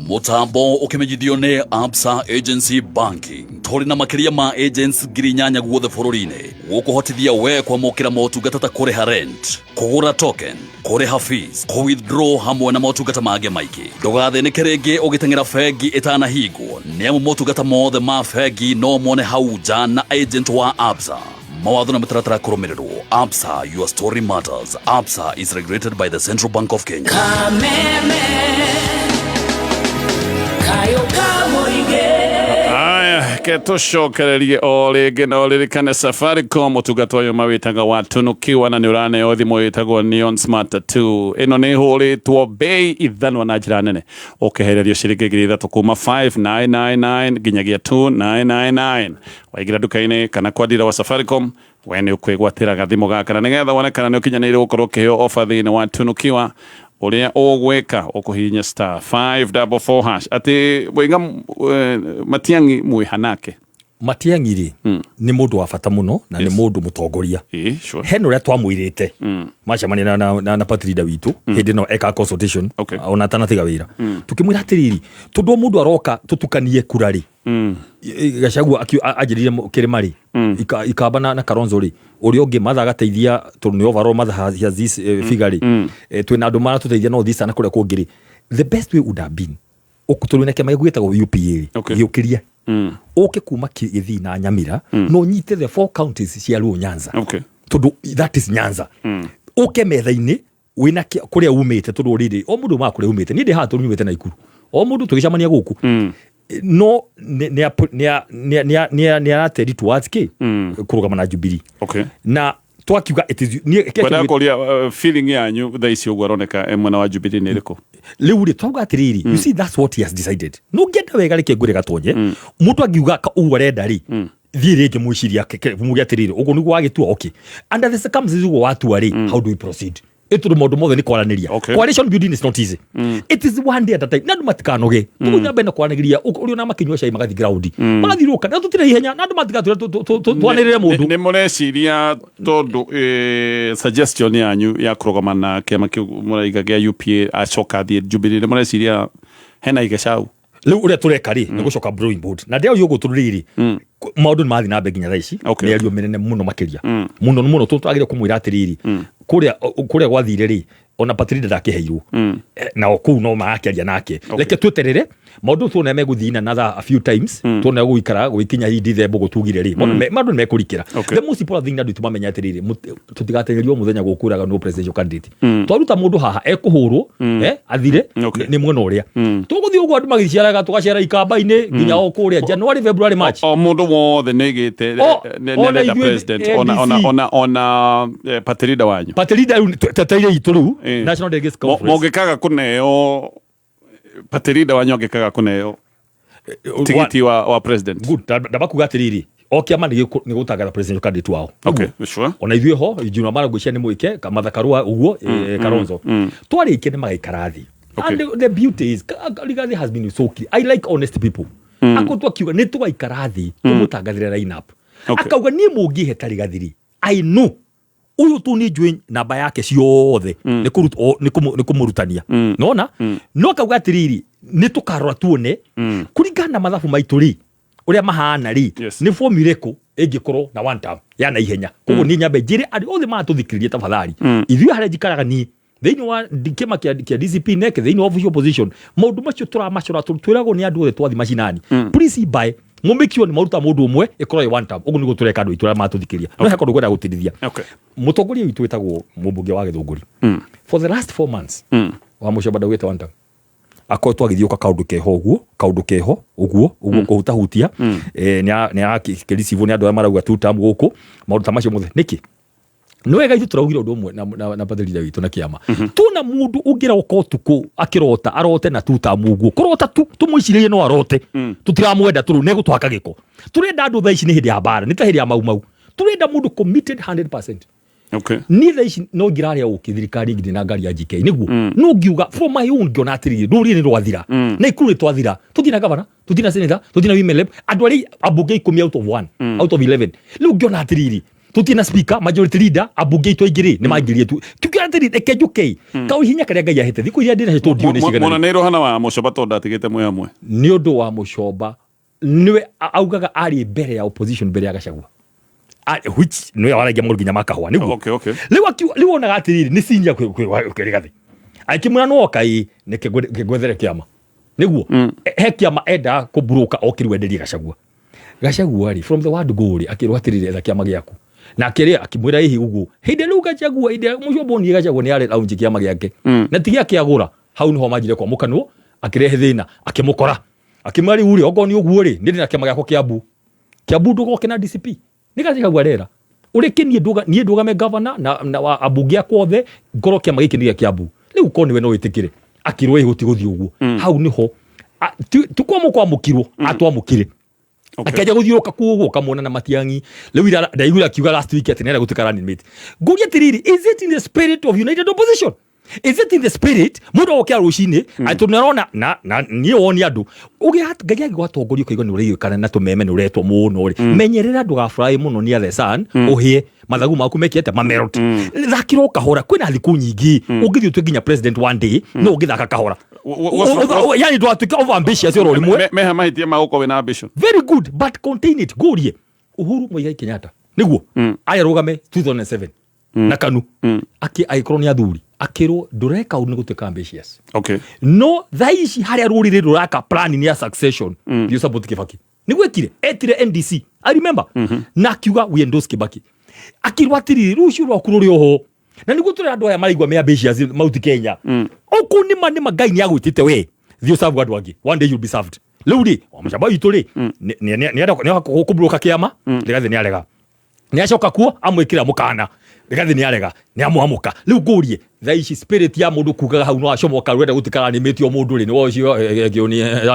Mutambo ukimenyithio nĩ Absa Agency Banking. Tũrĩ na makĩria ma agents 8,000 guothe bũrũri-inĩ gũkũhotithia we kwamũkĩra motungata ta kũrĩha rent, kũgũra token, kũrĩha fees, kũ-withdraw hamwe na motungata mangĩ maingĩ. Ndũgathĩnĩke rĩngĩ ũgĩteng'era bengi ĩtanahingwo nĩ amu motungata mothe ma bengi no mone hau nja na agent wa Absa. Mawatho na mĩtaratara kũrũmĩrĩrwo. Absa, your story matters. Absa is regulated by the Central Bank of Kenya. Kameme kayo kamuige. Aya, ke tũcokererie o rĩngĩ na ũririkane Safaricom ũtungata ũyũ mawĩtaga wa tunukiwa na nĩ ũraneo thimũ ĩtagwo Neon Smart 2. Ĩno nĩ ĩhũrĩtwo bei ithanwa na njĩra nene, ũkehererio ciringi 3,000 kuma 5999 nginyagia 2999. Waingĩra nduka-inĩ kana kwa ndira wa Safaricom, we nĩ ũkwĩgwatĩra gathimũ gaka, na nĩgetha wone kana nĩ ũkinyanĩire gũkorwo ũkĩheo ofa thĩinĩ wa tunukiwa, ũrĩa ũgwĩka ũkũhihinya star 544 hash. Atĩ wĩga Matiang'i mwĩhanake. Matiang'i rĩ, nĩ mũndũ wa bata mũno na nĩ mũndũ mũtongoria. Hena ũrĩa twamwĩrĩte macemania na party leader witũ hĩndĩ ĩno eka consultation ona atanatiga wĩra, tukĩmwĩra atĩrĩrĩ, tondũ o mũndũ aroka tũtukanie kura rĩ, Gachagua anjĩrire kĩrĩma rĩ, Ikamba na Kalonzo rĩ, ũrĩa ũngĩ Martha agateithia tondũ nĩ overall Martha has this figure rĩ, twĩna andũ maratũteithia no this na kũrĩa kũngĩ rĩ, the best way would have been tondũ na kĩama gĩkũ gĩtagwo UPA rĩ, gĩũkĩrie ũke kuma Gĩthii na Nyamira na ũnyite the four counties cia Luo Nyanza, tondũ that is Nyanza, ũke metha-inĩ wĩna kũrĩa umĩte, tondũ rĩrĩ o mũndũ umaga kũrĩa umĩte. Niĩ ndĩ haha tondũ nyumĩte Naikuru, o mũndũ tũgĩcemania gũkũ no nĩ arateri towards kĩ kũrũgama na Jubilee na twakiuga it is Kwenda kũria feeling yanyu thaa ici ũguo aroneka e mwena wa Jubilee nĩ ĩrĩkũ? Rĩu rĩ, twauga atĩrĩrĩ, you see, that's what he has decided. No ngĩenda wega, reke ngwĩre gatonye, mũndũ angiuga ũguo arenda rĩ, thiĩ rĩngĩ mwĩciria muge atĩrĩrĩ, ũguo nĩguo wagĩtua, okay, under the circumstances ũguo watua rĩ, how do we proceed? Ĩtondũ maũndũ mothe nĩ kwaranĩria. Coalition building is not easy. It is one day at a time, na andũ matikanoge. Tũgũthiĩ na mbere na kwaranĩria ũrĩa ona makĩnyua cai magathiĩ ground, magathiũrũrũka, na tũtirĩ ihenya, na andũ matigatwĩra twanĩrĩre mũndũ. Nĩ mũreciria tondũ suggestion yanyu ya kũrũgama na kĩama kĩu mũraiga gĩa UPA acoka athiĩ Jubilee, nĩ mũreciria hena igecau? Rĩu ũrĩa tũreka rĩ, nĩ gũcoka drawing board na ndĩaũria ũguo, tondũ rĩrĩ maũndũ nĩ mathiĩ na mbere nginya thaa ici, mĩario mĩnene mũno makĩria mũno mũno, tondũ twagĩrĩire kũmwĩra atĩrĩrĩ, kũrĩa gwathire rĩ, ona party leader ndakĩheirwo. Nao kũu no marakĩaria nake. Reke tweterere maũndũ tuone megũthiĩ na another a few times, tuone gũikara gũgĩkinya hihi December ũguo tugire rĩ, maũndũ nĩ mekũrikĩra. The most important thing, na andũ aitũ mamenya atĩrĩrĩ, tũtigatenyerio mũthenya gũkwĩraga no presidential candidate. Twaruta mũndũ haha ekũhũrwo, athire nĩ mwena ũrĩa tũgũthiĩ ũguo, andũ magĩciaraga, tũgaciara ikamba-inĩ nginya o kũrĩa January, February, March. O mũndũ wothe nĩ gĩte ona nĩ arenda ithuĩ president, ona NDC. ona party leader wanyu. Party leader rĩu teteire itũ rĩu National Delegates Conference. Mũngĩkaga kũneo party leader wanyu, angĩkaga kũneo tigiti wa president? Good. Ndamba kuga atĩrĩrĩ, o kĩama nĩ gũtangatha presidential candidate wao. Ona ithuĩ ho Junior Mara ngwĩciria nĩ mwĩke Martha Karua ũguo, Kalonzo. Twarĩkia nĩ magaikara thĩ. And the beauty is Rigathi has been so clear. I like honest people. Akoretwo akiuga nĩ tũgaikara thĩ tũmũtangathĩre line up. Akauga niĩ mũngĩhe Rigathi rĩ, I know ũyũ tu nĩ njũĩ namba yake ciothe, nĩ kũmũrutania nona no akauga atĩrĩrĩ, nĩ tũkarora tuone kũringana na mathabu maitũ rĩ, ũrĩa mahana rĩ, nĩ formula ĩrĩkũ ĩngĩkorwo na one term ya na ihenya. Koguo niĩ nyambe njĩre andũ othe maratũthikĩrĩria, tafadhali, ithuĩ harĩa njikaraga niĩ thĩinĩ wa kĩama kĩa DCP NEC, thĩinĩ wa official opposition, maũndũ macio tũramacora tondũ twĩragwo nĩ andũ othe twathi macinani, please buy mũmĩkio nĩ maruta mũndũ ũmwe ĩkorwo ĩ one term. Ũguo nĩguo tũreka andũ aitũ arĩa maratũthikĩrĩria. No he kũndũ ngwenda gũtirithia. Mũtongoria witũ wĩtagwo mũmbunge wa Gĩthũngũri, for the last 4 months wa mũcomba ndaugĩte one term, akoretwo agĩthiũka kaũndũ keho ũguo, kaũndũ keho ũguo ũguo, kũhutahutia. Nĩ arakĩricivwo nĩ andũ arĩa marauga two term gũkũ, maũndũ ta macio mothe. Nĩkĩ nĩ wega ithuĩ tũraugire ũndũ ũmwe na party leader witũ na kĩama, tuona mũndũ ũngĩroka ũtukũ akĩrota arote na two term ũguo, kũrota tu tũmwĩcirĩrie no arote, tũtiramwenda tũrũ nĩ gũtwaka gĩko. Tũrenda andũ thaa ici nĩ hĩndĩ ya mbara, nĩ ta hĩndĩ ya mau mau, tũrenda mũndũ committed 100%. Niĩ thaa ici no ngĩrarĩa ũkĩ thirikari ĩngĩ na ngari ya GK nĩguo no ngiuga from my own, ngĩona atĩrĩrĩ, rũrĩrĩ nĩ rwathira na ikuru nĩ twathira, tũtirĩ gavana, tũtirĩ senator, tũtirĩ women rep, andũ arĩa ambunge 10 out of 1 out of 11. Rĩu ngĩona atĩrĩrĩ, Tutirĩ na speaker, majority leader, ambunge aitũ aingĩ rĩ nĩ mangĩrie tu. Kiu kĩa atĩrĩ, reke njũke kau hinya karĩa Ngai ahete thikũ iria ndĩnacio tondũ ndiũĩ nĩ cigana. Mona hana wa Mũcoba tondũ ndatigĩte mwĩ hamwe. Nĩ ũndũ wa Mũcoba nĩwe augaga arĩ mbere ya opposition mbere ya Gachagua, which nĩwe waragia maũndũ nginya makahũa nĩguo. Rĩu rĩu onaga atĩrĩrĩ, nĩ senior kwĩ Rigathĩ, akĩmwĩra nĩwoka ĩ nĩke ngwethere kĩama nĩguo. He kĩama endaga kũmburuka okĩrĩ wenderie Gachagua. Gachagua rĩ, from the word go rĩ, akĩrwo atĩrĩrĩ, etha kĩama gĩaku, nake rĩ akĩmwĩra ĩhĩ ũguo. Hĩndĩ rĩu Gachagua, hĩndĩ ĩrĩa Mũcomba onire Gachagua nĩ arĩ launch kĩama gĩake na ti gĩake agũra, hau nĩho manjire kwamũkanwo, akĩrehe thĩna, akĩmũkora, akĩmwĩra rĩu rĩ, okorwo nĩ ũguo rĩ, niĩ ndĩna kĩama gĩakwa Kĩambu. Kĩambu ndũgoke na DCP nĩ Gachagua arera ũreke niĩ niĩ ndũgame governor na wa ambunge akwa othe, ngorwo kĩama gĩkĩ nĩ gĩa Kĩambu. Rĩu korwo nĩwe no wĩtĩkĩre, akĩrwo ĩ gũtigũthiĩ ũguo. Hau nĩho ti kwamũkĩrwo atwamũkire, akĩanjia gũthiũrũka kuo ũguo ũkamwona na Matiang'i. Rĩu ira ndaiguire akiuga last week atĩ nĩarenda gũtuĩka running mate. Ngũria atĩrĩrĩ, is it in the spirit of united opposition? Is it in the spirit mũndũ agokĩra rũcinĩ atĩ tondũ nĩarona na niĩ woni andũ ũgĩa Ngai agĩgwatongoria ũkaigua nĩ ũraiguĩkana na tũmeme nĩ ũretwo mũno rĩ, menyerera ndũgaburaĩ mũno near the sun, ũhĩe mathagu maku meke atĩa, mamerot. Thakĩra o kahora, kwĩna thikũ nyingĩ ũngĩthiĩ ũtuĩke nginya president one day, no ũngĩthaka kahora. Yani ndwatuĩke over ambitious oro rĩmwe. Meha mahĩtia ma gũkorwo wĩna ambition. Very good, but contain it. Ngũrie, Uhuru Muigai Kenyatta nĩguo aya rũgame 2007 na KANU, agĩkorwo nĩ athuri, akĩrwo ndũreka ũndũ nĩ gũtuĩka ambitious. No thaa ici harĩa rũrĩrĩ rũraka plan nĩ ya succession, you support Kibaki nĩguo ekire, etire NDC, I remember, na akiuga we endorse Kibaki, akĩrwo atĩrĩrĩ, rũciũ rwaku rũrĩ oho. Na nĩguo tũrĩ andũ aya maraigua me ambitious Mount Kenya ũkũ nĩma nĩma Ngai nĩ agwĩtĩte we thiĩ ũserve andũ angĩ, one day you'll be served. Rĩu rĩ, mũcamba witũ rĩ, nĩ kũmburuka kĩama, Rigathĩ nĩ arega, nĩ acoka kuo amwĩkĩra mũkana, Rigathĩ nĩ arega, nĩ amwamũka. Rĩu ngũrie, thaa ici spirit ya mũndũ kugaga hau no acomoka rwenda gũtikara nĩ mĩtio mũndũ rĩ nĩwe ũcio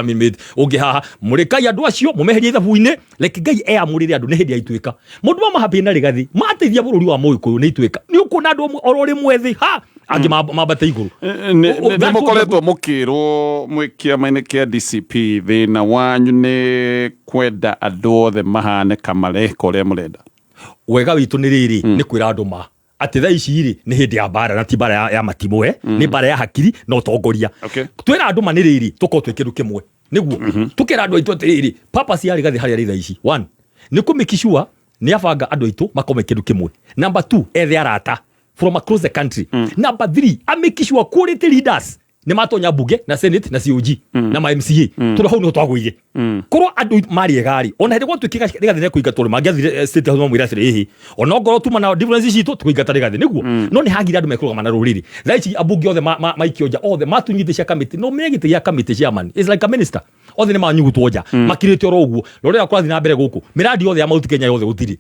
mĩti ũngĩ haha mũrĩkai andũ acio mũmeherie ithabu-inĩ, reke Ngai eyamũrĩre andũ. Nĩ hĩndĩ ya ituĩka mũndũ wa mahambĩ na Rigathĩ mateithia bũrũri wa Mũgĩkũyũ nĩ ituĩka nĩ ũkuona andũ amwe oro rĩmwe thĩ ha angĩ mambate igũrũ. Nĩ mũkoretwo mũkĩrwo mwĩ kĩama-inĩ kĩa DCP thĩna wanyu nĩ kwenda andũ othe mahane kamareka ũrĩa mũrenda. Wega witũ nĩ rĩrĩ, nĩ kwĩra andũ ma atĩ thaa ici rĩ nĩ hĩndĩ ya mbara, na ti mbara ya matimũ, nĩ mbara ya hakiri na ũtongoria. Twĩra andũ ma nĩ rĩrĩ, tũkorwo twĩ kĩndũ kĩmwe nĩguo tũkĩra andũ aitũ atĩrĩrĩ, purpose ya Rigathĩ harĩa rĩ thaa ici, one, nĩ kũ make sure nĩ abanga andũ aitũ makorwo me kĩndũ kĩmwe; number two, ethe arata from across the country; number three, a make sure quality leaders nĩ matonya bunge na senate na COG na ma MCA, tondũ hau nĩho twagũire. Korwo andũ marĩ ega rĩ, ona hĩndĩ gwatuĩkĩka Rigathĩ nĩ kũingatwo rĩ, mangĩathire state house mamwĩre atĩrĩ, ĩhĩ, ona ongorwo tuma na difference citũ tũkũingata Rigathĩ nĩguo. No nĩ hagire andũ mekũrũgama na rũrĩrĩ. Thaa ici ambunge othe maikio nja, othe matunywo itĩ cia kamĩtĩ, no menye gĩtĩ gĩa kamĩtĩ chairman is like a minister, othe nĩ manyugutwo nja, makirĩte oro ũguo. Rũrĩa kũrathiĩ na mbere gũkũ, mĩrandi yothe ya Mount Kenya yothe gũtirĩ.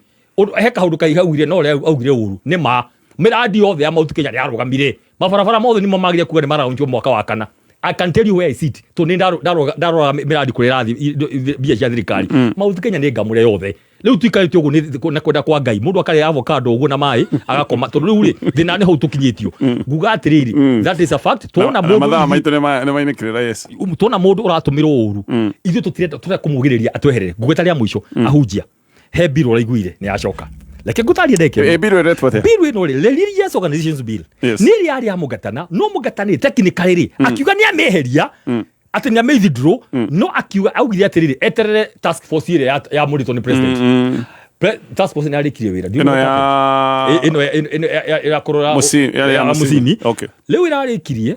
He kaũndũ kai augire, no ũrĩa augire ũru nĩ ma mĩrandi yothe ya Mount Kenya yarũgamire, mabarabara mothe nĩmo magire kuga nĩ maraunjwo mwaka wa kana. I can tell you where I sit, tondũ nĩ ndarora mĩrandi kũrĩa ĩrathiĩ mbia cia thirikari. Mount Kenya nĩ ngamũre yothe. Rĩu tuikarĩte ũguo nĩ na kwenda kwa Ngai, mũndũ akarĩa avocado ũguo na maĩ agakoma, tondũ rĩu rĩ thĩna nĩ hau tũkinyĩtio. Nguga atĩrĩrĩ, that is a fact. Tuona Na mũndũ mathaa maitũ nĩ mainĩkĩrĩra, yes. Tuona mũndũ ũratũmĩrwo ũru, ithuĩ tũtirenda, tũrenda kũmugĩrĩria atweherere. Ngũgĩta rĩa mũico, ahunjia, he bill ũraiguire nĩ yacoka, reke ngũtarie ndeke. Bill ĩretwo atĩa? Bill ĩno rĩ, Religious Organizations Bill. Nĩ ĩrĩa yarĩ ya Mũgatana, no Mũgatana technically rĩ, akiuga nĩ amĩeheria, atĩ nĩ amĩ withdraw, no akiuga augire atĩrĩrĩ, eterere task force ĩrĩa yamũrĩtwo nĩ president. Task force nĩ yarĩkirie wĩra. Ĩno ya Ĩno ya kũrora yarĩ ya ya Musyimi. Musyimi. Rĩu ĩrarĩkirie,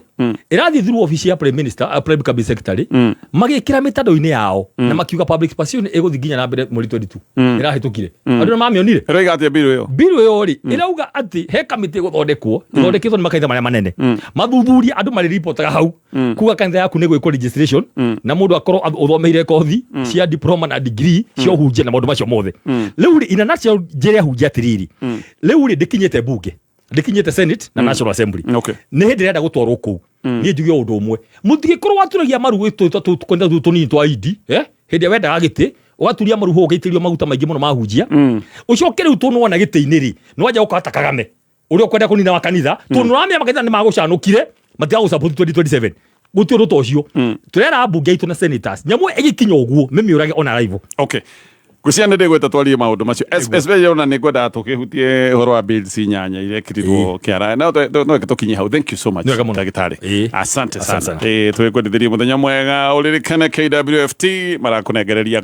ĩrathiĩ through office ya prime minister, prime cabinet secretary, magĩkĩra mĩtandao-inĩ yao na makiuga public participation ĩgũthiĩ nginya na mbere mweri 22 ĩrahĩtũkire. Andũ nĩ mamĩonire. Ĩroiga atĩa bill ĩyo? Bill ĩyo rĩ, ĩrauga atĩ he kamĩtĩ ĩgũthondekwo, ĩthondeketwo nĩ makanitha marĩa manene, mathuthurie andũ marĩripotaga hau kuga kanitha yaku nĩ gwĩkwo registration, na mũndũ akorwo ũthomeire kothi cia diploma na degree cia ũhunjia na maũndũ macio mothe. Rĩu rĩ, in a nutshell, njĩre ahunjia atĩrĩrĩ, rĩu rĩ, ndĩkinyĩte bunge, ndĩkinyĩte senate na National Assembly, nĩ hĩndĩ ĩrenda gũtwarwo kũu. Niĩ njuge ũndũ ũmwe, mũtigĩkorwo waturagia maru kwenda tũtũ tũnini twa indi, hĩndĩ ĩrĩa wendaga gĩtĩ ũgaturia maru hau, ũgaitĩrĩrio maguta maingĩ mũno mahunjia, ũcoke rĩu tũnwona gĩtĩ-inĩ rĩ, nĩwanja gũkora ta Kagame ũrĩa ũkwenda kũnina wa kanitha, tondũ nĩũramenya makanitha nĩ magũcanũkire, matigagũsupport 2027. Gũtirĩ ũndũ ta ũcio. Tũrera ambunge aitũ na senators, nyamũ ĩgĩkinya ũguo mĩmĩũrage ona arrival. Okay. Ngwĩciria nĩ ndĩgwĩta twarie maũndũ macio. Especially ona nĩ ngwendaga tũkĩhutie ũhoro wa bills inyanya iria ekĩrirwo kĩara. No no reke tũkinye hau. Thank you so much, Nĩ wega mũno. ndagĩtarĩ. Asante Asante sana. sana. Twĩkwendithĩrie mũthenya mwega. Ũririkane KWFT marakũnengereria.